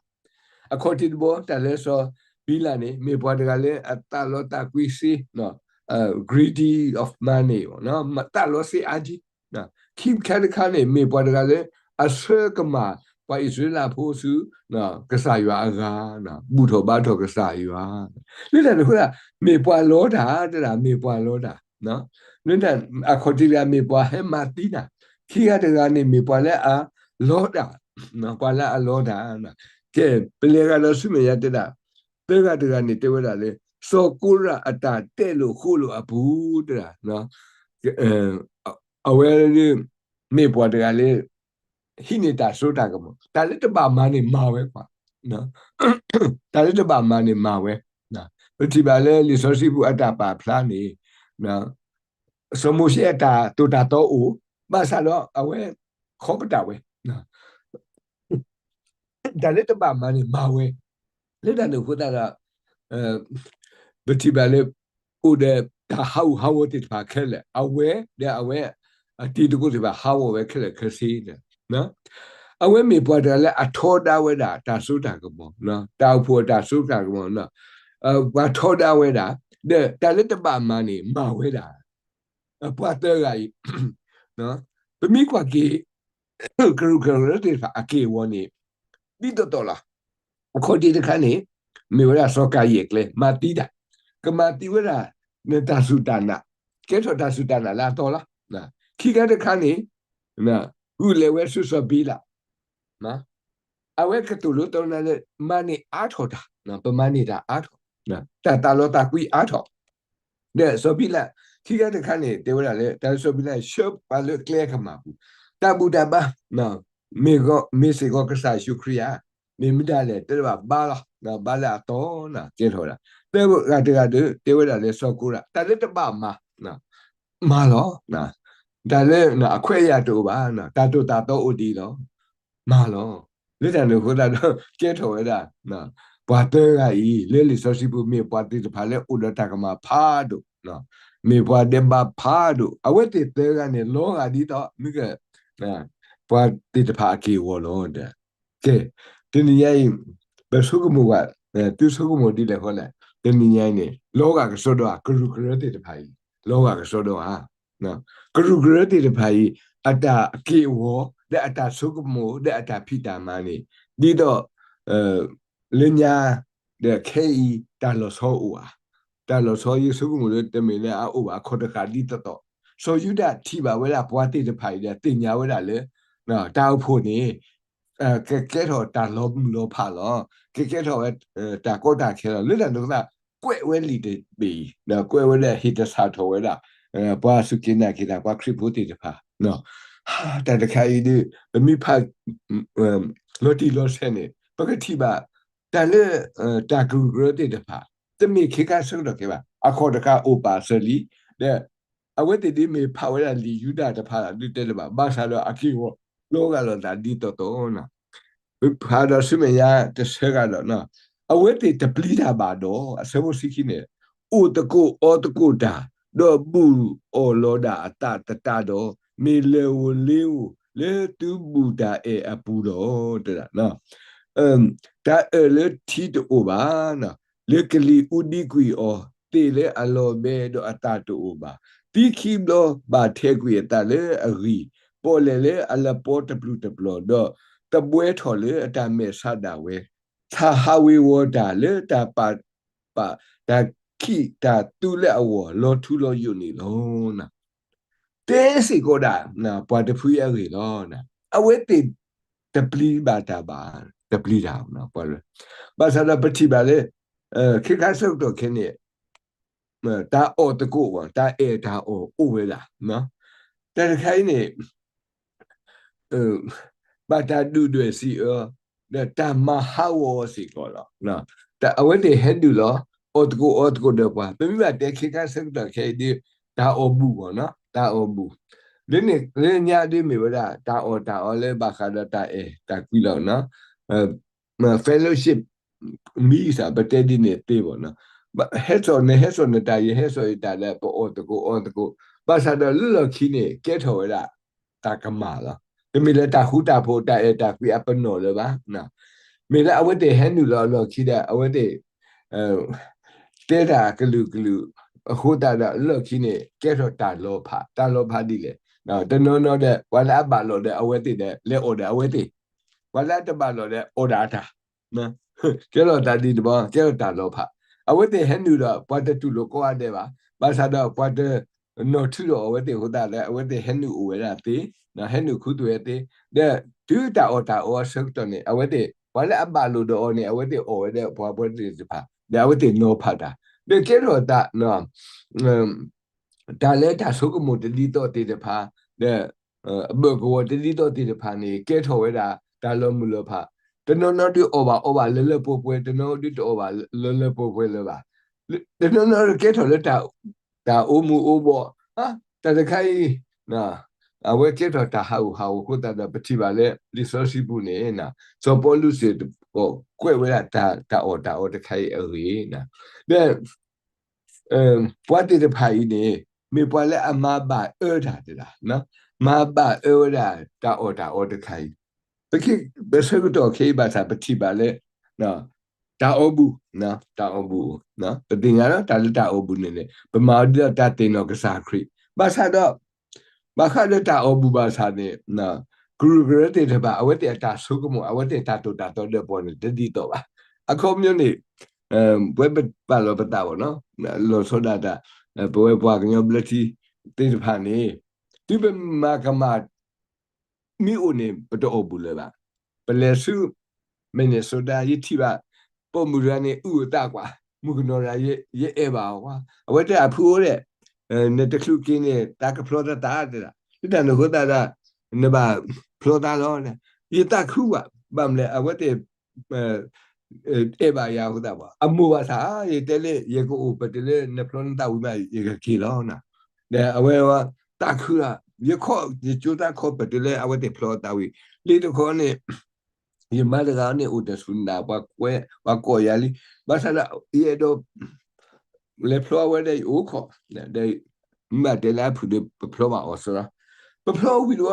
အခီၣ်ထံးတဘီ တၢ်လၢစီၤဘံလးန့ၣ် မ့ၢ်ပှၤတဂၤလၢအသးလီသးကွံစ့ greedy of money သးလီစ့အါကံ ခံခါတခါန့ၣ် မ့ၢ်ပှၤတဂၤလၢ အဆှၢကမၣ် ပှၤအံၣ်စရ့လးဖိဆူ ကစၢ်ယွၤအဂၤ, ဘူၣ်ထီၣ်ဘါထီၣ်ကစၢ်ယွၤ, လၢတၢ်န့ၣ်အဃိသတး မ့ၢ်ပှၤလီတၢ် တဲဒၣ်မ့ၢ်ပှၤလီတၢ်, လၢအခီၣ်ထံးတဂၤမ့ၢ်ပှၤဟဲမၤသံတၢ်, ခံဂၤတဂၤန့ၣ်မ့ၢ်ပှၤလၢအလီတၢ်, ပှၤလၢအလီတၢ်, ကဲ ပလဲၤဂၤဒီးဆူမဲာ်ညါတဲဒၣ်, သၢဂၤတဂၤန့ၣ်တဲဝဲဒၣ်လၢ စီၤကိရးအတၢ်တဲလိာ်ဃိလိာ်အပူၤ တဲဒၣ် အဝဲ မ့ၢ်ပှၤတဂၤလၢ ဟံးန့ၢ်တၢ်စိတၢ်ကမီၤ တၢ်လၢတဘၣ်မၤန့ၣ်မၤဝဲ, တၢ်လၢတဘၣ်မၤန့ၣ်မၤဝဲ, ပထံၣ်ဘၣ်လၢလံာ်စီဆှံပူၤအတၢ်ပာ်ဖျါန့ၣ် စီၤမိၤၡ့အတၢ်သိၣ်တၢ်သီအိၣ်, ဘၣ်ဆၣ်ဒီးအဝဲ ခီပတာ်ဝဲ တၢ်လၢတဘၣ်မၤန့ၣ်မၤဝဲ, လၢတၢ်န့ၣ်အဃိသတးဒီး ပထံၣ်ဘၣ်လၢ အိၣ်ဒီးတၢ်ဟးဂူာ်ဟးဂီၤသ့ၣ်တဖၣ်ခဲလၢာ်, အဝဲဒီးအဝဲ အတံၤသကိးသ့ၣ်တဖၣ်ဟးဂီၤဝဲခဲလၢာ်ခဲဆ့, အဝဲမ့ၢ်ပှၤတဂၤလၢအထီဒါဝဲဒၣ်တၢ်စိတၢ်ကမီၤ, တၢ်အိၣ်ဖှိၣ်အတၢ်စိတၢ်ကမီၤ, ပှၤထီဒါဝဲဒၣ်, ဒီးတၢ်လၢတဘၣ်မၤန့ၣ်မၤဝဲဒၣ်, ပှၤသၢဂၤအံၤ ပမ့ၢ်ကွၢ်က့ၤ ကရူၢ်ကရၢသ့ၣ်တဖၣ်အက့ၢ်အဂီၤန့ၣ် ဒ်သိးသိးလီၤ. အခီၣ်ထံးတခါန့ၣ် မ့ၢ်ဝဲဒၣ်စီၤကၤယံၣ်အကျဲ မၤသံတၢ်, ကမၤသံဝဲဒၣ် တၢ်စူၢ်တၢ်နာ်, ကဲထီၣ်တၢ်စူၢ်တၢ်နာ်လၢအသီလီၤ. ခံခါတခါန့ၣ် ဂုာ်လဲၤဝဲဆူစီၤဘံလး အဝဲကတိၤလၢတနၤလၢ မၤန့ၢ်အါထီၣ်တၢ်, ပမၤန့ၢ်တၢ်အါထီၣ်, တၢ်သးလီသးကွံအါထီၣ်, ဒီးစီၤဘံလး ခံခါတခါန့ၣ် တဲဝဲဒၣ်လၢ တၢ်လၢစီၤဘံလး ဆှၢပှၤလၢကျဲကမၣ်ပူၤ, တၢ်ဘူၣ်တၢ်ဘါ မ့ၢ်စ့ၢ်ကီးကစၢ်ယ့ၣ်ၡူးခရံာ်ဧါ, မ့ၢ်မတၤလဲၣ် တဲတဘၣ်ဘါလီၤ, ဘါလၢအသီန့ၣ် ကဲထီၣ်ဝဲဒၣ်, သၢဂၤတဂၤဒီး တဲဝဲဒၣ်လၢစီၤကိရး တၢ်လၢတဘၣ်မၤ မၤလီၤ, တၢ်လၢအခွဲးအယာ်တအိၣ်ဘၣ်, တၢ်သိၣ်တၢ်သီအိၣ်ဒ်အံၤလီၤ, မၤလီၤ, လၢတၢ်န့ၣ်အဃိသတးဒီး ကဲထီၣ်ဝဲဒၣ် ပှၤသၢဂၤအံၤ လၢလံာ်စီဆှံပူၤ မ့ၢ်ပှၤသ့ၣ်တဖၣ်လၢအိၣ်ဒီးတၢ်ကမၣ်ဖးဒိၣ်, မ့ၢ်ပှၤဒဲးဘးဖးဒိၣ်, အဝဲသ့ၣ်သၢဂၤန့ၣ် လီၤဂာ်ဒ်သိး မ့ၢ်က ပှၤသ့ၣ်တဖၣ်အက့ၢ်အဂီၤလီၤ. ကဲ, တနံၤညါအံၤ ပဆိကမိၣ်ဘၣ်, သုဆိကမိၣ်ဒ်လဲၣ်ဃီလဲၣ်, တနံၤညါအံၤန့ၣ် လီၤဂာ်ကစီဒီဧါ, ကရူၢ်ကရၢသ့ၣ်တဖၣ်အံၤ လီၤဂာ်ကစီဒီဧါ, ကရူၢ်ကရၢသ့ၣ်တဖၣ်အံၤ အတၢ်က့ၢ်အဂီၤ လၢအတၢ်ဆိကမိၣ် လၢအတၢ်ဖံးတၢ်မၤန့ၣ် ဒ်သိး လၢညါ ဒီးခဲအံၤ တၢ်လီၤဆီအိၣ်ဧါ, တၢ်လီၤဆီယဆိကမိၣ်လၢတမ့ၢ်လၢအအိၣ်ဘၣ် အခီၣ်တဃာ်ဒ်သိးသိး, စီၤယူဒၤထံၣ်ဘၣ်ဝဲဒၣ်ပှၤသ့ၣ်တဖၣ်အံၤဒီးသ့ၣ်ညါဝဲဒၣ်လၢ တၢ်အိၣ်ဖှိၣ်န့ၣ် ကကဲထီၣ်တၢ်လီၤမုၢ်လီၤဖးလီၤ, ကကဲထီၣ်ဝဲ တၢ်ကီတၢ်ခဲလီၤ, လၢတၢ်န့ၣ်အဃိသတး ကွဲးဝဲလံာ်တဘ့ၣ်အံၤ, ကွဲးဝဲဒၣ်ဟ့ၣ်တၢ်ဆၢထၢၣ်ဝဲဒၣ် ပှၤစူၢ်က့ၤနာ်က့ၤတၢ် ပှၤခရံာ်ဖိသ့ၣ်တဖၣ်, တၢ်တခါအံၤဒီး ပမ့ၢ်ဖး လီၤတံၢ်လီၤဆဲးန့ၣ် ပကထံၣ်ဘၣ် တၢ်လၢ တၢ်ကရူၢ်ကရၢသ့ၣ်တဖၣ် တမ့ၢ်ခ့ခါဆၢကတီၢ်ခဲအံၤဘၣ်, အခီၣ်တဃာ်အိၣ်ပာ်စၢၤလံ, ဒီး အဝဲသ့ၣ်ဒ်မ့ၢ်ဖးဝဲဒၣ်လံာ်ယူဒၤတဖၣ်ဒုးတဲတဘၣ်, ဘၣ်ဆၣ်ဒီးအက့ၢ်အဂီၤ လီၤဂာ်လိာ်သးဒ်သိးသိး ဖးဒီးဆူမဲာ်ညါတဆၢဂၤဒီး အဝဲသ့ၣ်တပျံၤတၢ်ဘၣ်ဒီး အဆၢဖိဆံခံန့ၣ် အိၣ်သကိးအီသကိးတၢ်, ဒီးဘူၣ်အီၣ်လီၤဒၣ်အသးသတးဒီး မ့ၢ်လဲၤဧိၤလ့ဧိၤလၢသုဘူၣ်တၢ်အဲၣ်အပူၤလီၤ. တၢ်အၢၣ်လၢထံတအိၣ်ဘၣ်, လၢကလံၤအူဒံကွံာ်အီၤ သ့ၣ်လၢအလီၤဘဲဒီးအသၣ်တအိၣ်ဘၣ်. သံခံဘျီဘၣ်ထဲးကွံာ်အသးလၢအဂံၢ်, ပီၣ်လဲၣ်လၢအလပီတပျုာ်တပျီၤ, ဒီးသဘှဲထီၣ်လၢအတၢ်မဲာ်ဆှးဒၣ်ဝဲ, ထးဟးဝ့ၤဝီၤတၢ်လၢတၢ်ပာ်ပာ်တၢ်ခံးတၢ်သူလၢအဂီၢ် လီၤထူလီၤယိာ်န့ၣ်လီၤ. တဲစ့ၢ်ကီးဒၣ် ပှၤတဖုအံၤအဂ့ၢ်လီၤ. အဝဲသ့ၣ်တပျံၤဘၣ်တၢ်ဘၣ်, တပျံၤတၢ်, ဘၣ်ဆၣ်ဒီးပထံၣ်ဘၣ်လၢ ခ့ခါဆၢကတီၢ်ခဲအံၤန့ၣ် တၢ်အီၣ်သကိး, တၢ်အဲၣ်တၢ်အီၣ်အိၣ်ဝဲဒၣ်, တၢ်တခါအံၤန့ၣ် ဘၣ်တၢ်ဒုၣ်ဒွဲၣ်စံးအၢ, ဒီးတၢ်မၤဟးဂီၤအီၤစ့ၢ်ကီးလီၤ. အဝဲသ့ၣ်ဟဲနုာ်လီၤ အီၣ်သကိးအီသကိးဒီးပှၤ, ပမ့ၢ်ဘၣ်တဲခ့ခါဆၢကတီၢ်ခဲအံၤဒီး တၢ်အီၣ်ဘူၣ်ဘၣ်နီၤ, တၢ်အီၣ်ဘူၣ်, လၢန့ၣ်လၢညါဒ်မ့ၢ်ဝဲဒၣ် တၢ်အီၣ်တၢ်အီလၢဘၣ်ဃးဒီးတၢ်အဲၣ်တၢ်ကွံလီၤနီၤ. fellowship meal ပတဲဒ်န့ၣ်သ့ဘၣ်နီၤ, ဟဲစိာ်နဟဲစိာ်နတၢ် ယဟဲစိာ်ယတၢ်လၢပအီၣ်သကိးအီသကိး, ဘၣ်ဆၣ်ဒီးလၢလီၢ်ခံန့ၣ် ကဲထီၣ်ဝဲဒၣ် တၢ်ကမၣ်လီၤ. တမ့ၢ်လၢတၢ်ဃူတၢ်ဖိး တၢ်အဲၣ်တၢ်ကွံအပနီၣ်လၢၤဘၣ်. မ့ၢ်လၢအဝဲသ့ၣ်ဟဲနုာ်လီၤအလီၢ်ခံဒီး အဝဲသ့ၣ် တဲတၢ်ကလုာ်ကလုာ် အဃိသတးဒီး လၢလီၢ်ခံန့ၣ် ကဲထီၣ်တၢ်လီၤဖး, တၢ်လီၤဖးဒ်လဲၣ်. တနီၤနီၤဒီး ပှၤလၢအဘၣ်လိာ်ဒီးအဝဲသ့ၣ်ဒီး လဲၤအီၣ်ဒီးအဝဲသ့ၣ်, ပှၤလၢအတဘၣ်လိာ်ဒီး အီၣ်ဒၣ်အတၢ် ကဲထီၣ်တၢ်ဒ်တဘျီ ကဲထီၣ်တၢ်လီၤဖး, အဝဲသ့ၣ်ဟဲနုာ်ဒီး ပှၤတတူၢ်လိာ်ကိးဂၤဒဲးဘၣ်, ဘၣ်ဆၣ်ဒီးပှၤတ နီၣ်ထူဒီးအီၤအဝဲသ့ၣ်အဃိသတးဒီး အဝဲသ့ၣ်ဟဲနုာ်အိၣ်ဝဲဒၣ်သ့, ဟဲနုာ်ခူသူၣ်ဝဲသ့, ဒီးတုၤတၢ်အီၣ်တၢ်အီအဆၢကတီၢ်န့ၣ် အဝဲသ့ၣ် ပှၤလၢအဘၣ်လိာ်ဒီးအီၤန့ၣ် အဝဲသ့ၣ်အီၣ်ဝဲဒီးပှၤပှၤသ့ၣ်တဖၣ် ဒီးအဝဲသ့ၣ်နီၤဖးတၢ် ဒီးကဲထီၣ်သး တၢ်လၢတၢ်ဆိကမိၣ်တဒ်သိးသ့ၣ်တဖၣ် ဒီး အဘၢၣ်ကဝီၤတဒ်သိးသ့ၣ်တဖၣ်န့ၣ် ကဲထီၣ်ဝဲဒၣ် တၢ်လီၤမုၢ်လီၤဖး, တနီၤနီၤဒုးအီၣ်ဘၣ်အီဘၣ်လၢလၢပှဲၤပှဲၤ, တနီၤဒုးတအီၣ်ဘၣ်လၢလၢပှဲၤပှဲၤလၢၤဘၣ်, တနီၤနီၤကဲထီၣ်လၢ တၢ်အိၣ်မူအိၣ်ဘှီၣ်, တၢ်တခါအံၤ အဝဲကဲထီၣ်တၢ်ဟးဂူာ်ဟးဂီၤအဃိသတးဒီး ပထံၣ်ဘၣ်လၢလံာ်စီဆှံပူၤန့ၣ် စီၤပီလူးစ့ၢ်ကီးကွဲးဝဲဒၣ် တၢ်အီၣ်တၢ်အီတခါအံၤအဂ့ၢ်, ဒီး ပှၤသ့ၣ်တဖၣ်အံၤန့ၣ် မ့ၢ်ပှၤလၢအမၤဘၣ်အၢတၢ်တဒၣ်, မၤဘၣ်အၢဝဲဒၣ်တၢ်အီၣ်တၢ်အီတခါအံၤ, ပဆၢကတီၢ်ခဲအံၤဘၣ်ဆၣ် ပထံၣ်ဘၣ်လၢ တၢ်အီၣ်ဘူၣ်, တၢ်အီၣ်ဘူၣ်, ပသ့ၣ်ညါလီၤ တၢ်လၢတၢ်အီၣ်ဘူၣ်န့ၣ်န့ၣ် ပမၤအီၤဒ်သိးတၢ်သ့ၣ်နီၣ်ကစၢ်ခရံာ်, ဘၣ်ဆၣ်ဒီး ဘၣ်ဃးဒီးတၢ်အီၣ်ဘူၣ်ဘၣ်ဆၣ်န့ၣ် ကရူၢ်ကရၢသ့ၣ်တဖၣ် အဝဲသ့ၣ်အတၢ်ဆိကမိၣ် အဝဲသ့ၣ်တၢ်သိၣ်တၢ်သီဒီးပှၤန့ၣ် တဒ်သိးဘၣ်. အခီပညီန့ၣ် ပဝဲပပာ်လီၤပသးဘၣ်နီၤ လီၤဆီဒၣ်တၢ် ပဝဲပှၤကညီဘျၢထံသ့ၣ်တဖၣ်န့ၣ် တုၤပမၤကမၣ် မ့ၢ်အိၣ်န့ၣ် ပတအီၣ်ဘူၣ်လၢၤဘၣ်. ပလဲၤဆူ Minnesota ယထံၣ်ဘၣ် ပိာ်မုၣ်တဂၤန့ၣ် အုၣ်အသးကွၢ်, မုၣ်ကနီၤတဂၤ ယအဲၣ်ဘၣ်အီၤကွၢ်, အဝဲတဲအဖုအိၣ်ဒီး နတချုးက့ၤန့ၣ် တၢ်ကဖျီသးသးတဲဒၣ်, လၢတၢ်န့ၣ်အဃိသတးဒီး နဘၣ်ဖျီသးလီၤ, ယသးခုဘၣ်, ဘၣ်မနုၤလဲၣ် အဝဲသ့ၣ် အဲၣ်ဘၣ်ယၤအဃိသတးဘၣ်, အမိၢ်ဘၣ်ဆၣ် ယတဲလၢ ယကအိၣ်ပတုၤလၢနဖျီနသးဝံၤမး ယကက့ၤလီၤ. ဒီးအဝဲသးခုလီၤ, ယခီၣ် ယကၠိသးခီၣ်ပတုၤလၢအဝဲသ့ၣ်ဖျီသးဝံၤ, လ့တခီန့ၣ် ယမါတဂၤန့ၣ်အိၣ်တဆူၣ်နၤ ပှၤကွဲ ပှၤကိးယၤလံ, ဘၣ်ဆၣ်ဒီး ယအဲၣ်ဒိး လဲၤဖျီအဝဲဒီးယအိၣ်ခိး, ဒီး မ့ၢ်ဘၣ်တဲလၢအဖုၣ်ဒီး ပဖျီဘၣ်အီၤစ့ၢ်ကီး, ပဖျီဝံၤတဝီဒီး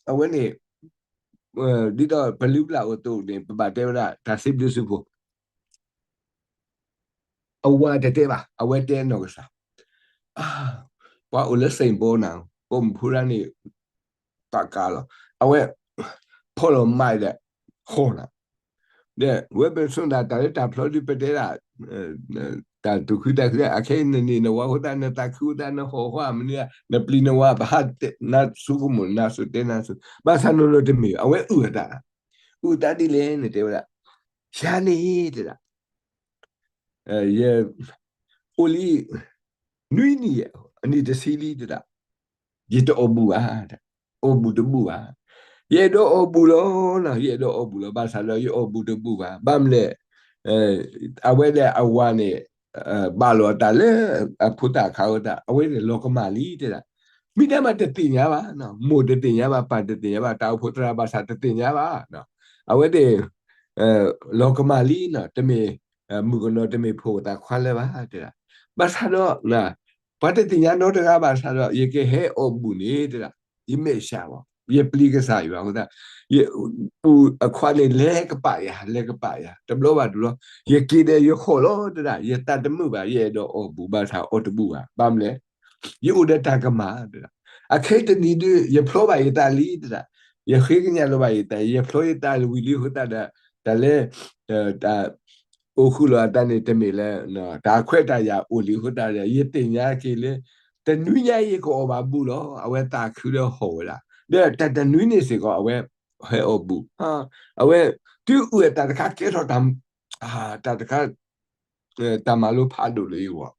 အဝဲန့ၣ် ဒ်သိးပလုၢ်ပလၢ်အိၣ်တအိၣ်န့ၣ် ပဘၣ်တဲဝဲဒၣ် တၢ်စံးဘျုးစံးဖှိၣ် အဝၤတတဲဘၣ်, အဝဲတဲနီၢ်ကစၢ်, ပှၤအိၣ်လၢ Saint Paul နၤ, ပိာ်မုၣ်ဖိတဂၤန့ၣ် ပာ်ကါလီၤ, အဝဲ ဖီၣ်လီၤမးဒီး ဟီၣ်နၤ, ဒီးဝဲပဆိသး တၢ်လၢတၢ်ဖျီဒုး ပတဲဒၣ် တၢ်သူၣ်ခုသးခု အခဲအံၤနန့ၢ်နဝၤအဃိသတး နသးခုအဃိသတး နဟီၣ်ဃီ မနုၤ နပျံၤနဝၤ ပဟးနါဆိကမိၣ် နါဆိတဲနါဆိ, ဘၣ်ဆၣ်နီၢ်နီၢ်တမ့ၢ် အဝဲအုၣ်အသး, အုၣ်အသးဒ်လဲၣ်န့ၣ် တဲဝဲဒၣ်, ယၤန့ၣ်တဲဒၣ် ယအိၣ်လံ နွံနံၣ် အနံၣ်တဆံလံတဲဒၣ်, ယတအီၣ်ဘူၣ်ဘၣ်, အီၣ်ဘူၣ်တဘူၣ်ဘၣ်, ယအဲၣ်ဒိးအီၣ်ဘူၣ်လီၤ, ယအဲၣ်ဒိးအီၣ်ဘူၣ်လီၤ ဘၣ်ဆၣ်ဒီးယအီၣ်ဘူၣ်တဘူၣ်ဘၣ်, ဘၣ်မနုၤလဲၣ် အဝဲဒၣ်အဝၤန့ၣ် ဘၣ်လိာ်အသးလၢ အဖိသၣ်အခါအဃိသတး အဝဲန့ၣ်လီၤကမၣ်လံတဲဒၣ်, မ့ၢ်ဒၣ်မးတသ့ၣ်ညါဘၣ်, မိၢ်တသ့ၣ်ညါဘၣ် ပၢ်တသ့ၣ်ညါဘၣ် တၢ်အိၣ်ဖှိၣ်သရၣ်ဘၣ်ဆၣ်တသ့ၣ်ညါဘၣ်, အဝဲသ့ၣ် လီၤကမၣ်လံ, တမ့ၢ် မုၣ်ကနီၤတမ့ၢ်ဖိသၣ်ခွါလၢၤဘၣ်တဲဒၣ်, ဘၣ်ဆၣ်ဒီး ပှၤတသ့ၣ်ညါနီတဂၤဘၣ်ဆၣ်ဒီး ယကဟဲအီၣ်ဘူၣ်န့ၣ်တဲဒၣ်, ယမဲာ်ဆှးဘၣ် ယပျံၤကစၢ်ယွၤအဃိသတး ယပူၤအခွါန့ၣ် လဲၤကပာ်ယၤ လဲၤကပာ်ယၤ တဘျီဘၣ်တဘျီ, ယက့ၤဒီးယဃီၣ်လီၤတဲဒၣ်, ယသးတမုာ်ဘၣ် ယအဲၣ်ဒိးအီၣ်ဘူၣ်ဘၣ်ဆၣ်အီၣ်တဘူၣ်ဘၣ်, ဘၣ်မနုၤလဲၣ် ယအိၣ်ဒီးတၢ်ကမၣ်တဲဒၣ်, အခဲတနံၤဒုး ယဖျီဘၣ်ယသးလံတဲဒၣ်, ယဃ့ကညးလီၤဘၣ်ယသး ယဖျီယသးဝံၤလံအဃိသတးဒီး တၢ်လၢ တၢ်အိၣ်ဃုာ်လီၤအသးန့ၣ် တမ့ၢ်လၢ တၢ်ခွဲးတၢ်ယာ်အိၣ်လံအဃိသတးဒီး ယသ့ၣ်ညါက့ၤလၢ တနွံညါအံၤယကအီၣ်ဘၣ်ဘူၣ်လီၤ, အဝဲသးခုဒီးဟီၣ်ဝဲဒၣ်, ဒီးတၢ်တနွံန့ၣ်စ့ၢ်ကီး အဝဲဟဲအီၣ်ဘူၣ်, အဝဲ တုၤအုၣ်အသးတခါကဲထီၣ် တၢ်တခါ တၢ်မၤလိဖးဒိၣ်လၢယဂီၢ်,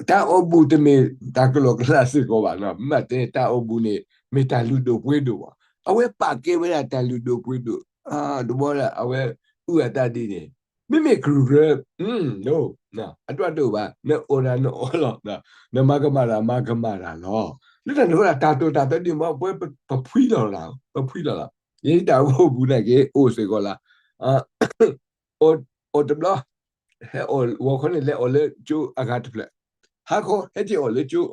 တၢ်အီၣ်ဘူၣ်တမ့ၢ်တၢ်ကလီကလီစ့ၢ်ကီးဘၣ်, မ့ၢ်တဲတၢ်အီၣ်ဘူၣ်န့ၣ် မ့ၢ်တၢ်လုၢ်ဒိၣ်ပှ့ၤဒိၣ်ဘၣ်, အဝဲပာ်ကဲဝဲဒၣ်တၢ်လုၢ်ဒိၣ်ပှ့ၤဒိၣ်, တဘျီဒီး အဝဲအုၣ်အသးဒ်န့ၣ်, မ့မ့ၢ်ကရူၢ်ကရၢ အဒွးတအိၣ်ဘၣ်, နအီၣ်တၢ်နအီၣ်လီၤ, နမၤကမၣ်တၢ်မၤကမၣ်တၢ်လီၤ, လၢတၢ်န့ၣ်အဃိ တၢ်တိာ်တၢ်သီဒ်န့ၣ်မ့ၢ် ပဝဲပဖှံလီၤလီၤ, ပဖှံလီၤလီၤ, ယတၢ်အိၣ်ဘူၣ်န့ၣ်က့ၤ အိၣ်စ့ၢ်ကီးလီၤ, အီၣ်တဘျီ ဟဲအီၣ်ဂီၤခီန့ၣ် လဲၤအီၣ်လၢကၠိအဂၤတဖျၢၣ်, ဟါခီ ဟဲက့ၤအီၣ်လၢကၠိ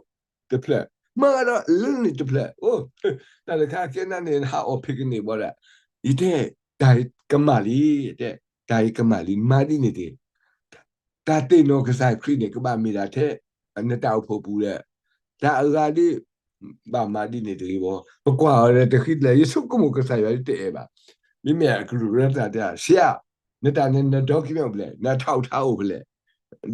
တဖျၢၣ်, မၤဒီးလၢန့ၣ်တဖျၢၣ်, အိ တၢ်တခါကဲနၤန့ၣ် ဟးအီၣ်ဖံးကန့ၢ်ဘၣ်ဒီး, ယတဲ တၢ်ကမၣ်လံ, တဲ တၢ်အံၤကမၣ်လံ မၤဒ်န့ၣ်တဂ့ၤ, တၢ်သ့ၣ်နီၣ်ကစၢ်ခရံာ်န့ၣ် ကဘၣ်မ့ၢ်ဒၣ်ထဲ နတၢ်အိၣ်ဖှိၣ်ပူၤဒီး, တၢ်အဂၤဒ် ဘၣ်မၤဒ်န့ၣ်တဂ့ၤဘၣ်, ပကွၢ်အီၤဒီးတဃံတလၢာ်, ယဆိကမိၣ်ကစၢ်ယွၤဒ်တအဲၣ်ဘၣ်, မ့မ့ၢ်အကရူၢ်ကရၢသးတဲ ဆရာ နတၢ်န့ၣ် န document အိၣ်ဖဲလဲၣ်, န အထောက်အထား အိၣ်ဖဲလဲၣ်,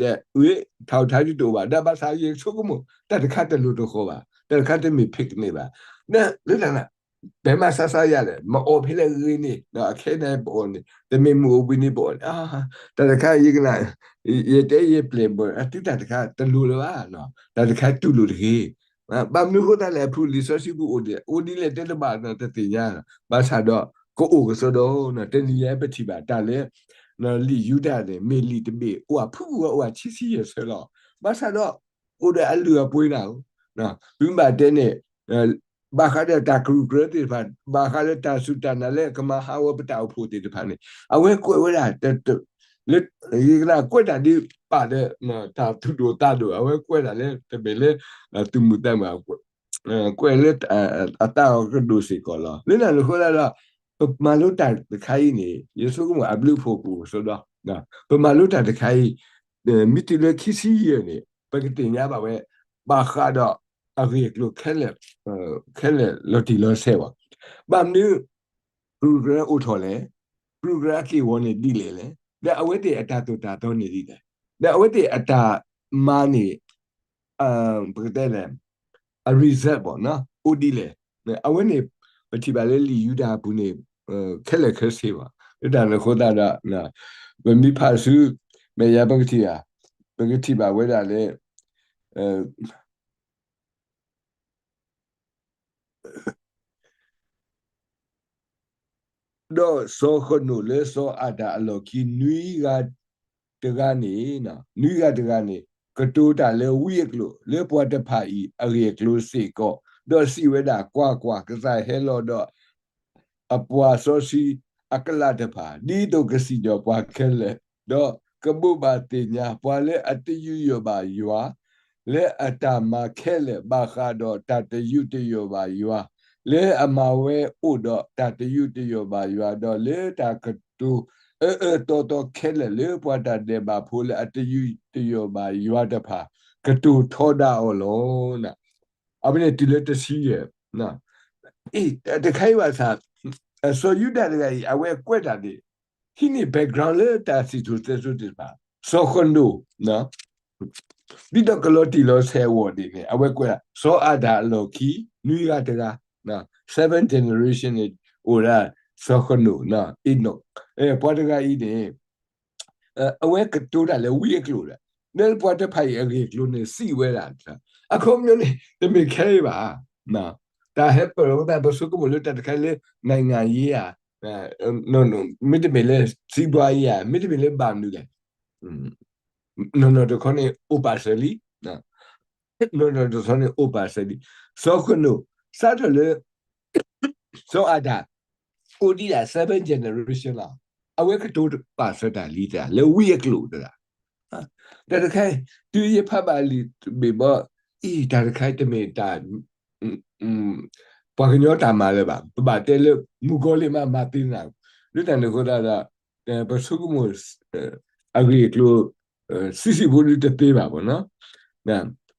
ဒီး အ အထောက်အထား ဒ်တအိၣ်ဘၣ်, ဒီးဘၣ်ဆၣ်ယဆိကမိၣ် တၢ်တခါတလိၤတဃီၤဘၣ်, တၢ်တခါတမ့ၢ်ဖံးကန့ၢ်ဘၣ်, လၢတၢ်န့ၣ် ပမၤစါစါယၤလဲၣ်, မအီၣ်ဖဲလဲၣ်ဂ့ၤန့ၣ် အခဲန့ၣ်ပအီၣ်န့ၣ် တမ့ၢ်မုၢ်အိၣ်ဘှံးန့ၣ်ပအီၣ်န့ၣ်, တၢ်တခါယကနၣ် ယတဲယပျဲၢ်ဘၣ် အသုတၢ်တခါတလိၤလၢၤဘၣ်, တၢ်တခါတူၢ်လိာ်တဂ့ၤ, ဘၣ်မနုၤအဃိသတးလဲၣ် အဖုလံာ်စီဆှံပူၤအိၣ်ဒ်လဲၣ် အိၣ်ဒ်လဲၣ်တဲတဘၣ် တသ့ၣ်ညါ, ဘၣ်ဆၣ်ဒီး ကအိၣ်ကစီဒီ တနံၤညါပထံၣ်ဘၣ်တၢ်လၢ လံာ်ယူဒၤန့ၣ် မ့ၢ်လံာ်တဘ့ၣ် အိၣ်အဖုၣ်ဂီၤအိၣ်အဆံဆံယဲၢ်ဆၢလီၤ, ဘၣ်ဆၣ်ဒီး အိၣ်ဒီးအလုၢ်အပှ့ၤနၤဧိၤ, သုဘၣ်တဲန့ၣ် ဘၣ်ဃးဒီးတၢ်ကရူၢ်ကရၢသ့ၣ်တဖၣ် ဘၣ်ဃးဒီးတၢ်စူၢ်တၢ်နာ်လၢကမၤဟးဂီၤပတၢ်အိၣ်ဖှိၣ်သ့ၣ်တဖၣ်န့ၣ် အဝဲကွဲးဝဲဒၣ် လၢ ယကနၣ်ကွဲးတၢ်ဒ်ပာ်ဒီး တၢ်သူၣ်ဒိၣ်သးဒိၣ် အဝဲကွဲးတၢ်လၢတမ့ၢ်လၢ သုးမုၢ်သးမုၢ် ကွဲးလၢ အသးအီၤကဒိၣ်စ့ၢ်ကီးလီၤ. လၢတၢ်န့ၣ်အဃိသတးဒီး ပမၤလိတၢ်တခါအံၤန့ၣ် ယဆိကမိၣ်အဘျုးအဖှိၣ်ကအိၣ်ကစီဒီ, ပမၤလိတၢ်တခါအံၤ မ့ၢ်တုၤလၢခံဆံယဲၢ်န့ၣ် ပကသ့ၣ်ညါဘၣ်ဝဲ ဘၣ်ဃးဒီးအဂ့ၢ်အကျိၤ ခဲလၢာ်လီၤတံၢ်လီၤဆဲးဘၣ်. ဘၣ်မနုၤ ကရူၢ်ကရၢအိၣ်ထီၣ်လဲၣ်, ကရူၢ်ကရၢအက့ၢ်အဂီၤန့ၣ်ဒ်လဲၣ်လဲၣ်, ဒီးအဝဲသ့ၣ်အတၢ်သိၣ်တၢ်သီန့ၣ်ဒ်လဲၣ်, ဒီးအဝဲသ့ၣ်အတၢ်မၤန့ၣ် ပကတဲလဲၣ် အ result ဘၣ် အိၣ်ဒ်လဲၣ်. အဝဲန့ၣ် ပထံၣ်ဘၣ်လၢလံာ်ယူဒၤအပူၤန့ၣ် ခဲလၢာ်ခဲဆ့ဘၣ်. လၢတၢ်န့ၣ်အဃိသတးဒီး ပမ့ၢ်ဖးဆူ မဲာ်ညါပကထံၣ်ဧါ, ပကထံၣ်ဘၣ်ဝဲဒၣ်လၢ ဒီးစီၤဃနိာ်လၢစီၤအၤဒၣ်အလီၢ်ခံ နွံဂၤတဂၤန့ၣ်, နွံဂၤတဂၤန့ၣ် ကတိၤတၢ်လၢဝံအကျိာ် လၢပှၤတဖၣ်အံၤအဂ့ၢ်အကျိၤစ့ၢ်ကီး, ဒီးစံးဝဲဒၣ်, ကွၢ်ကွၢ်, ကစၢ်ဟဲလီၤဒီး အပှၤစီဆှံအကလးတဖၣ်, ဒ်သိးကစံၣ်ညီၣ်ပှၤခဲလၢာ်, ဒီးကဘိးဘၣ်သ့ၣ်ညါပှၤလၢအတယူးယီၣ်ဘၣ်ယွၤ လၢအတၢ်မၤခဲလၢာ် ဘၣ်ဃးဒီးတၢ်တယူးတယီၣ်ဘၣ်ယွၤ, လၢအမၤဝဲအိၣ်ဒီးတၢ်တယူးတယီၣ်ဘၣ်ယွၤ, ဒီးလၢတၢ်ကတိၤအၢအၢသီသီခဲလၢာ် လၢပှၤတၢ်ဒဲးဘးဖိလၢအတယူးတယီၣ်ဘၣ်ယွၤတဖၣ် ကတိၤထီဒါအီၤလီၤ. အဝဲန့ၣ်တုၤလၢတဆံယဲၢ်, အံၤ တခါအံၤဘၣ်ဆၣ် စီၤယူဒၤတဂၤအံၤ အဝဲကွဲးတၢ်န့ၣ် ဟံးန့ၢ် background လၢတၢ်စံၣ်စိၤတဲစိၤသ့ၣ်တဖၣ်, စီၤဃနိာ် ဒ်သိးကလီၤတံၢ်လီၤဆဲးအဂီၢ်န့ၣ်န့ၣ် အဝဲကွဲးဒၣ် စီၤအၤဒၣ်အလီၢ်ခံ နွံဂၤတဂၤ, seven generation န့ၣ် အိၣ်ဒၣ် စီၤဃနိာ် Enoch, ပှၤတဂၤအံၤန့ၣ် အဝဲကတိၤတၢ်လၢဝံအကျိာ်ဒီး လၢပှၤတဖၣ်အံၤအဂ့ၢ်အကျိၤန့ၣ် စံးဝဲဒၣ်, အခီပညီန့ၣ် တမ့ၢ်ခဲအံၤဘၣ်. တၢ်ဟဲပၢၢ်လီၤဝဲသး ပဆိကမိၣ်လၢတၢ်တခါလၢ နိုင်ငံရေး ဧါ, မ့တမ့ၢ်လၢ စီးပွားရေး ဧါ, မ့တမ့ၢ်လၢဘၣ်မနုၤလဲၣ်. နီၢ်နီၢ်တခီန့ၣ် အိၣ်ပာ်စၢၤလံ, နီၢ်နီၢ်တခီန့ၣ် အိၣ်ပာ်စၢၤလံ. စီၤဃနိာ် စးထီၣ်လၢ စီၤအၤဒၣ် အိၣ်ဒံးဒၣ် seven generation လီၤ. အဝဲကတိၤပာ်စၢၤတၢ်လံတၢ် လၢဝံအကျိာ်တဂၤ, တၢ်တခါအံၤ တုၤယဖးဘၣ်လံာ်တဘ့ၣ်ဘီ အံၤ တၢ်တခါအံၤတမ့ၢ်တၢ် ပှၤကညီတၢ်မၤလၢၤဘၣ်. ပဘၣ်တဲလၢ မုၣ်ကီၤလံၢ်မး မၤသ့နၤ, လၢတၢ်န့ၣ်အဃိသတးဒီး ပဆိကမိၣ် အဂ့ၢ်အကျိၤ ဆံးဆံးဖိဒုတသ့ဘၣ်ဘၣ်နီၤ.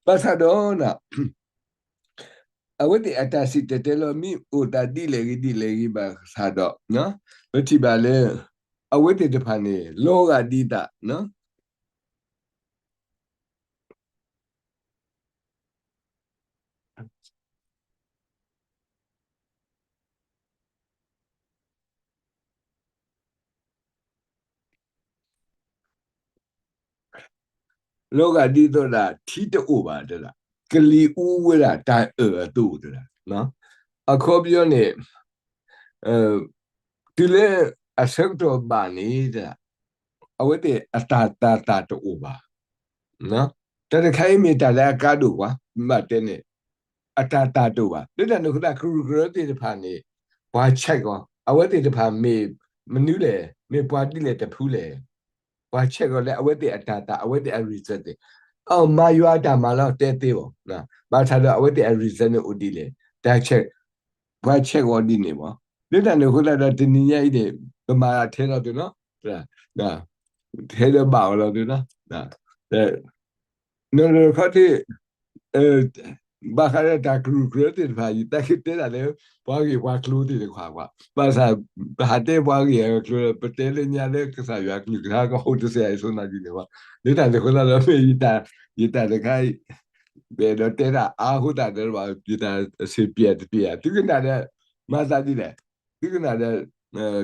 ဘၣ်ဆၣ်ဒီး အဝဲသ့ၣ်အတၢ်စံၣ်တဲၤတဲလီၤ မ့ၢ်အိၣ်သးဒ်လဲၣ်ဂ့ၤဒ်လဲၣ်ဂ့ၤဘၣ်ဆၣ်ဒီး ပထံၣ်ဘၣ်လၢ အဝဲသ့ၣ်တဖၣ်န့ၣ် လီၤဂာ်ဒ်သး လီၤဂာ်ဒ်သိးဒၣ် ထံတအိၣ်ဘၣ်တဒၣ်, ကလံၤအူဝဲဒၣ်တၢ်အၢၣ်အသိးတဒၣ်, အခီပညီန့ၣ် တုၤလၢအဆၢကတီၢ်ဘၣ်န့ၣ်တဒၣ်, အဝဲသ့ၣ်အတၢ်သးသၣ်တအိၣ်ဘၣ်. တၢ်တခါအံၤမ့ၢ်တၢ်လၢအကါဒိၣ်ကွၢ်, မ့ၢ်ဘၣ်တဲန့ၣ် အတၢ်သၣ်တအိၣ်ဘၣ်. လၢတၢ်န့ၣ်အဃိသတး ကရူၢ်ကရၢသ့ၣ်တဖၣ်န့ၣ် ပှၤ check အီၤ, အဝဲသ့ၣ်တဖၣ်မ့ၢ်မနုၤလဲၣ်, မ့ၢ်ပှၤဒ်လဲၣ်တဖုလဲၣ်, ပှၤ check အီၤလၢအဝဲသ့ၣ်အတၢ်သၣ် အဝဲသ့ၣ်အ reason သ့ၣ်, အမၤယွၤအတၢ်မၤလီၤတဲသ့အီၤ, ဘၣ်ဆၣ်ဒီးအဝဲသ့ၣ်အ reason န့ၣ်အိၣ်ဒ်လဲၣ်, တၢ် check ပှၤ check အီၤဒ်န့ၣ်မး. လၢတၢ်န့ၣ်အဃိသတးဒီး တနံၤညါအံၤန့ၣ် ပမၤထဲလီၤသုနီၤ, ထဲလၢဘၣ်အီၤလီၤသုနီၤ, နီၢ်နီၢ်ခီၣ်ထံး ဘၣ်ဃးဒီးတၢ်ကရူၢ်ကရၢသ့ၣ်တဖၣ် ယသးက့ၤတဲဒၣ်လၢ ပှၤဂ့ၢ်ပှၤကျိၤသ့ၣ်တဖၣ်ကွၢ်, ဘၣ်ဆၣ် ပဟးတဲပှၤဂ့ၢ်အကျိၤ ပတဲလၢညါလၢကစၢ်ယွၤအကလုၢ်ကထါကဟူးတစဲးအံၤ ဆိနၤဒ်န့ၣ်ဘၣ်. လၢတၢ်န့ၣ်အဃိသတးဒီး မ့ၢ်ယတၢ်တခါအံၤ ပအဲၣ်ဒိးတဲတၢ်အါအဃိသတးဒီး ယတၢ်စံးပျဲတပျဲ သုကနၣ်ဒီး မၤသးဒ်လဲၣ်, သုကနၣ်ဒီး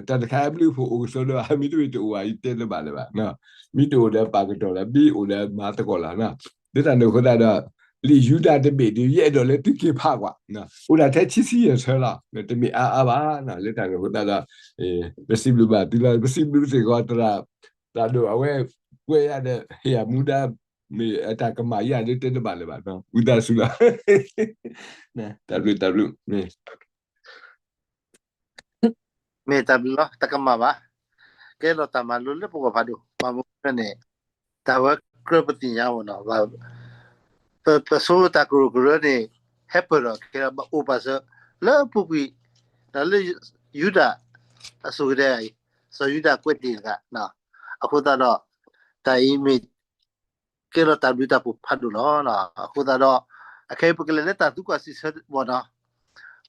တၢ်တခါအံၤဘျုးဖှိၣ်အိၣ်ကစီဒီး မ့တမ့ၢ်တအိၣ်ဘၣ် ယတဲတဘၣ်လၢၤဘၣ်, မ့ၢ်တအိၣ်ဒီးပာ်ကတီၢ်လီၤ, မ့ၢ်အိၣ်ဒီးမၤသကိးလီၤ. လၢတၢ်န့ၣ်အဃိသတးဒီး လံာ်ယူဒၤတဘ့ၣ်ဒီး ယအဲၣ်ဒိးလၢသုက့ၤဖးကွၢ်, အိၣ်ဒၣ်ထဲဆံဆံယဲၢ်ဆၢလီၤ, တမ့ၢ်အါအါဘၣ်, လၢတၢ်န့ၣ်အဃိသတးဒီး ပစံးဘျုးဘၣ်သုလီၤ, ပစံးဘျုးစ့ၢ်ကီးသရၣ် သရၣ်ဒိၣ်အဝဲကွဲးယၤဒီး ဟ့ၣ်ယၤမူဒါ မ့ၢ်အတၢ်ကမၣ်ယၤလၢတဲတဘၣ်လၢၤဘၣ်, ဝံသးစူၤလီၤ, တၢ်ဘျုးတၢ်ဘျုး မ့ၢ်တၢ်ဘျုးလီၤ တၢ်ကမၣ်ဘၣ်, ကဲလီၤတၢ်မၤလိလၢပဂီၢ်ဖးဒိၣ်, ဘၣ်မနုၤန့ၣ် တၢ်ဝဲကြၢးပသ့ၣ်ညါမ့ၢ်နီၤ, ပဆိတၢ်ကရူၢ်ကရၢန့ၣ် ဟဲပၢၢ်ထီၣ်ကဲဒီး ဘၣ်အိၣ်ပာ်စၢၤ လၢအပူၤကွံာ် လၢယူဒၤအဆိကတၢၢ်အံၤ, စီၤယူဒၤကွဲးတ့ၢ်တဂၤ, အဃိသတးဒီး တၢ်အံၤမ့ၢ် ကဲလီၤတၢ်ဘျုးတၢ်ဖှိၣ်ဖးဒိၣ်လီၤ. အဃိသတးဒီး အခဲအံၤပကလဲၤလၢတၢ်သံကွၢ်စံးဆၢမ့ၢ်နီၤ,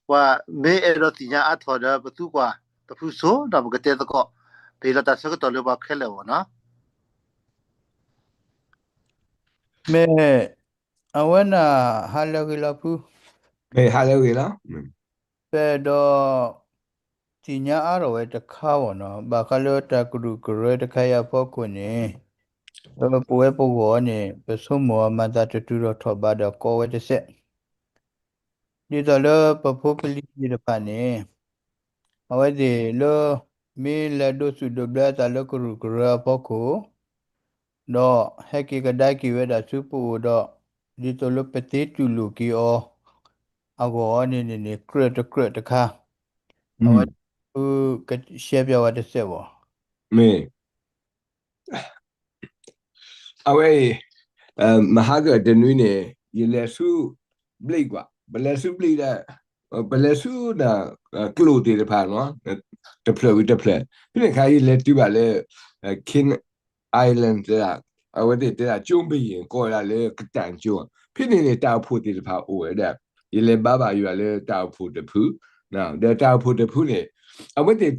ပှၤမ့ၢ်အဲၣ်ဒိးသ့ၣ်ညါအါထီၣ်ဒီး ပသံကွၢ်တဖုစိၤဒီး ပကတဲသကိး, ပဟ့ၣ်လီၤတၢ်ဆၢကတီၢ်လၢပှၤခဲလၢာ်အဂီၢ်နီၤ. မ့ၢ် အဝဲန့ၣ် ဟါလၢအဂ့ၤလီၤဖု, မ့ၢ်ဟါလၢအဂ့ၤလီၤ, ပဒီး ပသ့ၣ်ညါအါထီၣ်ဝဲတခါဘၣ်နီၤ, ဘၣ်ဃးလၢတၢ်ကရူၢ်ကရၢတခါအံၤအဖီခိၣ်န့ၣ်, ပဝဲပဂီၢ်န့ၣ် ပဆိကမိၣ်အမၤသးတတုၤထီၣ်ထီၣ်ဘးဒီးကိးဝဲတစဲး, ဒ်သိးလၢပဖိပလံၤသ့ၣ်တဖၣ်န့ၣ် အဝဲသ့ၣ်လၢ မ့ၢ်လဲၤဒိးသူၣ်ဒိးဘျၢအသးလၢကရူၢ်ကရၢအဖီခိၣ်, ဒီးဟဲက့ၤကဒါက့ၤဝဲဒၣ်ဆူပအိၣ်ဒီး, ဒ်သိးလၢပသ့တူၢ်လိာ်က့ၤအီၤ အဂီၢ်န့ၣ်န့ၣ်န့ၣ် ကြၢးတကြၢးတခါ, အဝဲ ကရှဲပၠးဝဲတစဲးဘၣ်. မ့ၢ် အဝဲအံၤ မဟါကတနွံန့ၣ် ယလဲၤဆူ ဘျံးကွၢ်, ပလဲၤဆူဘျံးဒီး ပလဲၤဆူဒီး ကျိာ်သ့ၣ်တဖၣ်နီၤ, တဖျၢၣ်ဝံၤတဖျၢၣ်, ဖဲန့ၣ်အခါ ယလဲၤတုၤဘၣ်လၢ King Island တဲဒၣ်, အဝဲသ့ၣ်တဲဒၣ် ကၠိဘယ့ၣ် ကိးဝဲဒၣ်လၢကတၢၢ်ကၠိ, ဖဲန့ၣ်န့ၣ် တၢ်အိၣ်ဖှိၣ်သ့ၣ်တဖၣ်အိၣ်ဝဲဒၣ်, ယလဲၤဘါဘၣ်ယွၤလၢတၢ်အိၣ်ဖှိၣ်တဖု, ဒီးတၢ်အိၣ်ဖှိၣ်တဖုန့ၣ် အဝဲသ့ၣ်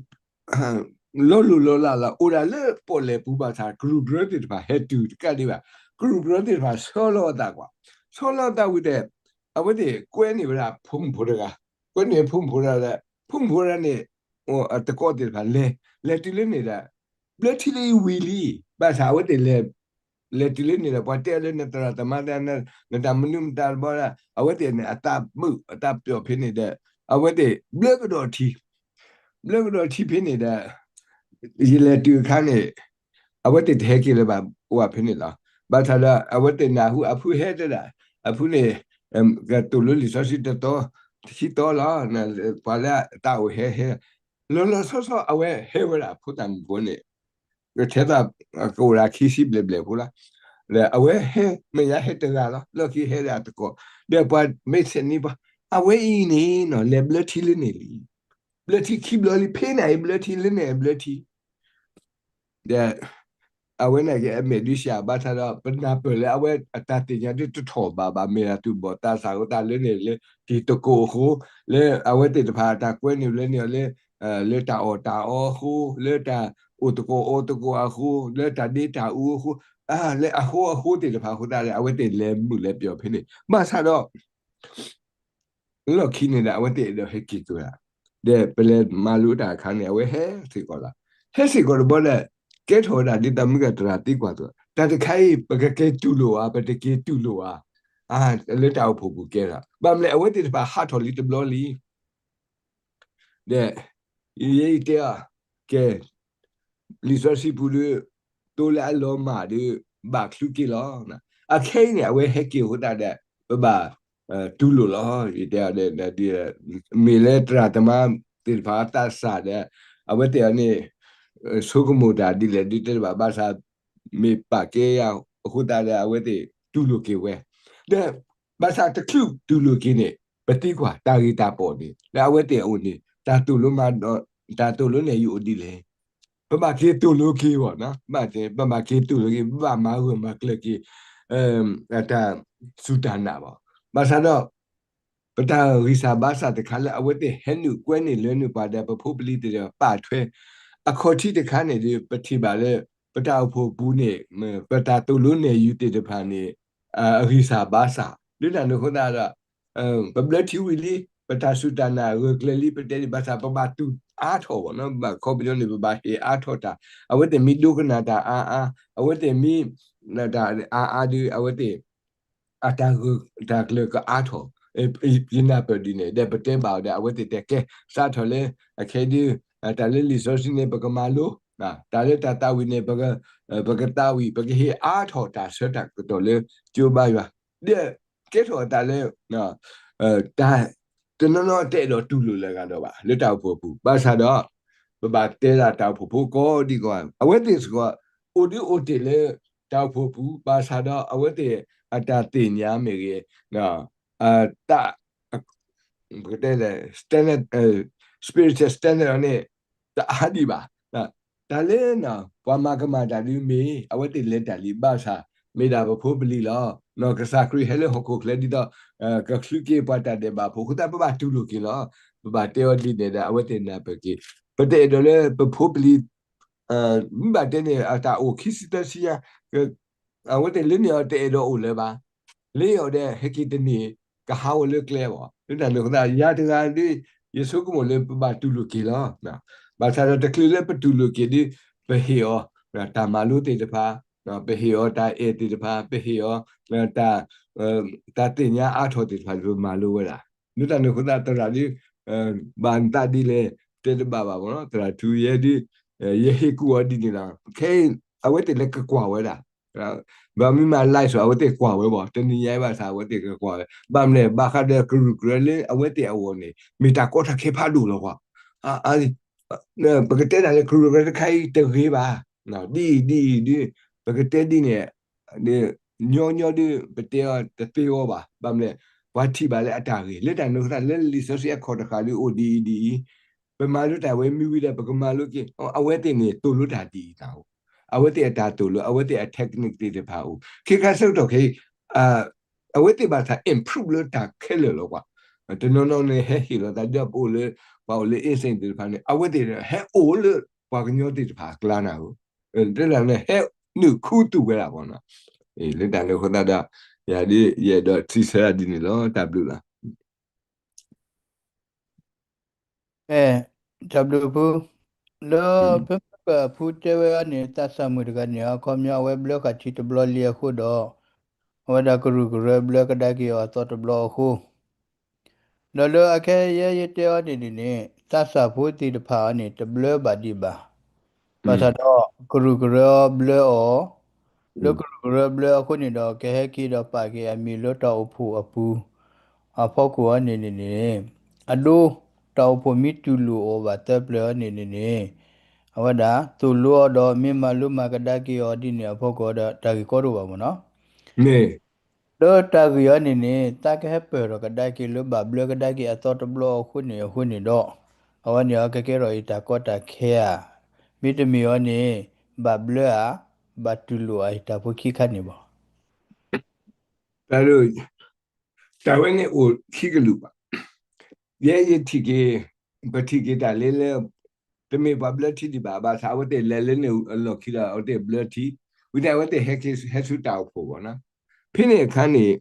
လီၤလိၢ်လီၤလးလီၤ အိၣ်ဒၣ်လၢပီၣ်လဲၣ်ပူၤဘၣ်ဆၣ် ကရူၢ်ကရၢသ့ၣ်တဖၣ်ဟဲတုၤတကးဒံးဘၣ်, ကရူၢ်ကရၢသ့ၣ်တဖၣ်ဆီလီၤအသးကွၢ်, ဆီလီၤအသးဝံၤဒီး အဝဲသ့ၣ်ကွဲန့ၢ်ဝဲဒၣ်ဖိမုၣ်ဖိတဂၤ, ကွဲန့ၢ်ဖိမုၣ်ဖိတဂၤဒီး ဖိမုၣ်ဖိတဂၤန့ၣ် အတကိးသ့ၣ်တဖၣ်လဲၤ, လဲၤတုၤလၢန့ၣ်ဒီး ဘျၢထံလၢအံၤဝံၤလံ, ဘၣ်ဆၣ်အဝဲသ့ၣ်လဲၤ လဲၤတုၤလၢန့ၣ်ဒီး ပှၤတဲအီၤလၢနသရၣ်သမါ နတၢ်မနုၤမတၤတဘျီဒီး အဝဲသ့ၣ်န့ၣ် အသးမုာ်အသးပျီၣ်ဖဲန့ၣ်ဒီး အဝဲသ့ၣ်ဘျၢကဒီးထံ, ဘျၢကဒီးထံဖဲန့ၣ်ဒီး ယလဲၤတုၤအခါန့ၣ် အဝဲသ့ၣ်တဟဲက့ၤလၢၤဘၣ် အိၣ်ဝဲဖဲန့ၣ်လီၤ. ဘၣ်ဆၣ်ဒီး အဝဲသ့ၣ်နၢ်ဟူအဖုဟဲတဲဒၣ်, အဖုန့ၣ် ကတိၤလၢလံာ်စီဆှံတသီ တဆံသီလီၤ, ပှၤလၢအသးအိၣ်ဟဲဟဲ, လီၤလီၤဆီဆီအဝဲဟဲဝဲဒၣ်ဖိသၣ်မုၣ်ဖိန့ၣ် ကထဲသိး ကအိၣ်ဒၣ်ခံဆံဘျဲၣ်ဘျဲၣ်ဖိလီၤ. ဒီးအဝဲဟဲ မဲာ်ညါဟဲတဂၤလီၤ, လီၢ်ခံဟဲဒၣ်တကိး, ဒီးပှၤမ့ၢ်ဆဲးန့ၢ်ပှၤ, အဝဲအံၤန့ၣ်နီၤ လဲၤဘျၢထံလၢန့ၣ်လံ, ဘျၢထံခံဘျီလံ, ဖဲန့ၣ်အံၤဘျၢထံလၢန့ၣ်အဘျၢထံ ဒီး အဝဲန့ၣ်က့ၤအမဲာ်ဒုးစှၤဘၣ်ဆၣ်ဒီး ပနၢ်ပၢၢ်လၢအဝဲအတၢ်သ့ၣ်ညါဒ်တထီၣ်ဘးဘၣ် မ့ၢ်ဒၣ်သူၣ်ဘီၣ်သးစၢ်အဃိသတးလၢန့ၣ်လၢ တံၤသကိးအဃိ, လၢအဝဲသ့ၣ်တဖၣ်အတၢ်ကွဲန့ၣ်လၢန့ၣ်အီၤလၢ လၢတၢ်အီၣ်တၢ်အီအဃိ, လၢတၢ်အိၣ်သကိးအီသကိးအဃိ, လၢတၢ်ဒ့တၢ်အူအဃိ, လၢအဃိအဃိသ့ၣ်တဖၣ်အဃိသတးဒီး အဝဲသ့ၣ်လဲၤမုာ်လဲၤပျီၣ်ဖဲန့ၣ် ဘၣ်ဆၣ်ဒီး လီၢ်ခံန့ၣ်ဒီး အဝဲသ့ၣ်အဲၣ်ဒိးဟဲက့ၤက့ၤဝဲဒၣ်, ဒီးပလဲၤမၤလိတၢ်အခါန့ၣ် အဝဲဟဲစ့ၢ်ကီးလီၤ. ဟဲစ့ၢ်ကီးတဘျီဒီး ကဲထီၣ်ဝဲဒၣ်ဒ်သိးမုၢ်ဂၤတဂၤသံကွၢ်သိး တၢ်တခါအံၤ ပကက့ၤတူၢ်လိာ်ဧါ, ပတက့ၤတူၢ်လိာ်ဧါ, လၢတၢ်အိၣ်ဖှိၣ်ပူၤကဲဒီး ဘၣ်မနုၤလဲၣ် အဝဲသ့ၣ်တဖၣ်ဟးထီၣ်လံတဘျီလံ ဒီး ယဲယတဲအီၤ ကဲ လံာ်စီဆှံပူၤဒီး သိလၢအလီၤမၢ်ဒီး ဘၣ်ချုးက့ၤလီၤ. အခဲအံၤန့ၣ် အဝဲဟဲက့ၤအဃိသတးဒီး ပဘၣ်တူၢ်လိာ်လီၤ. ယတဲအီၤ မ့ၢ်လၢသရၣ်သမါသ့ၣ်တဖၣ်အသးစၢ်ဒီး အဝဲသ့ၣ်အီၤန့ၣ် ဆိကမိၣ်တၢ်ဒ်လဲၣ်ဒ်တဲတဘၣ် ဘၣ်ဆၣ် မ့ၢ်ပာ်ကဲယၤအဃိသတးဒီး အဝဲသ့ၣ်တူၢ်လိာ်က့ၤဝဲ ဒီး ဘၣ်ဆၣ်တချုးတူၢ်လိာ်က့ၤန့ၣ် ပသံကွၢ်တၢ်ဂ့ၢ်တၢ်ပီၣ်န့ၣ် လၢအဝဲသ့ၣ်အအိၣ်န့ၣ် တၢ်သိၣ်လိမၤ တၢ်သိၣ်လိနဲၣ်ယုာ်အိၣ်ဒ်လဲၣ်. ပဘၣ်က့ၤသိၣ်လိက့ၤဘၣ်နီၤ, ပဘၣ်က့ၤသိၣ်လိက့ၤ ပဘၣ်မၤဂၢၢ်မၤကျၢၤက့ၤ တၢ်စူၢ်တၢ်နာ်ဘၣ်. ဘၣ်ဆၣ်ဒီး ပတၢ်ဂံၢ်စၢ်ဘါစၢ်တခါလၢအဝဲသ့ၣ်ဟဲနုာ်ကွဲန့ၢ်လၢနုာ်ပှၤဒီး ပဖိပလံၤသ့ၣ်တဖၣ်ပာ်ထွဲ အခီၣ်ထံးတခါန့ၣ်ဒီး ပထံၣ်ဘၣ်လၢ ပတၢ်အိၣ်ဖှိၣ်ပူၤန့ၣ် ပတၢ်သိၣ်လိနဲၣ်ယုာ်သ့ၣ်တဖၣ်န့ၣ် အဂံၢ်စၢ်ဘါစၢ် လၢတၢ်န့ၣ်အဃိသတးဒီး ပဘျၢထံဝံၤလံ, ပတၢ်စူၢ်တၢ်နာ်ဂၢၢ်ကျၢၤလံ ပတဲဒံးဘၣ်ဆၣ် ပဘၣ်တူၢ်အါထီၣ်ဘၣ်နီၤ, ဘၣ်ခီပညီန့ၣ် ပဘၣ်ဟ့ၣ်အါထီၣ်တၢ်, အဝဲသ့ၣ်မ့ၢ်ဒိကနၣ်တၢ်အါအါ, အဝဲသ့ၣ်မ့ၢ် တၢ်အါအါဒီး အဝဲသ့ၣ် အတၢ်ဂၢၢ်တၢ်ကျၢၤကအါထီၣ်, ယနၢ်ပၢၢ်ဒ်န့ၣ် ဒီးပတဲဘၣ်အီၤဒီး အဝဲသ့ၣ်တဲကဲ စးထီၣ်လၢ အခဲအံၤဒုး တၢ်လၢလံာ်စီဆှံန့ၣ် ပကမၤလိ, တၢ်လၢတၢ်သးဝံၣ်န့ၣ် ပကသးဝံၣ် ပကဟ့ၣ်အါထီၣ်တၢ်ဆၢတၢ်ကတီၢ်လၢ ကၠိဘါယွၤ, ဒီးကဲထီၣ်အသးလၢ တၢ် တနီၤနီၤတအဲၣ်ဒိးတူၢ်လိာ်လၢအဂၤဒီးဘၣ် လၢတၢ်အိၣ်ဖှိၣ်အပူၤ, ဘၣ်ဆၣ်ဒီး ပဘၣ်တဲဒၣ်တၢ်အိၣ်ဖှိၣ်ဖိကိးဒံကိးဂၤ အဝဲသ့ၣ်စ့ၢ်ကီး အိၣ်ဒုးအိၣ်တ့ၢ်လၢ တၢ်အိၣ်ဖှိၣ်အပူၤ, ဘၣ်ဆၣ်ဒီးအဝဲသ့ၣ်အတၢ်သ့ၣ်ညါမ့ၢ်ဂ့ၤ, တၢ် ပကတဲလဲၣ် standard, spiritual standard အီၤန့ၣ် တအါဒံးဘၣ်. တၢ်လၢ ပှၤမၤကမၣ်တၢ်ဒုးမ့ၢ် အဝဲသ့ၣ်လဲၤတၢ်လံ, ဘၣ်ဆၣ် မ့ၢ်ဒၣ်ပဖိပလံၤလီၤ. ကစၢ်ခရံာ်ဟဲလၢဟီၣ်ခိၣ်ချၢဒ်သိး ကချုးက့ၤပှၤတၢ်ဒဲးဘးဖိအဃိသတး ပဘၣ်တူၢ်လိာ်က့ၤလီၤ. ပဘၣ်တဲအီၤဒ်န့ၣ်ဒီး အဝဲသ့ၣ်နၢ်ပၢၢ်က့ၤ, ပတအဲၣ်ဒိးလၢပဖိပလံၤ မ့ၢ်ဘၣ်တဲန့ၣ် အတၢ်အိၣ်ခံဆံသၢဆံညါ, အဝဲသ့ၣ်လၢန့ၣ်အီၤတအဲၣ်ဒိးအိၣ်လၢၤဘၣ်. လၢအီၤဒီး ဟဲက့ၤတန့ၢ် ကဟးဂီၤလၢကျဲဘၣ်. လၢတၢ်န့ၣ်အဃိသတး ယၤတဂၤဒီး ယဆိကမိၣ်လၢပဘၣ်တူၢ်လိာ်က့ၤလီၤ. ဘၣ်ဆၣ်ဒီးတချုးလၢပတူၢ်လိာ်က့ၤဒီး ပဟ့ၣ်အီၤ တၢ်မၤလိသ့ၣ်တဖၣ်, ပဟ့ၣ်အီၤတၢ်အဲၣ်သ့ၣ်တဖၣ်, ပဟ့ၣ်အီၤ တၢ် တၢ်သ့ၣ်ညါအါထီၣ်သ့ၣ်တဖၣ် ပမၤလိဝဲဒၣ်. လၢတၢ်န့ၣ်အဃိသတး သရၣ်ဒ် ဘၣ်နသးဒ်လဲၣ် တဲတဘၣ်ဘၣ်မ့ၢ်နီၤ, သရၣ်ထူယဲဒ် ယဟ့ၣ်ကူၣ်အီၤဒ်န့ၣ်လီၤ. ခဲအံၤ အဝဲသ့ၣ်လၢကကွၢ်ဝဲဒၣ် ဘၣ်မ့ၢ်မၤ live အီၤ အဝဲသ့ၣ်ကွၢ်ဝဲဘၣ်, တနံၤညါအံၤဘၣ်ဆၣ် အဝဲသ့ၣ်ကကွၢ်ဝဲ, ဘၣ်မနုၤလဲၣ် ဘၣ်ဃးဒီးကရူၢ်ကရၢလၢအဝဲသ့ၣ်အဂီၢ်န့ၣ် မ့ၢ်တၢ်ကီတၢ်ခဲဖးဒိၣ်လီၤကွၢ်. ပကတဲတၢ်လၢကရူၢ်ကရၢတခါအံၤတဂ့ၤဘၣ်, ဒ်အံၤဒ်အံၤဒ် ပကတဲဒ်န့ၣ် ညီညီဒ် ပတဲအီၤတသ့အီၤဘၣ်, ဘၣ်မနုၤလဲၣ် ပှၤထံၣ်ဘၣ်လၢအတၢ်ဂ့ၤ, လၢတၢ်န့ၣ်အဃိသတး လၢလံာ်စီဆှံအခီၣ်တဃာ်ဒ်အိၣ်ဒ်အံၤဒ်အံၤ ပမၤလိတၢ်ဝဲမ့ၢ်ဝံၤဒီး ပကမၤလိက့ၤ အဝဲသ့ၣ်န့ၣ် သိၣ်လိတၢ်ဒ်အံၤတၢ်အိၣ်, အဝဲသ့ၣ်အတၢ်သိၣ်လိ အဝဲသ့ၣ်အ technique သ့ၣ်တဖၣ်အိၣ်, ခဲခါဆၢကတီၢ်ခဲအံၤ အဝဲသ့ၣ်ဘၣ်သး improve လၢတၢ်ခဲလၢာ်လီၤကွၢ်. တနီၤနီၤန့ၣ်ဟဲဟ့ၣ်လီၤသးဒီးပအိၣ်လၢ ပှၤအိၣ်လၢ insane သ့ၣ်တဖၣ်န့ၣ် အဝဲသ့ၣ်ဟဲအိၣ်လၢပှၤကညီသ့ၣ်တဖၣ်အကျါနၤဧၢ, တဲဒၣ်န့ၣ် ဟဲနုာ်ခူသူၣ်ဝဲဒၣ်ဘၣ်နီၤ. လၢတၢ်န့ၣ်အဃိသတးဒီး ယၤဒ်ယအဲၣ်ဒိးစံးဆၢဒ်န့ၣ်လီၤ. တၢ်ဘျုးလီၤ. အဲ တၢ်ဘျုးဖု, လၢဖုမ့ၢ်ပၢ်ဖုတဲဝဲအီၤန့ၣ် သးစၢ်မုၣ်တဂၤန့ၣ် အခီပညီအဝဲဘျၢဃာ်ထံတဘျီလံအဃိဒီး အဝဲဒၣ်ကရူၢ်ကရၢဘျၢကဒါက့ၤအီၤအသီတဘျီအဃိ ဒီးလၢအခဲယဲယတဲအီၤန့ၣ်န့ၣ် သးစၢ်ဖိသ့ၣ်တဖၣ်အီၤန့ၣ် တဘျၢဘၣ်ဒံးဘၣ်. ဘၣ်ဆၣ်ဒီး ကရူၢ်ကရၢဘျၢအီၤ, လၢကရူၢ်ကရၢဘျၢအဃိန့ၣ်ဒီး ကဟဲက့ၤဒီးပာ်က့ၤအမံၤလၢတၢ်အိၣ်ဖှိၣ်အပူၤ အဖီခိၣ်အီၤန့ၣ်န့ၣ်န့ၣ် အဒိ တၢ်အိၣ်ဖှိၣ်မ့ၢ်တူၢ်လိာ်အီၤဘၣ်သၢပျၢၤအီၤန့ၣ်န့ၣ်န့ၣ် အဝဲဒၣ်သိၣ်လိအီၤဒီးမ့ၢ်မၤလိမၤကဒါက့ၤအီၤဒ်န့ၣ်အဖီခိၣ်ဒီး တၢ်ဂ့ၢ်ကီတအိၣ်ဘၣ်မ့ၢ်နီၤ. လၢတၢ်ဂ့ၢ်အီၤန့ၣ်န့ၣ် သးကဟဲပၢၢ်ဒီးကဒါက့ၤလၢဘၣ်ဘျၢကဒါက့ၤအသီတဘျီအဃိန့ၣ်အဃိန့ၣ်ဒီး အဝဲန့ၣ်အကကဲထီၣ်အံၤတၢ်ကီတၢ်ခဲဧါ, မ့တမ့ၢ်အီၤန့ၣ် ဘၣ်ဘျၢဧါ, ဘၣ်တူၢ်လိာ်ဧါ အံၤတၢ်ဖိခံခါန့ၣ်ဘၣ်. တၢ်ဝဲန့ၣ်အိၣ်ခံကလုာ်ဘၣ်. ယဲယထံၣ်က့ၤ, ပထံၣ်က့ၤတၢ်လၢလၢ တမ့ၢ်ပှၤဘျၢထံဒံးဘၣ်, ဘၣ်ဆၣ်အဝဲသ့ၣ်လဲၤလၢန့ၣ်အလီၢ်ခံဒီး အဝဲသ့ၣ်ဘျၢထံ, ဝံၤန့ၣ်အဝဲသ့ၣ်ဟဲဆူတၢ်အိၣ်ဖှိၣ်ဘၣ်နီၤ. ဖဲန့ၣ်အခါန့ၣ်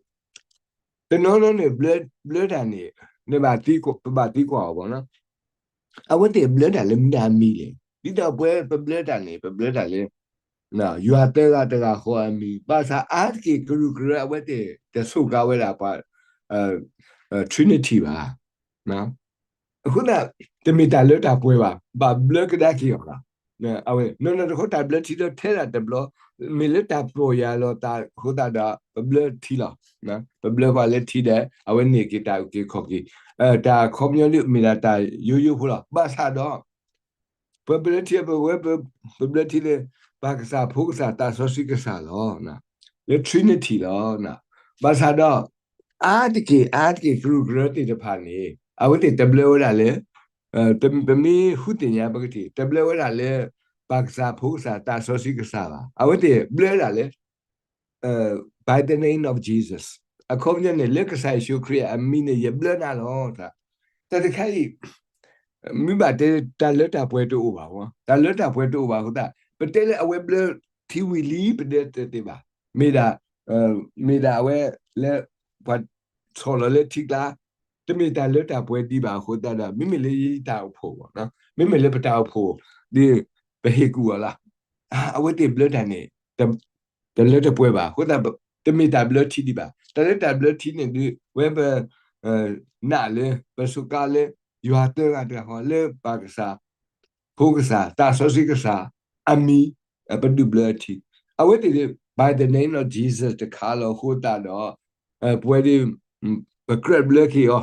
တနီၤနီၤန့ၣ် ဘျၢတၢ်န့ၣ် ပဘၣ်သံကွၢ်အီၤဘၣ်နီၤ. အဝဲသ့ၣ်ဘျၢတၢ်လၢမနုၤအမံၤလဲၣ်. ဒ်သိးပဝဲပဘျၢတၢ်န့ၣ် ပဘျၢတၢ်လၢ ယွၤသၢဂၤတဂၤဃီအမံၤ, ဘၣ်ဆၣ်အါတက့ၢ်ကရူၢ်ကရၢအဝဲသ့ၣ်တစူးကါဝဲဒၣ်ပှၤ Trinity ဘၣ်. အဃိသတး တမ့ၢ်တၢ်လၢတၢ်ပှဲၤဘၣ်, ဘၣ်ဘျၢကဒါက့ၤအီၤလီၤ. အဝဲနီၢ်နီၢ်တခီတၢ်ဘျၢထံဒီးထဲဒၣ်တဘျီ, မ့ၢ်လၢတၢ်ပီၢ်ယၢ်လီၤသးအဃိသတးဒီး ပဘျၢထံလီၤ. ပဘျၢပှၤလၢထံဒီး အဝဲန့ၢ်က့ၤတၢ်အုၣ်က့ၤခီၣ်က့ၤ, တၢ်ခီပညီဒ်မ့ၢ်ဒၣ်တၢ်ယိယိဖိလီၤ. ဘၣ်ဆၣ်ဒီး ပဘျၢထံ ပဝဲ ပဘျၢထံလၢ ပၢ်ကစၢ် ဖိကစၢ် သးစီဆှံကစၢ်လီၤ. လၢ Trinity လီၤ. ဘၣ်ဆၣ်ဒီး အါတက့ၢ် အါတက့ၢ် ကရူၢ်ကရၢသ့ၣ်တဖၣ်န့ၣ် အဝဲသ့ၣ်တဘျၢဝဲဒၣ်လၢ ပမ့ၢ်ဃုသ့ၣ်ညါပကထံၣ် တဘျၢဝဲဒၣ်လၢ ပၢ်ကစၢ် ဖိကစၢ် သးစီဆှံကစၢ်ဘၣ်. အဝဲသ့ၣ်ဘျၢဒၣ်လၢ by the name of Jesus အခီပညီန့ၣ် လၢကစၢ်ယ့ၣ်ၡူးခရံာ်အမံၤန့ၣ် ယဘျၢနၤလီၤ. တၢ်တခါအံၤ မ့ၢ်ဘၣ်တဲတၢ်လၢတၢ်ပှဲၤတအိၣ်ဘၣ်, တၢ်လၢတၢ်ပှဲၤတအိၣ်ဘၣ်အဃိသတး ပတဲလၢအဝဲဘျၢထံဝံၤလံ ပတဲတသ့ဘၣ်. မ့ၢ်ဒၣ် မ့ၢ်ဒၣ်အဝဲလၢ ပှၤဆီၣ်လီၤလၢထံကျါ တမ့ၢ်တၢ်လၢတၢ်ပှဲၤဒံးဘၣ်အဃိသတးဒီး မ့မ့ၢ်လၢယတၢ်အိၣ်ဖှိၣ်, မ့မ့ၢ်လၢပတၢ်အိၣ်ဖှိၣ် ဒ်ပဟ့ၣ်ကူၣ်အီၤလီၤ. အဝဲသ့ၣ်ဘျၢတၢ်န့ၣ် တလၢတပှဲၤဘၣ်အဃိသတး တမ့ၢ်တၢ်ဘျၢထံဒံးဘၣ်. တၢ်လၢတၢ်ဘျၢထံန့ၣ်ဒ် ဝဲပ နာ်လၢ ပစူးကါလၢ ယွၤသၢဂၤတဂၤဃီ လၢပၢ်ကစၢ် ဖိကစၢ် သးစီဆှံကစၢ် အမံၤ ပဒုးဘျၢအထံ အဝဲသ့ၣ် by the name of Jesus တခါလီၤအဃိသတးဒီး ပဝဲဒ် ပကြၢးဘျၢက့ၤအီၤ,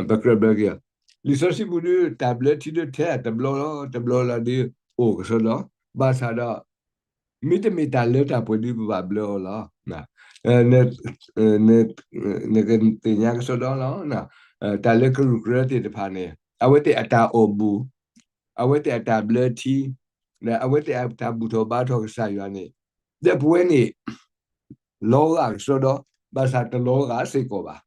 ပကြၢးဘျၢက့ၤအီၤ. လံာ်စီဆှံပူၤဒ် တၢ်ဘျၢထံဒ်ထဲတဘျီလီၤ တဘျီလီၤဒ်အိၣ်ကစီဒီ, ဘၣ်ဆၣ်ဒီး မ့တမ့ၢ်တၢ်လၢတၢ်ပှဲၤဒ်ပဘၣ်ဘျၢအီၤလီၤ. နကသ့ၣ်ညါကစီဒီလီၤ. တၢ်လၢကရူၢ်ကရၢသ့ၣ်တဖၣ်န့ၣ် အဝဲသ့ၣ်အတၢ်အိၣ်ဘူး, အဝဲသ့ၣ်အတၢ်ဘျၢထံ, အဝဲသ့ၣ်အတၢ်ဘူၣ်ထီၣ်ဘါထီၣ်ကစၢ်ယွၤန့ၣ် ဒီးပဝဲန့ၣ် လီၤဂာ်ကစီဒီ, ဘၣ်ဆၣ်တလီၤဂာ်စ့ၢ်ကီးဘၣ်.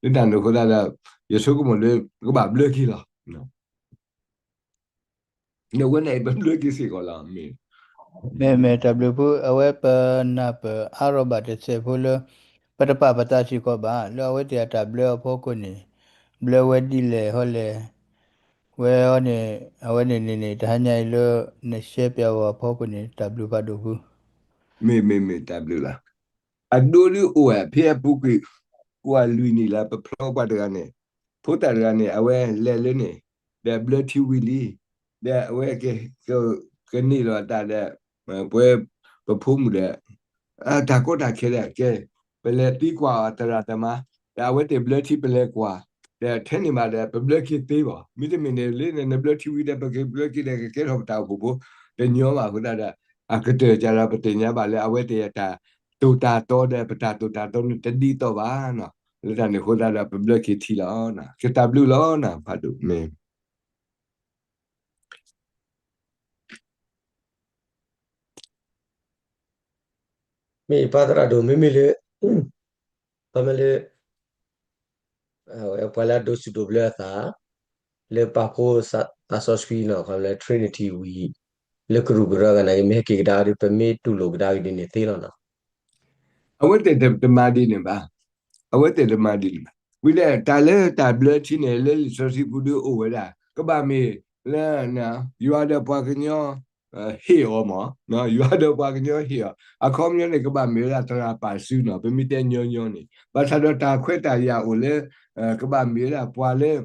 လၢတၢ်န့ၣ်အဃိသတးဒီး ယဆိကမိၣ်လၢ ကဘၣ်ဘျၢက့ၤလီၤ. နဝဲန့ၣ်ပဘျၢက့ၤစ့ၢ်ကီးလီၤ. မ့ၢ် မ့ၢ် မ့ၢ်တၢ်ဘျုးဖု အဝဲပနၢ်ပၢၢ်အါထီၣ်ဘၣ်တစဲးဖိလၢ ပတပာ်ပသးစ့ၢ်ကီးဘၣ် လၢအဝဲသ့ၣ်အတၢ်ဘျၢအဖီခိၣ်န့ၣ် ဘျၢဝဲဒ်လဲၣ်ဟီလဲၣ်, ဝဲအီၤန့ၣ် အဝဲန့ၣ်န့ၣ်န့ၣ် တဟါညါအံၤလၢ နရှဲပၠးဝဲအဖီခိၣ်န့ၣ် တၢ်ဘျုးဖးဒိၣ်ဖု. မ့ၢ်မ့ၢ်မ့ၢ်တၢ်ဘျုးလီၤ. အဒိဒ်အိၣ်ဝဲ ဖဲအပူၤကွံာ် ကွၢ်လွံၢ်နံၣ်လၢပဖျီပှၤတဂၤန့ၣ်, ဖိသၣ်တဂၤန့ၣ် အဝဲလဲၤလၢန့ၣ်, ဒီးဘျၢထံဝံၤလံ, ဒီးအဝဲ ကန့ၢ်လီၤအတၢ်ဒီး ပဝဲ ပဖိမုၣ်ဒီး တၢ်ကီတၢ်ခဲဒီး ကဲ ပလဲၤသံကွၢ်အီၤသရၣ်သမါ, ဒီးအဝဲသ့ၣ်ဘျၢထံပလဲၤကွၢ်, ဒီးထဲန့ၣ်ဘၣ်ဒီး ပဘျၢက့ၤသ့ဘၣ်. မ့တမ့ၢ်န့ၣ် လၢန့ၣ် နဘျၢထံဝံၤဒီး ပကဘျၢက့ၤဒီး ကကဲထီၣ်ပတၢ်အိၣ်ဖှိၣ်ဖိ တညီဘၣ်အဃိသတးဒီး အကတၢၢ်ကဒီး ပသ့ၣ်ညါဘၣ်လၢအဝဲသ့ၣ်အတၢ်တိာ်တၢ်တီဒီး ပတၢ်တိာ်တၢ်တီန့ၣ် တဒ်သိးဘၣ်နီၤ. လၢတၢ်န့ၣ်အဃိသတးဒီး ပဘျၢက့ၤထံလီၤ. ကတၢ်ဘျုးလီၤနီၤ ဖးဒိၣ်မ့ၢ် မ့ၢ်ပၢ်သရၣ်ဒိၣ် မ့မ့ၢ်လၢ ခီမ့ၢ်လၢ ပှၤလၢအဒိးစူၣ်ဒိးဘျၢအသး လၢပာ်ဖှိၣ်သးစီဆှံနီၤ ခီမ့ၢ်လၢ Trinity ဝံၤ လၢကရူၢ်ကရၢအဂၤန့ၣ် မ့ၢ်ဟဲက့ၤကဒါဒီး ပမ့ၢ်တူၢ်လိာ်ကဒါက့ၤဒ်န့ၣ်သ့လီၤနီၤ. အဝဲသ့ၣ်တမၤဒ်န့ၣ်ဘၣ်. အဝဲသ့ၣ်တမၤဒ်န့ၣ်ဘၣ်. ဝံၤဒီးတၢ်လၢတၢ်ဘျၢထံန့ၣ် လၢလံာ်စီဆှံပူၤဒုးအိၣ်ဝဲဒၣ် ကဘၣ်မ့ၢ်လၢ ယွၤဒီးပှၤကညီ ဟ့ၣ်အီၤမး, ယွၤဒီးပှၤကညီဟ့ၣ်အီၤ, အခီပညီန့ၣ် ကဘၣ်မ့ၢ်ဝဲဒၣ်သရၣ်ပာ်စုနီၤ ပမ့ၢ်တဲညီညီန့ၣ်, ဘၣ်ဆၣ်ဒီးတၢ်ခွဲးတၢ်ယာ်အိၣ်လၢ ကဘၣ်မ့ၢ်ဝဲဒၣ်ပှၤလၢ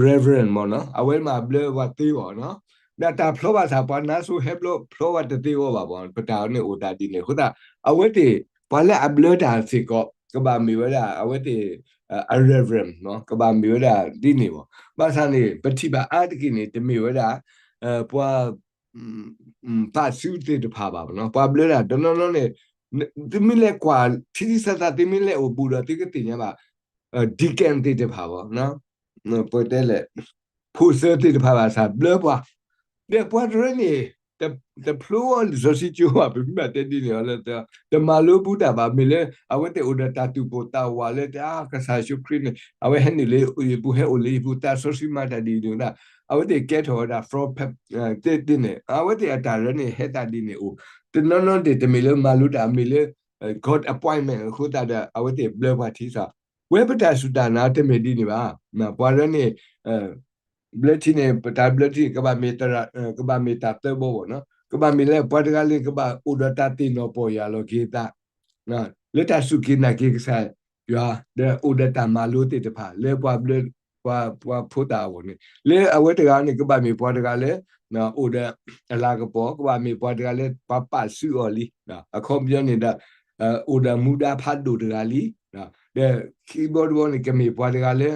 Reverend မ့ၢ်နီၤ အဝဲမၤဘျၢပှၤသ့အီၤနီၤ, ဒီးတၢ်ဖျီဘၣ်ဆၣ် ပှၤနါစိၤဟဲဘျီဖျီဘၣ်တသ့အီၤဘၣ်မး, ပတၢ်န့ၣ်အိၣ်သးဒ်န့ၣ်အဃိသတး အဝဲသ့ၣ် ပှၤလၢအဘျၢတၢ်စ့ၢ်ကီး ကဘၣ်မ့ၢ်ဝဲဒၣ် အဝဲသ့ၣ် အ Reverend မ့ၢ် ကဘၣ်မ့ၢ်ဝဲဒၣ်ဒ်န့ၣ်မး, ဘၣ်ဆၣ်န့ၣ် ပထံၣ်ဘၣ်အါတက့ၢ်န့ၣ် တမ့ၢ်ဝဲဒၣ် ပှၤ ပာ်စုသ့ၣ်တဖၣ်ဘၣ်မ့ၢ်နီၤ, ပှၤဘျၢတၢ်တနီၤနီၤန့ၣ် သုမ့ၢ်လဲၤကွၢ်ထံထံဆးဆး သုမ့ၢ်လဲၤအိၣ်ဘူးဒီး သုကသ့ၣ်ညါဘၣ် deacon သ့ၣ်တဖၣ်ဘၣ် ပတဲလဲၣ် ဖိၣ်စၢၤသ့ၣ်တဖၣ်ဘၣ်ဆၣ် ဘျၢပှၤ, ဒီးပှၤတရၢန့ၣ် တဖျိလံာ်စီဆှံကၠိဘၣ် ပမ့ၢ်ဘၣ်တဲဒ်န့ၣ်အီၤလၢ တမၤလိဘူးတၢ်ဘၣ် မ့ၢ်လၢ အဝဲသ့ၣ်အိၣ်ဒီးတၢ်သူၣ်ပိၢ်သးဝးလၢတၢ် ကစၢ်ယ့ၣ်ၡူးခရံာ်န့ၣ် အဝဲဟဲနုာ်လၢယပူၤ ဟဲအိၣ်လၢယပူၤ သးစီဆှံမၤတၢ်ဒ်န့ၣ်ဝဲဒၣ် အဝဲသ့ၣ်ကဲထီၣ်ဝဲဒၣ် from သ့ၣ်သ့ၣ်န့ၣ် အဝဲသ့ၣ်အတၢ်ရၢန့ၣ် ဟဲသးဒ်န့ၣ်အိၣ်, တနီၤနီၤသ့ၣ်တမ့ၢ်လၢမၤလိတၢ် မ့ၢ်လၢ God appointment အဃိသတးဒီး အဝဲသ့ၣ်ဘျၢပှၤထံစ့ၢ် ဝဲပတၢ်စူၢ်တၢ်နာ်တမ့ၢ်ဒ်န့ၣ်ဘၣ်. ပှၤလၢန့ၣ် ဘျၢထံန့ၣ် ပတၢ်ဘျၢထံန့ၣ် ကဘၣ်မ့ၢ် ကဘၣ်မ့ၢ်တၢ်သၢဘီဘၣ်နီၤ, ကဘၣ်မ့ၢ်လၢပှၤတဂၤလၢ ကဘၣ်အိၣ်ဒီးတၢ်သ့ၣ်နီၣ်ပီၢ်ယၢ်လီၤက့ၤသး လၢတၢ်စူၢ်က့ၤနာ်က့ၤကစၢ်ယွၤ ဒီးအိၣ်ဒီးတၢ်မၤလိသ့ၣ်တဖၣ် လၢပှၤဘျၢ ပှၤ ပှၤဖိသၣ်အဂီၢ်န့ၣ် လၢအဝဲတဂၤန့ၣ် ကဘၣ်မ့ၢ်ပှၤတဂၤလၢ အိၣ်ဒီးအလၤကပီၤ ကဘၣ်မ့ၢ်ပှၤတဂၤလၢ ပှၤပာ်စုအီၤလံ, အခီပညီန့ၣ်ဒီး အိၣ်ဒီးမူဒါဖးဒိၣ်တဂၤလံ, ဒီးခံဘီတဘီန့ၣ် ကမ့ၢ်ပှၤတဂၤလၢ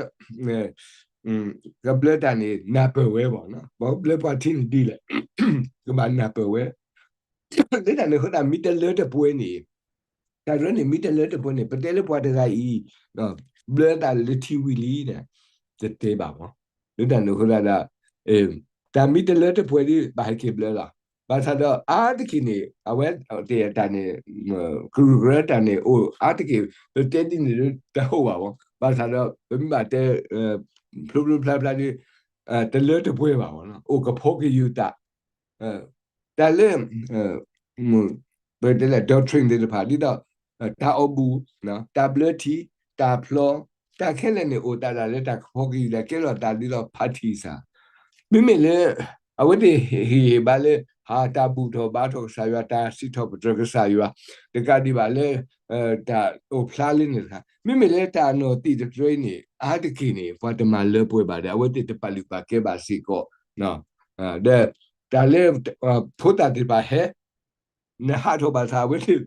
ကဘျၢတၢ်န့ၣ် နၢ်ပၢၢ်ဝဲဘၣ်, ပှၤဘျၢပှၤထံန့ၣ်ဒ်လဲၣ် ကဘၣ်နၢ်ပၢၢ်ဝဲ လၢတၢ်န့ၣ်အဃိသတး မ့ၢ်တလၢတပှဲၤန့ၣ် တၢ်ရၢန့ၣ် မ့ၢ်တလၢတပှဲၤန့ၣ် ပတဲလၢပှၤတဂၤအံၤ ဘျၢတၢ်လၢထံဝံၤလံန့ၣ် တသ့ဘၣ်မး, လၢတၢ်န့ၣ်အဃိသတးဒီး တၢ်မ့ၢ်တလၢတပှဲၤဒီး ဘၣ်ဟဲက့ၤဘျၢလီၤ. ဘၣ်ဆၣ်ဒီးအါတက့ၢ်န့ၣ် အဝဲသ့ၣ်အတၢ်န့ၣ် ကရူၢ်ကရၢတၢ်န့ၣ် အိၣ်အါတက့ၢ် ပတဲဒ်န့ၣ်တဟိဘၣ်မး, ဘၣ်ဆၣ်ဒီး ပမ့ၢ်ဘၣ်တဲ ဖျိဖျိဖျါဖျါဒီး တလၢတပှဲၤဘၣ်မး အိၣ်ကဖီကယူၤသး တၢ်လၢ ပတဲလၢ doctrine သ့ၣ်တဖၣ် ဒ်သိး တၢ်အီၣ်ဘူၣ် တၢ်ဘျၢထံ တၢ်ဖျီ တၢ်ခဲလၢာ်န့ၣ် အိၣ်သးဒၣ်လၢတၢ်ကဖီကယူၤဒီး ကဲထီၣ်သးဒ်သိး ဖးထံစ့ၢ် မ့မ့ၢ်လၢ အဝဲသ့ၣ်ဟ့ၣ်ဂံၢ်ဟ့ၣ်ဘါလၢ ဟးတၢ်ဘူၣ်ထီၣ်ဘါထီၣ်ကစၢ်ယွၤ တၢ်စံးထီၣ်ပတြၢၤကစၢ်ယွၤ တကးဒံးဘၣ်လၢ တၢ်အိၣ်ဖျါလၢန့ၣ်တခါ မ့မ့ၢ်လၢတၢ်နီၢ်သံၣ်တတြၢန့ၣ် အါတက့ၢ်န့ၣ် ပှၤတမၤလၢပှဲၤဘၣ်ဒီး အဝဲသ့ၣ်တပာ်လုၢ်ပာ်ကဲဘၣ်စ့ၢ်ကီး ဒီး တၢ်လၢ ဖိသၣ်သ့ၣ်တဖၣ်ဟဲ နဟးထီၣ်ဘၣ်ဆၣ် အဝဲသ့ၣ်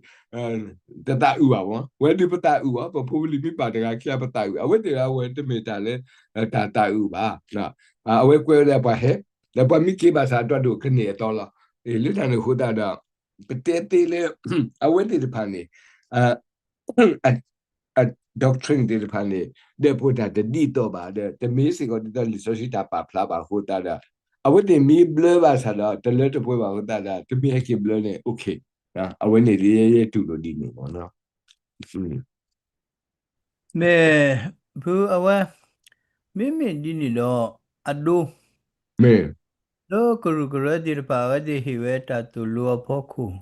တသးအုးဘၣ်မး ဝဲဒုးပသးအုးဘၣ် ပဖိပလံၤမ့ၢ်ပာ်တဂၤခံဂၤ ပသးအုး အဝဲသ့ၣ်အဝဲတမ့ၢ်တၢ်လၢ တၢ်သးအုးဘၣ် အဝဲကွဲးဝဲဒၣ်ပှၤဟဲ ဒီးပှၤမ့ၢ်က့ၤဘၣ်ဆၣ် အတီၢ်ဒိၣ်ကန့ၢ်အသီလီၤ. လၢတၢ်န့ၣ်အဃိသတးဒီး ပတဲသ့လၢ အဝဲသ့ၣ်တဖၣ်န့ၣ် အ doctrine သ့ၣ်တဖၣ်န့ၣ် ဒဲးဖိတၢ်တဒ်သိးဘၣ်ဒီး တမ့ၢ်စ့ၢ်ကီးဒ်သိးလံာ်စီဆှံတၢ်ပာ်ဖျါဘၣ်အဃိသတးဒီး အဝဲသ့ၣ်မ့ၢ်ဘျၢဘၣ်ဆၣ်ဒီး တလၢတပှဲၤဘၣ်အဃိသတးဒီး တမ့ၢ်ဟဲက့ၤဘျၢန့ၣ် okay အဝဲန့ၣ် ယဲယဲတူၢ်လိာ်ဒ်န့ၣ်မး မ့ၢ် ဖုအဝဲ မ့မ့ၢ်ဒ်န့ၣ်ဒီး အဒိ မ့ၢ် လၢကရူၢ်ကရၢသ့ၣ်တဖၣ် အဝဲသ့ၣ်ဟ့ၣ်ဝဲတၢ်သိၣ်လိအဖီခိၣ်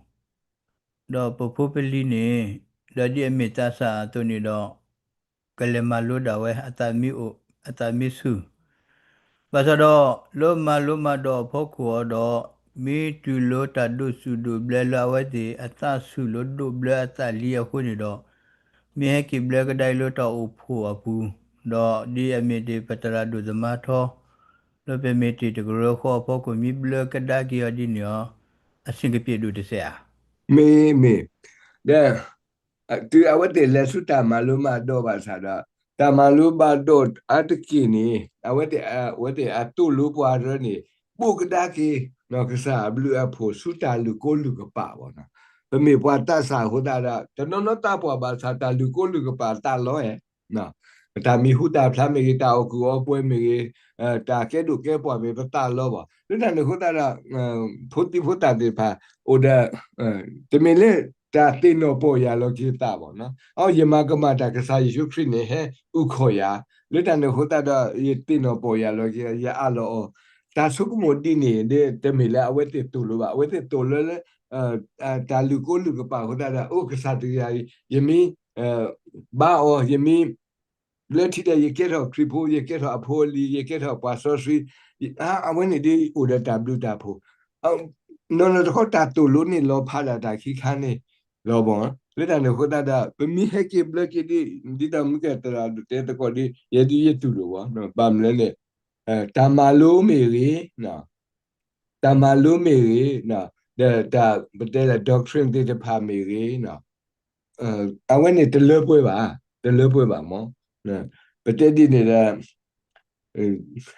ဒီးပဖိပလံၤန့ၣ် ဒီးဒ်အမ့ၢ်သးစၢ်အသိးန့ၣ်ဒီး ကလဲၤမၤလိဒၣ်ဝဲ အသးမံအိၣ် အသးမံဆူၣ် ဘၣ်ဆၣ်ဒီး လၢမၤလိမၤဒိးအဖီခိၣ်အီၤဒီး မ့ၢ်တုၤလၢတၢ်ဒိးစူၣ်ဒိးဘျၢလၢအဝဲသ့ၣ်အသးဆူၣ်လၢဒိးဘျၢအသးလံအဃိန့ၣ်ဒီး မ့ၢ်ဟဲက့ၤဘျၢကဒါက့ၤလၢတၢ်အိၣ်ဖှိၣ်အပူၤ, ဒီးဒ်အမ့ၢ်တ့ၢ်ပသရၣ်ဒိၣ်သမါထီ လၢပမ့ၢ်တ့ၢ်တကရၢဃီအဖီခိၣ် မ့ၢ်ဘျၢကဒါက့ၤအီၤဒ်န့ၣ်အီၤ အဆင်ကပ့းဒိၣ်တစဲးဧါ. မ့ၢ်, မ့ၢ်, ဒီး တုၤအဝဲသ့ၣ်လဲၤဆူတၢ်မၤလိမၤဒိးဘၣ်ဆၣ်ဒီး တၢ်မၤလိဘၣ်ဒိးအါတက့ၢ်န့ၣ် အဝဲသ့ၣ် အဝဲသ့ၣ်အသိၣ်လိပှၤရၢန့ၣ် ဘိးကဒါက့ၤ ကစၢ်အဘျုးအဖှိၣ်ဆူတၢ်လုၢ်ကိလုၢ်ကပာ်ဘၣ်နီၤ. ပမ့ၢ်ပှၤသးစၢ်အဃိသတးဒီး တနီၤနီၤသးပှၢ်ဘၣ်ဆၣ် တၢ်လုၢ်ကိလုၢ်ကပာ်သးလီဧါ တၢ်မံၤဟူသၣ်ဖျါမ့ၢ်ဂ့ၤ, တၢ်အိၣ်ကူၣ်အီပှဲၤမ့ၢ်ဂ့ၤ, တၢ်ကဲဒိၣ်ကဲပှၢ်မ့ၢ်ပသးလီဘၣ်. လၢတၢ်န့ၣ်အဃိသတးဒီး ဖိသံဖိသၣ်သ့ၣ်တဖၣ် အိၣ်ဒီး တမ့ၢ်လၢတၢ်သ့ၣ်နီၣ်ပီၢ်ယၢ်လီၤက့ၤသးဘၣ်နီၤ. အီ ယမၤကမၣ်တၢ်ကစၢ်ယ့ၣ်ၡူးခရံာ်န့ၣ် ဟဲအုၣ်ခီၣ်ယၤ, လၢတၢ်န့ၣ်အဃိသတးဒီး ယသ့ၣ်နီၣ်ပီၢ်ယၢ်လီၤက့ၤ ယအးလီၤအီၤ, တၢ်ဆိကမိၣ်ဒ်န့ၣ် တမ့ၢ်လၢအဝဲသ့ၣ်သိၣ်လိဘၣ်. အဝဲသ့ၣ်သိၣ်လၢလၢ တၢ်လုၢ်ကိလုၢ်ကပာ်အဃိသတးဒီး အိၣ်ကစၢ်တဂၤအံၤ ယမ့ၢ် ဘါအီၤ ယမ့ၢ် လၢထံဒီး ယကဲထီၣ်ခရံာ်ဖိ, ယကဲထီၣ်အဖိအလံၤ, ယကဲထီၣ်ပှၤစီဆှံ, အဝဲန့ၣ်ဒ်အိၣ်ဒီးတၢ်ဘျုးတၢ်ဖှိၣ်, နီၢ်နီၢ်တခီတၢ်သိၣ်လိန့ၣ်လီၤဖးဒၣ်တၢ်ခံခါန့ၣ်လီၤဘၣ်. လၢတၢ်န့ၣ်အဃိသတးဒီး ပမ့ၢ်ဟဲက့ၤဘျၢက့ၤဒ် ဒ်သိးမုၢ်ကဲၣ်သရၣ်ဒိၣ်တဲသကိးဒီး ယဲဒ်ယတူၢ်လိာ်ဘၣ်, ဘၣ်မနုၤလဲၣ်န့ၣ် တၢ်မၤလိမ့ၢ်ဂ့ၤ တၢ်မၤလိမ့ၢ်ဂ့ၤ, ဒီးတၢ်ပတဲလၢ doctrine သ့ၣ်တဖၣ်မ့ၢ်ဂ့ၤ, အဝဲန့ၣ်တလၢပှဲၤဘၣ်, တလၢပှဲၤဘၣ်မး. ပတဲဒ်န့ၣ်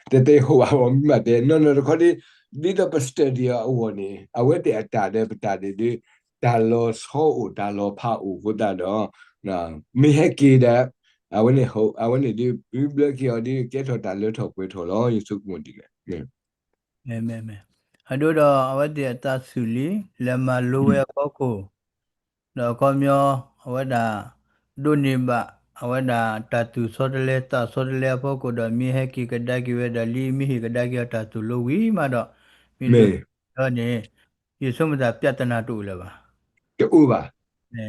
ဒီး တသ့ဟိဘၣ် မ့ၢ်မးတဲ နီၢ်နီၢ်တခီဒ် ဒ်သိးပ study အီၤအဂီၢ်န့ၣ် အဝဲသ့ၣ်အတၢ်ဒီးပတၢ်န့ၣ်ဒ် တၢ်လီၤဆီအိၣ် တၢ်လီၤဖးအိၣ်အဃိသတးဒီး မ့ၢ်ဟဲက့ၤဒီး အဝဲန့ၣ် အဝဲန့ၣ်ဒ် ဘျၢက့ၤအီၤဒ် ကဲထီၣ်တၢ်လၢထီၣ်ပှဲၤထီၣ်လီၤ. ယဆိကမိၣ်ဒ်န့ၣ် မ့ၢ် အဒိဒီး အဝဲသ့ၣ်အသးဆူၣ်လံ လဲၤမၤလိဝဲအဖီခိၣ်, ဒီးအခီပညီ အဝဲဒၣ် ဒိးန့ၢ်ဘၣ် အဝဲဒၣ်တၢ်သူၣ်ဆီတလဲ သးဆီတလဲအဖီခိၣ်ဒီး မ့ၢ်ဟဲက့ၤကဒါက့ၤဝဲဒၣ်လံ မ့ၢ်ဟ့ၣ်ကဒါက့ၤအီၤတၢ်သိၣ်လိဝံၤမးဒီး မ့ၢ်ဒိးန့ၢ်အီၤန့ၣ် ယဆိကမိၣ်သး ပြဿနာ တအိၣ်လၢၤဘၣ်. တအိၣ်ဘၣ်,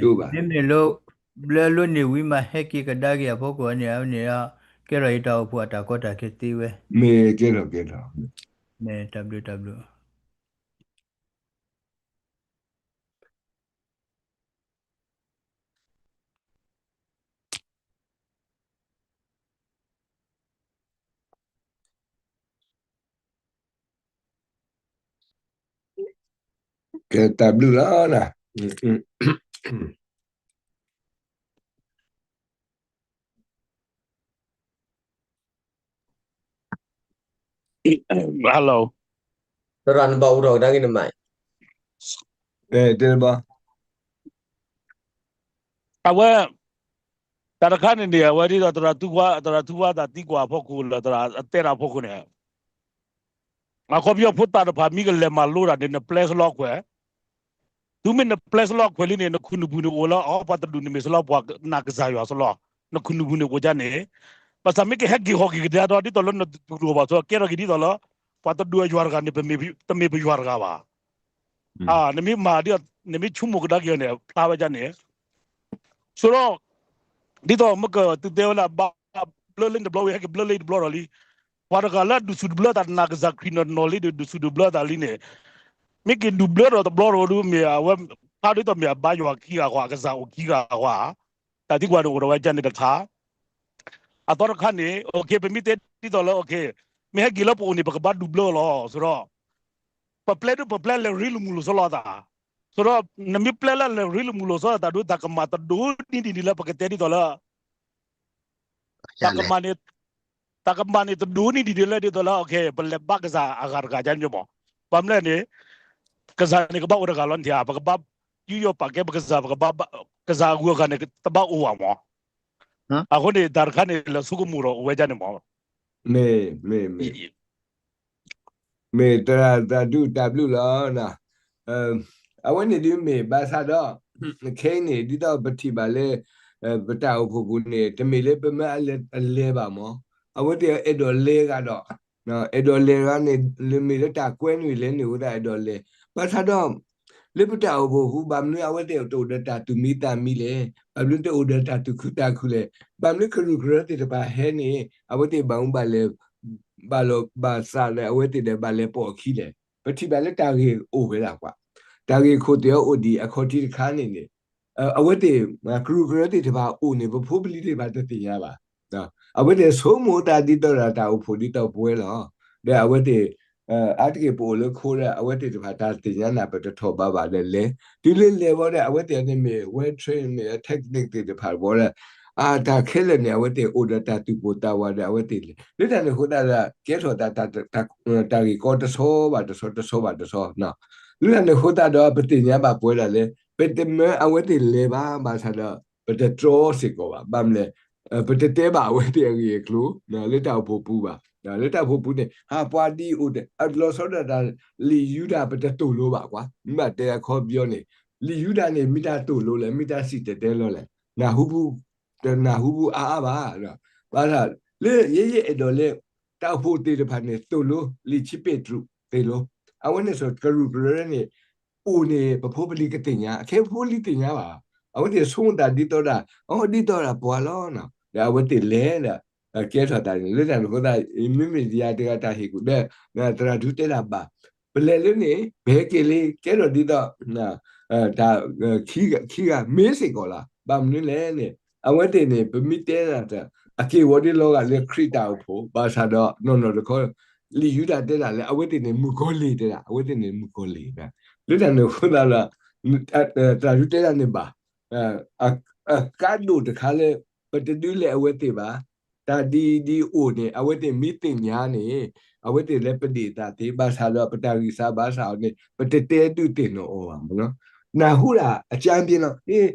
တအိၣ်ဘၣ်. မ့မ့ၢ်လၢ ဘျၢလိန့ၢ်ဝံၤမး ဟဲက့ၤကဒါက့ၤအဖီခိၣ်န့ၣ် အဝဲန့ၣ် ကဲထီၣ်အံၤတၢ်အိၣ်ဖှိၣ်အတၢ်ကီတၢ်ခဲသ့ဝဲ. မ့ၢ်ကဲထီၣ်ကဲထီၣ် မ့ၢ်တၢ်ဘျုးတၢ်ဘျုး ကဲတၢ်ဘျုးလီၤ. Hello. သရၣ်နဘၣ်အိၣ်ထီၣ်ကဒါက့ၤနမၤ, တဲဘၣ် အဝဲ တၢ်တခါန့ၣ်န့ၣ် အဝဲဒ်သိးသရၣ်သူဝါ သရၣ်သူဝါသးသံကွၢ်အဖီခိၣ်လၢသရၣ်အတဲတၢ်အဖီခိၣ်န့ၣ် အခီပညီဖိသၣ်တဖၣ်မ့ၢ်ကလဲၤမၤလိတၢ်န့ၣ် နပျဲစလီခွဲး, တုၤမ့ၢ်နပျဲစလီခွဲးလံန့ၣ် နခိၣ်နူာ်ပူၤန့ၣ်အိၣ်လၢ အပှၤတဒူၣ်န့ၣ်မ့ၢ်စလီပှၤနာ်ကစၢ်ယွၤစလီ, နခိၣ်နူာ်ပူၤန့ၣ်အိၣ်ဒ်န့ၣ်, ဘၣ်ဆၣ်မ့ၢ်ကဟဲက့ၤဟီၣ်က့ၤကဒါဒီး ဒ်သိးလၢနတူၢ်လိာ်ဘၣ်ဆိ ကဲထီၣ်က့ၤဒ်သိးလၢ ပှၤတဒူၣ်အယွၤတဂၤန့ၣ် တမ့ၢ်ပယွၤတဂၤဘၣ်. နမ့ၢ်မၤဒ် နမ့ၢ်ဆိကမိၣ်ကဒါက့ၤအီၤန့ၣ် ဖျါဝဲဒ်န့ၣ် ဆိဒီး ဒ်သိးမ့ၢ်ကသုတဲဝဲလၢ ဘၣ်ဘျၢလၢတဘျီဝံၤ ဟဲက့ၤဘျၢလၢတဘျီဒီးလံ, ပှၤတဂၤလၢဒုးဆူၣ်ဒုးဘျၢသးတနာ်ကစၢ်ခရံာ်နီၢ်နီၢ်လံဒီး ဒုးဆူၣ်ဒုးဘျၢသးလံန့ၣ်, မ့ၢ်က့ၤဒုးဘျၢဒီးတဘျီဒီးဒုးမ့ၢ်အဝဲ ဖျါဒ်သိးမ့ၢ်အဘါယွၤခံဂၤဃီ အကစၢ်အိၣ်ခံဂၤဃီဧါ, တၢ်သံကွၢ်န့ၣ်အိၣ်ဒီးဝဲဒ်န့ၣ်တခါ အသီတခါန့ၣ် ပမ့ၢ်တဲဒ်သိးလၢ မ့ၢ်ဟဲက့ၤလၢပအိၣ်န့ၣ် ပကဘၣ်ဒုးဘျၢလီၤ ဆိဒီး ပပျဲဒုးပပျဲလဲၤရ့လိာ်မုာ်လိာ်ဆီလီၤသး, ဆိဒီး နမ့ၢ်ပျဲလၢလဲၤရ့လိာ်မုာ်လိာ်ဆီလီၤသးဒုး တၢ်ကမၣ်တဒိးန့ၢ်ဒံးဒံးလၢပကတဲဒ်သိးလၢ တၢ်ကမၣ်န့ၣ် တၢ်ကမၣ်န့ၣ်တဒိးန့ၢ်ဒံးဒံးလၢဒ်သိးလၢ ပလဲၤဘါကစၢ်အဂၤတဂၤန့ၣ်မး, ဘၣ်မနုၤလဲၣ်န့ၣ် ကစၢ်န့ၣ်ကဘၣ်အိၣ်တဂၤလီၤန့ၣ်ဧါ, ပကဘၣ်ယူးယီၣ်ပာ်ကဲပကစၢ် ပကဘၣ် ကစၢ်အဂုၤအဂၤန့ၣ် တဘၣ်အိၣ်ဘၣ်မး, အဃိန့ၣ် တၢ်တခါန့ၣ် လဲၤဆိကမိၣ်ဒီးအိၣ်ဝဲဒ်န့ၣ်မး မ့ၢ် မ့ၢ် မ့ၢ် မ့ၢ်တၢ်သးဒူတၢ်ဘျုးလီၤ. အဝဲန့ၣ်ဒုးမ့ၢ်ဘၣ်ဆၣ်ဒီး ခဲအံၤန့ၣ် ဒ်သိးပထံၣ်ဘၣ်လၢ ပတၢ်အိၣ်ဖှိၣ်ပူၤန့ၣ် တမ့ၢ်လၢပမၢအလဲၤဘၣ်မး, အဝဲသ့ၣ်အဲၣ်ဒိးလဲၤဂၤဒီး အဲၣ်ဒိးလဲၤဂၤန့ၣ် လၢမ့ၢ်လၢတၢ်ကွဲနုာ်လဲၣ်န့ၣ် အဝဲဒၣ်အဲၣ်ဒိးလဲၤ, ဘၣ်ဆၣ်ဒီး လၢပတၢ်အိၣ်ဖှိၣ်ပူၤ ဘၣ်မနုၤအဝဲသ့ၣ်တအိၣ်ဒီးတၢ်သူၣ်မံသးမံလဲၣ်, ဘၣ်မနုၤတအိၣ်ဒီးတၢ်သူၣ်ခုသးခုလဲၣ်, ဘၣ်မနုၤကရူၢ်ကရၢသ့ၣ်တဖၣ်ဟဲန့ၣ် အဝဲသ့ၣ်ဘၣ်မူဘၣ်လဲၤ ဘၣ်လီၤဘၣ်စးလၢအဝဲသ့ၣ်ဒီးဘၣ်လဲၤပိာ်အခံလဲၣ်. ပထံၣ်ဘၣ်လၢတၢ်ဂ့ၢ်အိၣ်ဝဲဒၣ်ကွၢ်, တၢ်ဂ့ၢ်ခိၣ်သ့ၣ်အအိၣ်ဒံးအခီၣ်ထံးတခါန့ၣ်န့ၣ် အဝဲသ့ၣ် ကရူၢ်ကရၢသ့ၣ်တဖၣ်အိၣ်န့ၣ် ပဖိပလံၤသ့ၣ်တဖၣ်တသ့ၣ်ညါဘၣ်. အဝဲသ့ၣ်ဆိကမိၣ်သးဒ်သိးဒီးတၢ်အိၣ်ဖှိၣ်ဒ်သိးပဝဲလီၤ. ဒီးအဝဲသ့ၣ် အါတက့ၢ်ပအိၣ်လၢခိဒီး အဝဲသ့ၣ်တဖၣ်တၢ်သ့ၣ်ညါနၢ်ပၢၢ်တထီၣ်ဘးဘၣ်ဒီးလဲၤ, တုၤလၢလဲၤဝဲဒီး အဝဲသ့ၣ်န့ၣ်မ့ၢ် well train မ့ၢ် technique သ့ၣ်တဖၣ်ဝဲဒီး အတၢ်ခဲလၢာ်န့ၣ် အဝဲသ့ၣ်အိၣ်ဒီးတၢ်သူၣ်ပိၢ်သးဝးဒီးအဝဲသ့ၣ်လဲၤ လၢတၢ်န့ၣ်အဃိသတးဒီး ကဲထီၣ်သး တၢ်ဂ့ၢ်ကီတဆီဘၣ်တဆီ တဆီဘၣ်တဆီ လၢတၢ်န့ၣ်အဃိသတးဒီး ပသ့ၣ်ညါဘၣ်ပဝဲဒၣ်လၢ ပတမၢအဝဲသ့ၣ်လဲၤဘၣ် ဘၣ်ဆၣ်ဒီး ပတတြီစ့ၢ်ကီးဘၣ်. ဘၣ်မနုၤလဲၣ်, ပတတဲဘၣ်အဝဲသ့ၣ်အဂ့ၢ်အကျိၤ လၢတၢ်အိၣ်ဖှိၣ်ပူၤဘၣ်. လၢတၢ်အိၣ်ဖှိၣ်ပူၤန့ၣ် ဟးပှၤဒ်အံၤအိၣ် အလီၤဆီဒၣ်တၢ်လံာ်ယူဒၤ ပတသိၣ်လိဘၣ်ကွၢ်, မ့ၢ်ဘၣ်တဲအခီပညီန့ၣ် လံာ်ယူဒၤန့ၣ် မ့ၢ်တၢ်သိၣ်လိလဲၣ် မ့ၢ်တၢ်စံၣ်တဲၤတဲလီၤလဲၣ်, နၢ်ဟူပူၤ တနၢ်ဟူပူၤအါအါဘၣ်. ဘၣ်ဆၣ်လၢယဲယအဲၣ်ဒိးလၢ တၢ်အိၣ်ဖှိၣ်သ့ၣ်တဖၣ်န့ၣ် သိၣ်လိ လံာ်ခံပ့းတရူး သိၣ်လိ အဝဲန့ၣ်စ့ၢ်ကီးကရူၢ်ကရၢန့ၣ် အိၣ်န့ၣ် ပဖိပလံၤကသ့ၣ်ညါ, အခဲအံၤဖိလံၤသ့ၣ်ညါဘၣ်. အဝဲသ့ၣ်ဆိကမိၣ်သးဒ်သိးဒၣ် အီ ဒ်သိးဒၣ်ပှၤလီၤ. ဒီးအဝဲသ့ၣ်လဲၤဒီး ကဲထီၣ်သးန့ၣ် လၢတၢ်န့ၣ်အဃိသတး မ့မ့ၢ်ယၤတဂၤတၢ်ဟ့ၣ်ကူၣ်ဒီး သရၣ်ဒူတဲဒၣ်ဘၣ် ပလဲၤလၢန့ၣ် ပဟဲက့ၤလံ ကဲထီၣ်ဒ်သိး တၢ် ခံဂၤမ့ၢ်စ့ၢ်ကီးလီၤ. ဘၣ်မနုၤလဲၣ်န့ၣ် အဝဲသ့ၣ်န့ၣ် ပမ့ၢ်တဲဒၣ် အက့ၢ်အဂီၤဒ်လီၤဂာ်လၢခရံာ်တၢ်အိၣ်ဖှိၣ် ဘၣ်ဆၣ်ဒီး နီၢ်နီၢ်တခီ လံာ်ယူဒၤတဲဒၣ်လၢ အဝဲသ့ၣ်န့ၣ်မုၣ်ကီၤလံၢ်တဲဒၣ် အဝဲသ့ၣ်န့ၣ်မုၣ်ကီၤလံၢ်, လၢတၢ်န့ၣ်အဃိသတးဒီး သရၣ်ဒူတဲဒၣ်န့ၣ်ဘၣ် အကါဒိၣ်တခါလၢ ပတဒုးလဲၤအဝဲသ့ၣ်ဘၣ်. တၢ်ဒ်အံၤဒ်အံၤအိၣ်န့ၣ် အဝဲသ့ၣ်မ့ၢ်သ့ၣ်ညါန့ၣ် အဝဲသ့ၣ်လၢပဒ့ၣ်အသးသ့ ဘၣ်ဆၣ်ဒီးပတၢ်ဂံၢ်စၢ်ဘါစၢ်အီၤန့ၣ် ပတတဲဒုးသ့ၣ်နီၣ်အီၤဘၣ်မ့ၢ်နီၤ. နၢ်ဟူဒၣ် အကၠါပ့ၤနီၤ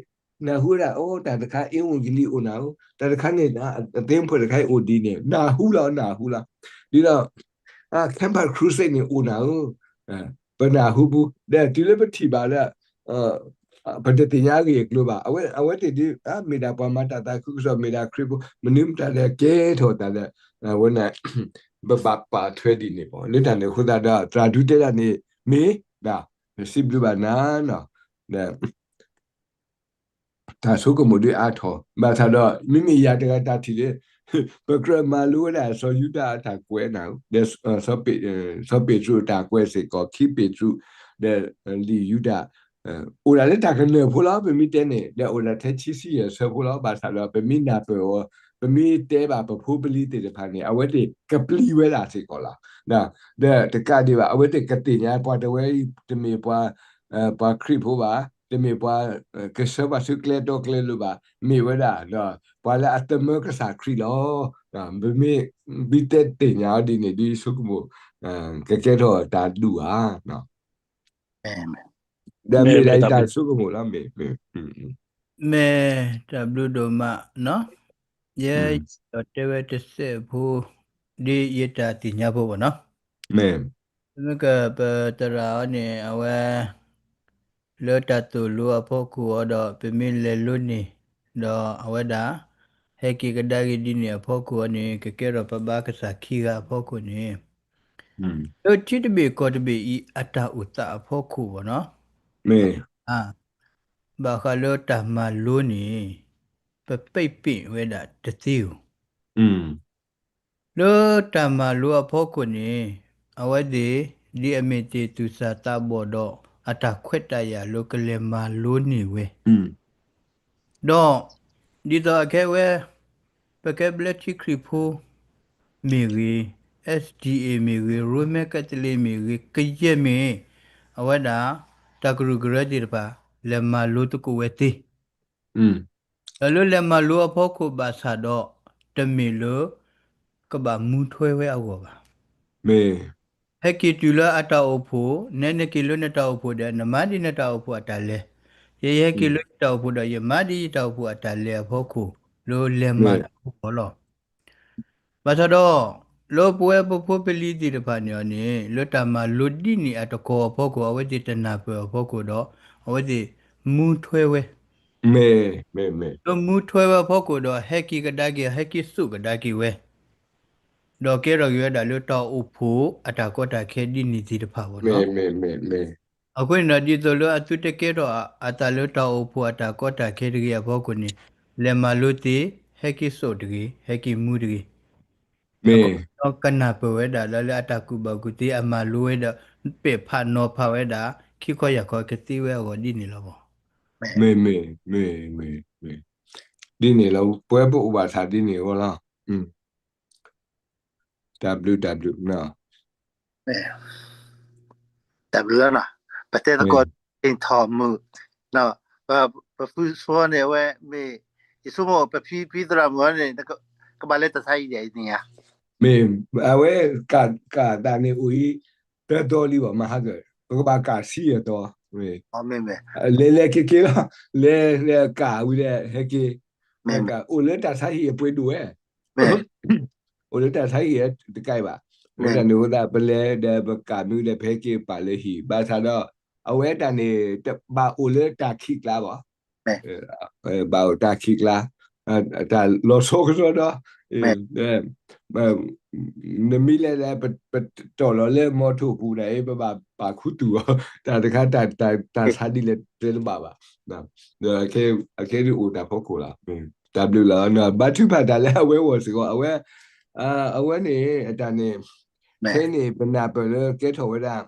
နၢ်ဟူဝဲဒၣ် အိ တၢ်တခါ အ့ဝံၤကလံးအိၣ်နၤဧိၤ တၢ်တခါန့ၣ် အသ့ၣ်ဖိတခါအံၤအိၣ်ဒ်န့ၣ် နၢ်ဟူလီၤ နၢ်ဟူလီၤ. ဒ်သိး Campus Crusade န့ၣ်အိၣ်နၤဧိၤ ပနၢ်ဟူပူၤ ဒီးတုၤလၢပထံၣ်ဘၣ်လၢ ပတသ့ၣ်ညါအဂ့ၢ်အကျိၤဘၣ်. အဝဲသ့ၣ်ဒ် မ့ၢ်ဒၣ်ပှၤမၤတၢ်သးခုကစီၣ် မ့ၢ်ဒၣ်ခရံာ်ဖိ မနုၤမတၤဒီးကဲထီၣ်သးဒီး ဝဲန့ၣ် ပဘၣ်ပာ်ထွဲဒ်န့ၣ်မ့ၢ် လၢတၢ်န့ၣ်အဃိသတးဒီး သရၣ်ဒူတဲဒၣ်န့ၣ် မ့ၢ်ဒၣ် စံးဘျုးဘၣ်နၤနီၤ ဒီး တၢ်ဆိကမိၣ်ဒ်အါထီၣ် ဘၣ်ဆၣ်ဒီး မ့မ့ၢ်ယၤတဂၤတၢ်ထံၣ်လၢ ပကြၢးမၤလိဝဲဒၣ်စီၤယူဒၤအတၢ်ကွဲးနၤ ဒီးစီၤပ့းတရူးအတၢ်ကွဲးစ့ၢ်ကီး ခံပ့းတရူး ဒီးလံာ်ယူဒၤ အိၣ်ဒၣ်လၢတၢ်ကနၢၢ်ဖိလီၤ ပမ့ၢ်တဲန့ၣ် ဒီးအိၣ်ဒၣ်ထဲခံဆံယဲၢ်ဆၢဖိလီၤ. ဘၣ်ဆၣ်ဒီး ပမ့ၢ်နၢ်ပၢၢ်အီၤ ပမ့ၢ်တဲဘၣ်ပဖိပလံၤသ့ၣ်တဖၣ်န့ၣ် အဝဲသ့ၣ်ကပျံၤဝဲဒၣ်စ့ၢ်ကီးလီၤ. ဒီးတကးဒံးဘၣ် အဝဲသ့ၣ်ကသ့ၣ်ညါ ပှၤတဝဲအံၤ တမ့ၢ်ပှၤ ပှၤခရံာ်ဖိဘၣ်, တမ့ၢ်ပှၤ ကဆှၢပှၤဆူကျဲတီကျဲလိၤဘၣ်, မ့ၢ်ဝဲဒၣ် ပှၤလၢအသမၢကစၢ်ခရံာ်လီၤ. ပမ့ၢ် ဘံတဲသ့ၣ်ညါအီၤဒ်န့ၣ် ဒ်ဆိကမိၣ် ကကဲထီၣ်တၢ်ဒူၣ်ဧါ. ဒီးမ့ၢ်ဒၣ်အံၤတၢ်ဆိကမိၣ်လီၤ မ့ၢ် မ့ၢ်တၢ်ဘျုးဒိၣ်မးနီၤ, ယဲယအဲၣ်ဒိးတဲဝဲတစဲးဖိ ဒ်ယတၢ်သ့ၣ်ညါဖိဘၣ်နီၤ, မ့ၢ်ကပသရၣ်အီၤန့ၣ် အဝဲ လၢတၢ်သိၣ်လိအဖီခိၣ်အီၤဒီး ပမ့ၢ်လဲၤလိန့ၣ် ဒီးအဝဲဒၣ် ဟဲက့ၤကဒါက့ၤဒ်န့ၣ်အဖီခိၣ်အီၤန့ၣ် ကကဲထီၣ်ပဘါကစၢ်ခံဂၤအဖီခိၣ်န့ၣ် လၢထံတဘ့ၣ်ကီၢ်တဘ့ၣ်အံၤ အတၢ်အိၣ်သးအဖီခိၣ်ဘၣ်နီၤ, ဘၣ်ဃးလၢတၢ်မၤလိန့ၣ် ပပဲာ်ပ့ၣ်ဝဲဒၣ်တသ့ဧိၤ လၢတၢ်မၤလိအဖီခိၣ်န့ၣ် အဝဲသ့ၣ် ဒ်အမ့ၢ်သ့ၣ်သူၣ်စၢ်သးဘီၣ်ဒီး အတၢ်ခွဲးတၢ်ယာ်လၢကလဲၤမၤလိန့ၢ်ဝဲ ဒီး ဒ်သိးအခဲအံၤ ပကဲဘျၢထံခရံာ်ဖိမ့ၢ်ဂ့ၤ, SDA မ့ၢ်ဂ့ၤ, Roman Catholic မ့ၢ်ဂ့ၤ, ကယဲၢ်မ့ၢ် အဝဲဒၣ် တၢ်ကရူၢ်ကရၢသ့ၣ်တဖၣ် လဲၤမၤလိသကိးဝဲသ့ ဒီးလၢလဲၤမၤလိအဖီခိၣ်ဘၣ်ဆၣ်ဒီး တမ့ၢ်လၢ ကဘၣ်မူထွဲဝဲအဂီၢ်ဘၣ်. ဟဲက့ၤတုၤလၢအတၢ်အိၣ်ဖှိၣ်, နဲနက့ၤလၢနတၢ်အိၣ်ဖှိၣ်ဒီး နမၤဒ်နတၢ်အိၣ်ဖှိၣ်အတၢ်လဲၤ, ယဲယဟဲက့ၤလၢယတၢ်အိၣ်ဖှိၣ်ဒီး ယမၤဒ်ယတၢ်အိၣ်ဖှိၣ်အတၢ်လဲၤအဖီခိၣ် လၢလဲၤမၤတၢ်အဖီခိၣ်လီၤ. ဘၣ်ဆၣ်ဒီး လၢပဝဲပဖိပလံၤသ့ၣ်တဖၣ်န့ၣ်အီၤန့ၣ် လၢတၢ်မၤလိဒ်န့ၣ်အတခီအဖီခိၣ် အဝဲသ့ၣ်တနၢ်ပၢၢ်အဖီခိၣ်ဒီး အဝဲသ့ၣ်မူထွဲဝဲ လၢမူထွဲဝဲအဖီခိၣ်ဒီး ဟဲက့ၤကဒါက့ၤ ဟဲက့ၤစိာ်ကဒါက့ၤဝဲ, ဒီးကဲထီၣ်က့ၤဝဲဒၣ်လၢတၢ်အိၣ်ဖှိၣ်အတၢ်ကီတၢ်ခဲဒ်န့ၣ်သ့ၣ်တဖၣ်ဘၣ်နီၤ. အဃိန့ၣ်ဒီး ဒ်သိးလၢအသုတကဲထီၣ်အတၢ်လၢတၢ်အိၣ်ဖှိၣ်အတၢ်ကီတၢ်ခဲတဂ့ၤအဖီခိၣ်န့ၣ်, လဲၤမၤလိသ့, ဟဲက့ၤစိာ်တဂ့ၤ, ဟဲက့ၤမူတဂ့ၤ. မ့ၢ်, ကနၢ်ပၢၢ်ဝဲဒၣ်ဒီးလၢအတၢ်ကူၣ်ဘၣ်ကူၣ်သ့အမၤလိဝဲဒီး ပဲာ်ဖးနီၤဖးဝဲဒၣ် ခံခီယၢ်ခီကသ့ဝဲအဂီၢ်ဒ်န့ၣ်လီၤမး. မ့ၢ်, မ့ၢ်, ဒ်န့ၣ်လီၤ ပဝဲပအိၣ်ဘၣ်ဆၣ်ဒ်န့ၣ်အဂီၢ်လီၤ. တၢ်ဘျုးတၢ်ဘျုး, တၢ်ဘျုးလီၤနီၤ, ပတဲသကိး ထီၣ်မုၢ်, ပဖုဆိန့ၣ် အဝဲမ့ၢ်, ယဆိကမိၣ်ပဖံဖံသရၣ်မုၣ်အီၤန့ၣ် ကဘၣ်လဲၤတၢ်ဆါဟံၣ်ဒ်အံၤန့ၣ်ဧါ. မ့ၢ်, အဝဲ ကးသးန့ၣ်အိၣ်အံၤ တၢ်တီလံဘၣ် မဟါကၢၣ် ပကဘၣ်ကးဆံအတီ, လဲၤလဲၤက့ၤက့ၤလီၤ, လဲၤလဲၤကးဝံၤဒီး ဟဲက့ၤ, အိၣ်လၢတၢ်ဆါဟံၣ်အပှ့ၤဒိၣ်ဝဲ အိၣ်လၢတၢ်ဆါဟံၣ်တကးဘၣ်, အဃိသတးန့ၣ်အဃိသတး ပလဲၤဒီးပကးမ့ၢ်ဒီး ပဟဲက့ၤပာ်လၢဟံၣ် ဘၣ်ဆၣ်ဒီး အဝဲတၢ်န့ၣ် ဘၣ်အိၣ်လၢတၢ်ခံးကျါဘၣ်, ဘၣ်အိၣ်တၢ်ခံးကျါ, တၢ်လီၤဆီကစီဒီး နမ့ၢ်လဲၤဒီး ပတီၢ်လီၤလၢမီထိၣ်ပူၤန့ၣ် ပဘၣ်ပာ်ခူသူၣ်အီၤ, တၢ်တခါ တၢ်ဆါဒ်လဲၣ်တဲတဘၣ်ဘၣ်, ဒီးအခဲအံၤဒ်အိၣ်တၢ်ဖီခိၣ်လီၤ, တၢ်ဘျုးလီၤ, ဘါထုကဖၣ်တၢ်လၢအဝဲအဂီၢ်စ့ၢ်ကီး အဝဲ, အဝဲန့ၣ် အတၢ်န့ၣ်, ခဲအံၤန့ၣ် ပနၢ်ပၢၢ်လၢကဲထီၣ်ဝဲဒၣ်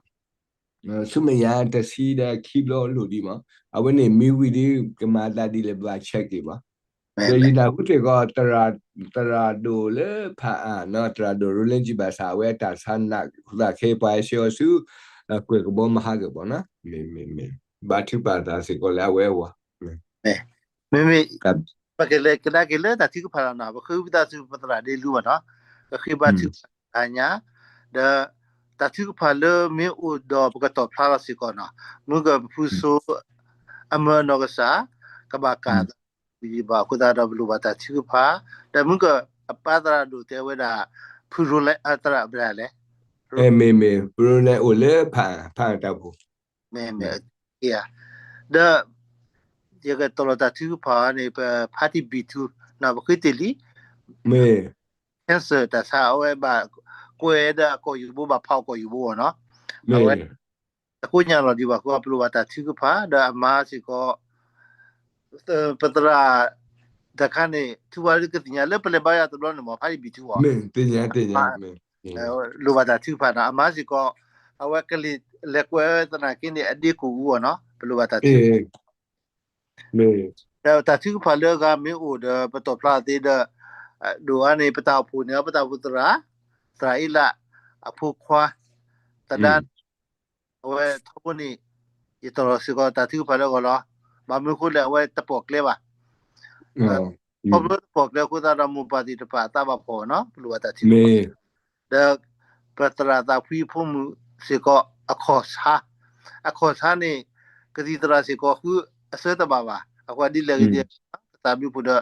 ဆူမဲာ်ညါတဆံဒီးခံဘျီလိၣ်ဒံးမး, အဝဲန့ၣ်မ့ၢ်ဝံၤဒီး ကမၤသးဒ်လဲၣ် ပဘၣ်ဆဲးက့ၤမး, ဒီးယနၢ်ဟူစ့ၢ်ကီး သရၣ်ဒိၣ်လၢဖးအါနီၤ သရၣ်ဒိၣ် Roland G Basser အဝဲတၢ်ဆါနးသးခဲအံၤ ပှၤဟဲဆှၢအီၤဆူ ကွဲၢ်ကဘီမဟါကၢၢ်ဘၣ်နီၤ, မ့ၢ်, မ့ၢ်, မ့ၢ်, ဘါထုကဖၣ်သးစ့ၢ်ကီးလၢအဝဲအဂီၢ်, မ့မ့ၢ်, ပကလဲၤကဒါက့ၤလၢတၢ်ထုကဖၣ်လီၤနီၤ, ပဃ့ဝံသးစူၤပသရၣ်ဒ့လူဘၣ်နီၤ, ပဃ့ဘါထုကဖၣ်တဟါညါ, ဒီး တၢ်ထုကဖၣ်လၢမ့ၢ်အိၣ်ဒီးပကတီၢ်ဖျါလီၤစ့ၢ်ကီးနီၤ, မုၢ်ကပဖုဆိ အမၢအနီၢ်ကစၢ် ကဘၣ်ကးသးဝံၤဘၣ်အဃိသတးဒီး ပလိၣ်ဘၣ်တၢ်ထုကဖၣ်, ဒီးမုၢ်ကပၢ်သရၣ်ဒိၣ်တဲဝဲဒၣ် ဖုရိလဲ သရၣ်ဘၣ်လဲၣ်, မ့မ့ၢ် ဖုရိလဲအိၣ်လၢဖးအါ ဖးအါတၢ်ပူၤ, မ့မ့ၢ်, ဒီး ယကတီၢ်လီၤတၢ်ထုကဖၣ်န့ၣ် ပဖါတံၢ်ဘံၣ်ထူနီၤ ပဃ့တ့ၢ်လံ, မ့ၢ် cancer တၢ်ဆါအဝဲဘၣ်ကွဲးဒီးအကီၢ်ယူၢ်ဘိ ဘၣ်ဖးအီၤကီၢ်ယူၢ်ဘိအီၤနီၤ, အဝဲ တကိညါလီၤဒံးဘၣ်အဃိ ပလိၣ်ဘၣ်တၢ်ထုကဖၣ် ဒီးအမါစ့ၢ်ကီး ပသရၣ် တခါန့ၣ် ထူဝါလၢကသ့ၣ်ညါလၢပလဲၤဘါယွၤတဘျီန့ၣ်မး ဖါတံၢ်ဘံၣ်ထူအီၤ, လိၣ်ဘၣ်တၢ်ထုကဖၣ်နီၤ, အမါစ့ၢ်ကီး အဝဲကလံၤလဲၤကွဲးသနာ်က့န့ၣ် အဒ့ကိၣ်အူအီၤနီၤ ပလိၣ်ဘၣ်တၢ်ထုကဖၣ် ဒီးတၢ်ထုကဖၣ်လၢအဂၤမ့ၢ်အိၣ်ဒီး ပတီၢ်ဖျါသ့ဒီး ဒိၣ်အါန့ၣ် ပတၢ်အိၣ်ဖှိၣ်န့ၣ် ပတၢ်အိၣ်ဖှိၣ်သရၣ်, သရၣ်အ့လး အဖိခွါ, သဒါန့ၣ် အဝဲထီဘိန့ၣ် ယတီၢ်လီၤစ့ၢ်ကီးတၢ်ထုကဖၣ်လၢအဂီၢ်လီၤ. ဘၣ်မနုၤအဃိလဲၣ် အဝဲတပိာ်ကျဲဘၣ် ခီဖျိတပိာ်ကျဲအဃိသတးဒီး မိၢ်ပၢ်သ့ၣ်တဖၣ်အသးဘၣ်ဖှီၣ်နီၤ ပလိၣ်ဘၣ်တၢ်ထုကဖၣ်, ဒီး ပသရၣ်သးဖှံအဖိမုၣ်စ့ၢ်ကီး အခီၣ်ဆါ, အခီၣ်ဆါန့ၣ် ကသံၣ်သရၣ်စ့ၢ်ကီးဃုအဆၢတဘၣ်ဘၣ် အဃိဒ်လဲၣ်ဂ့ၤဒ်လဲၣ် ပသးဘျုးဖှိၣ်ဒီး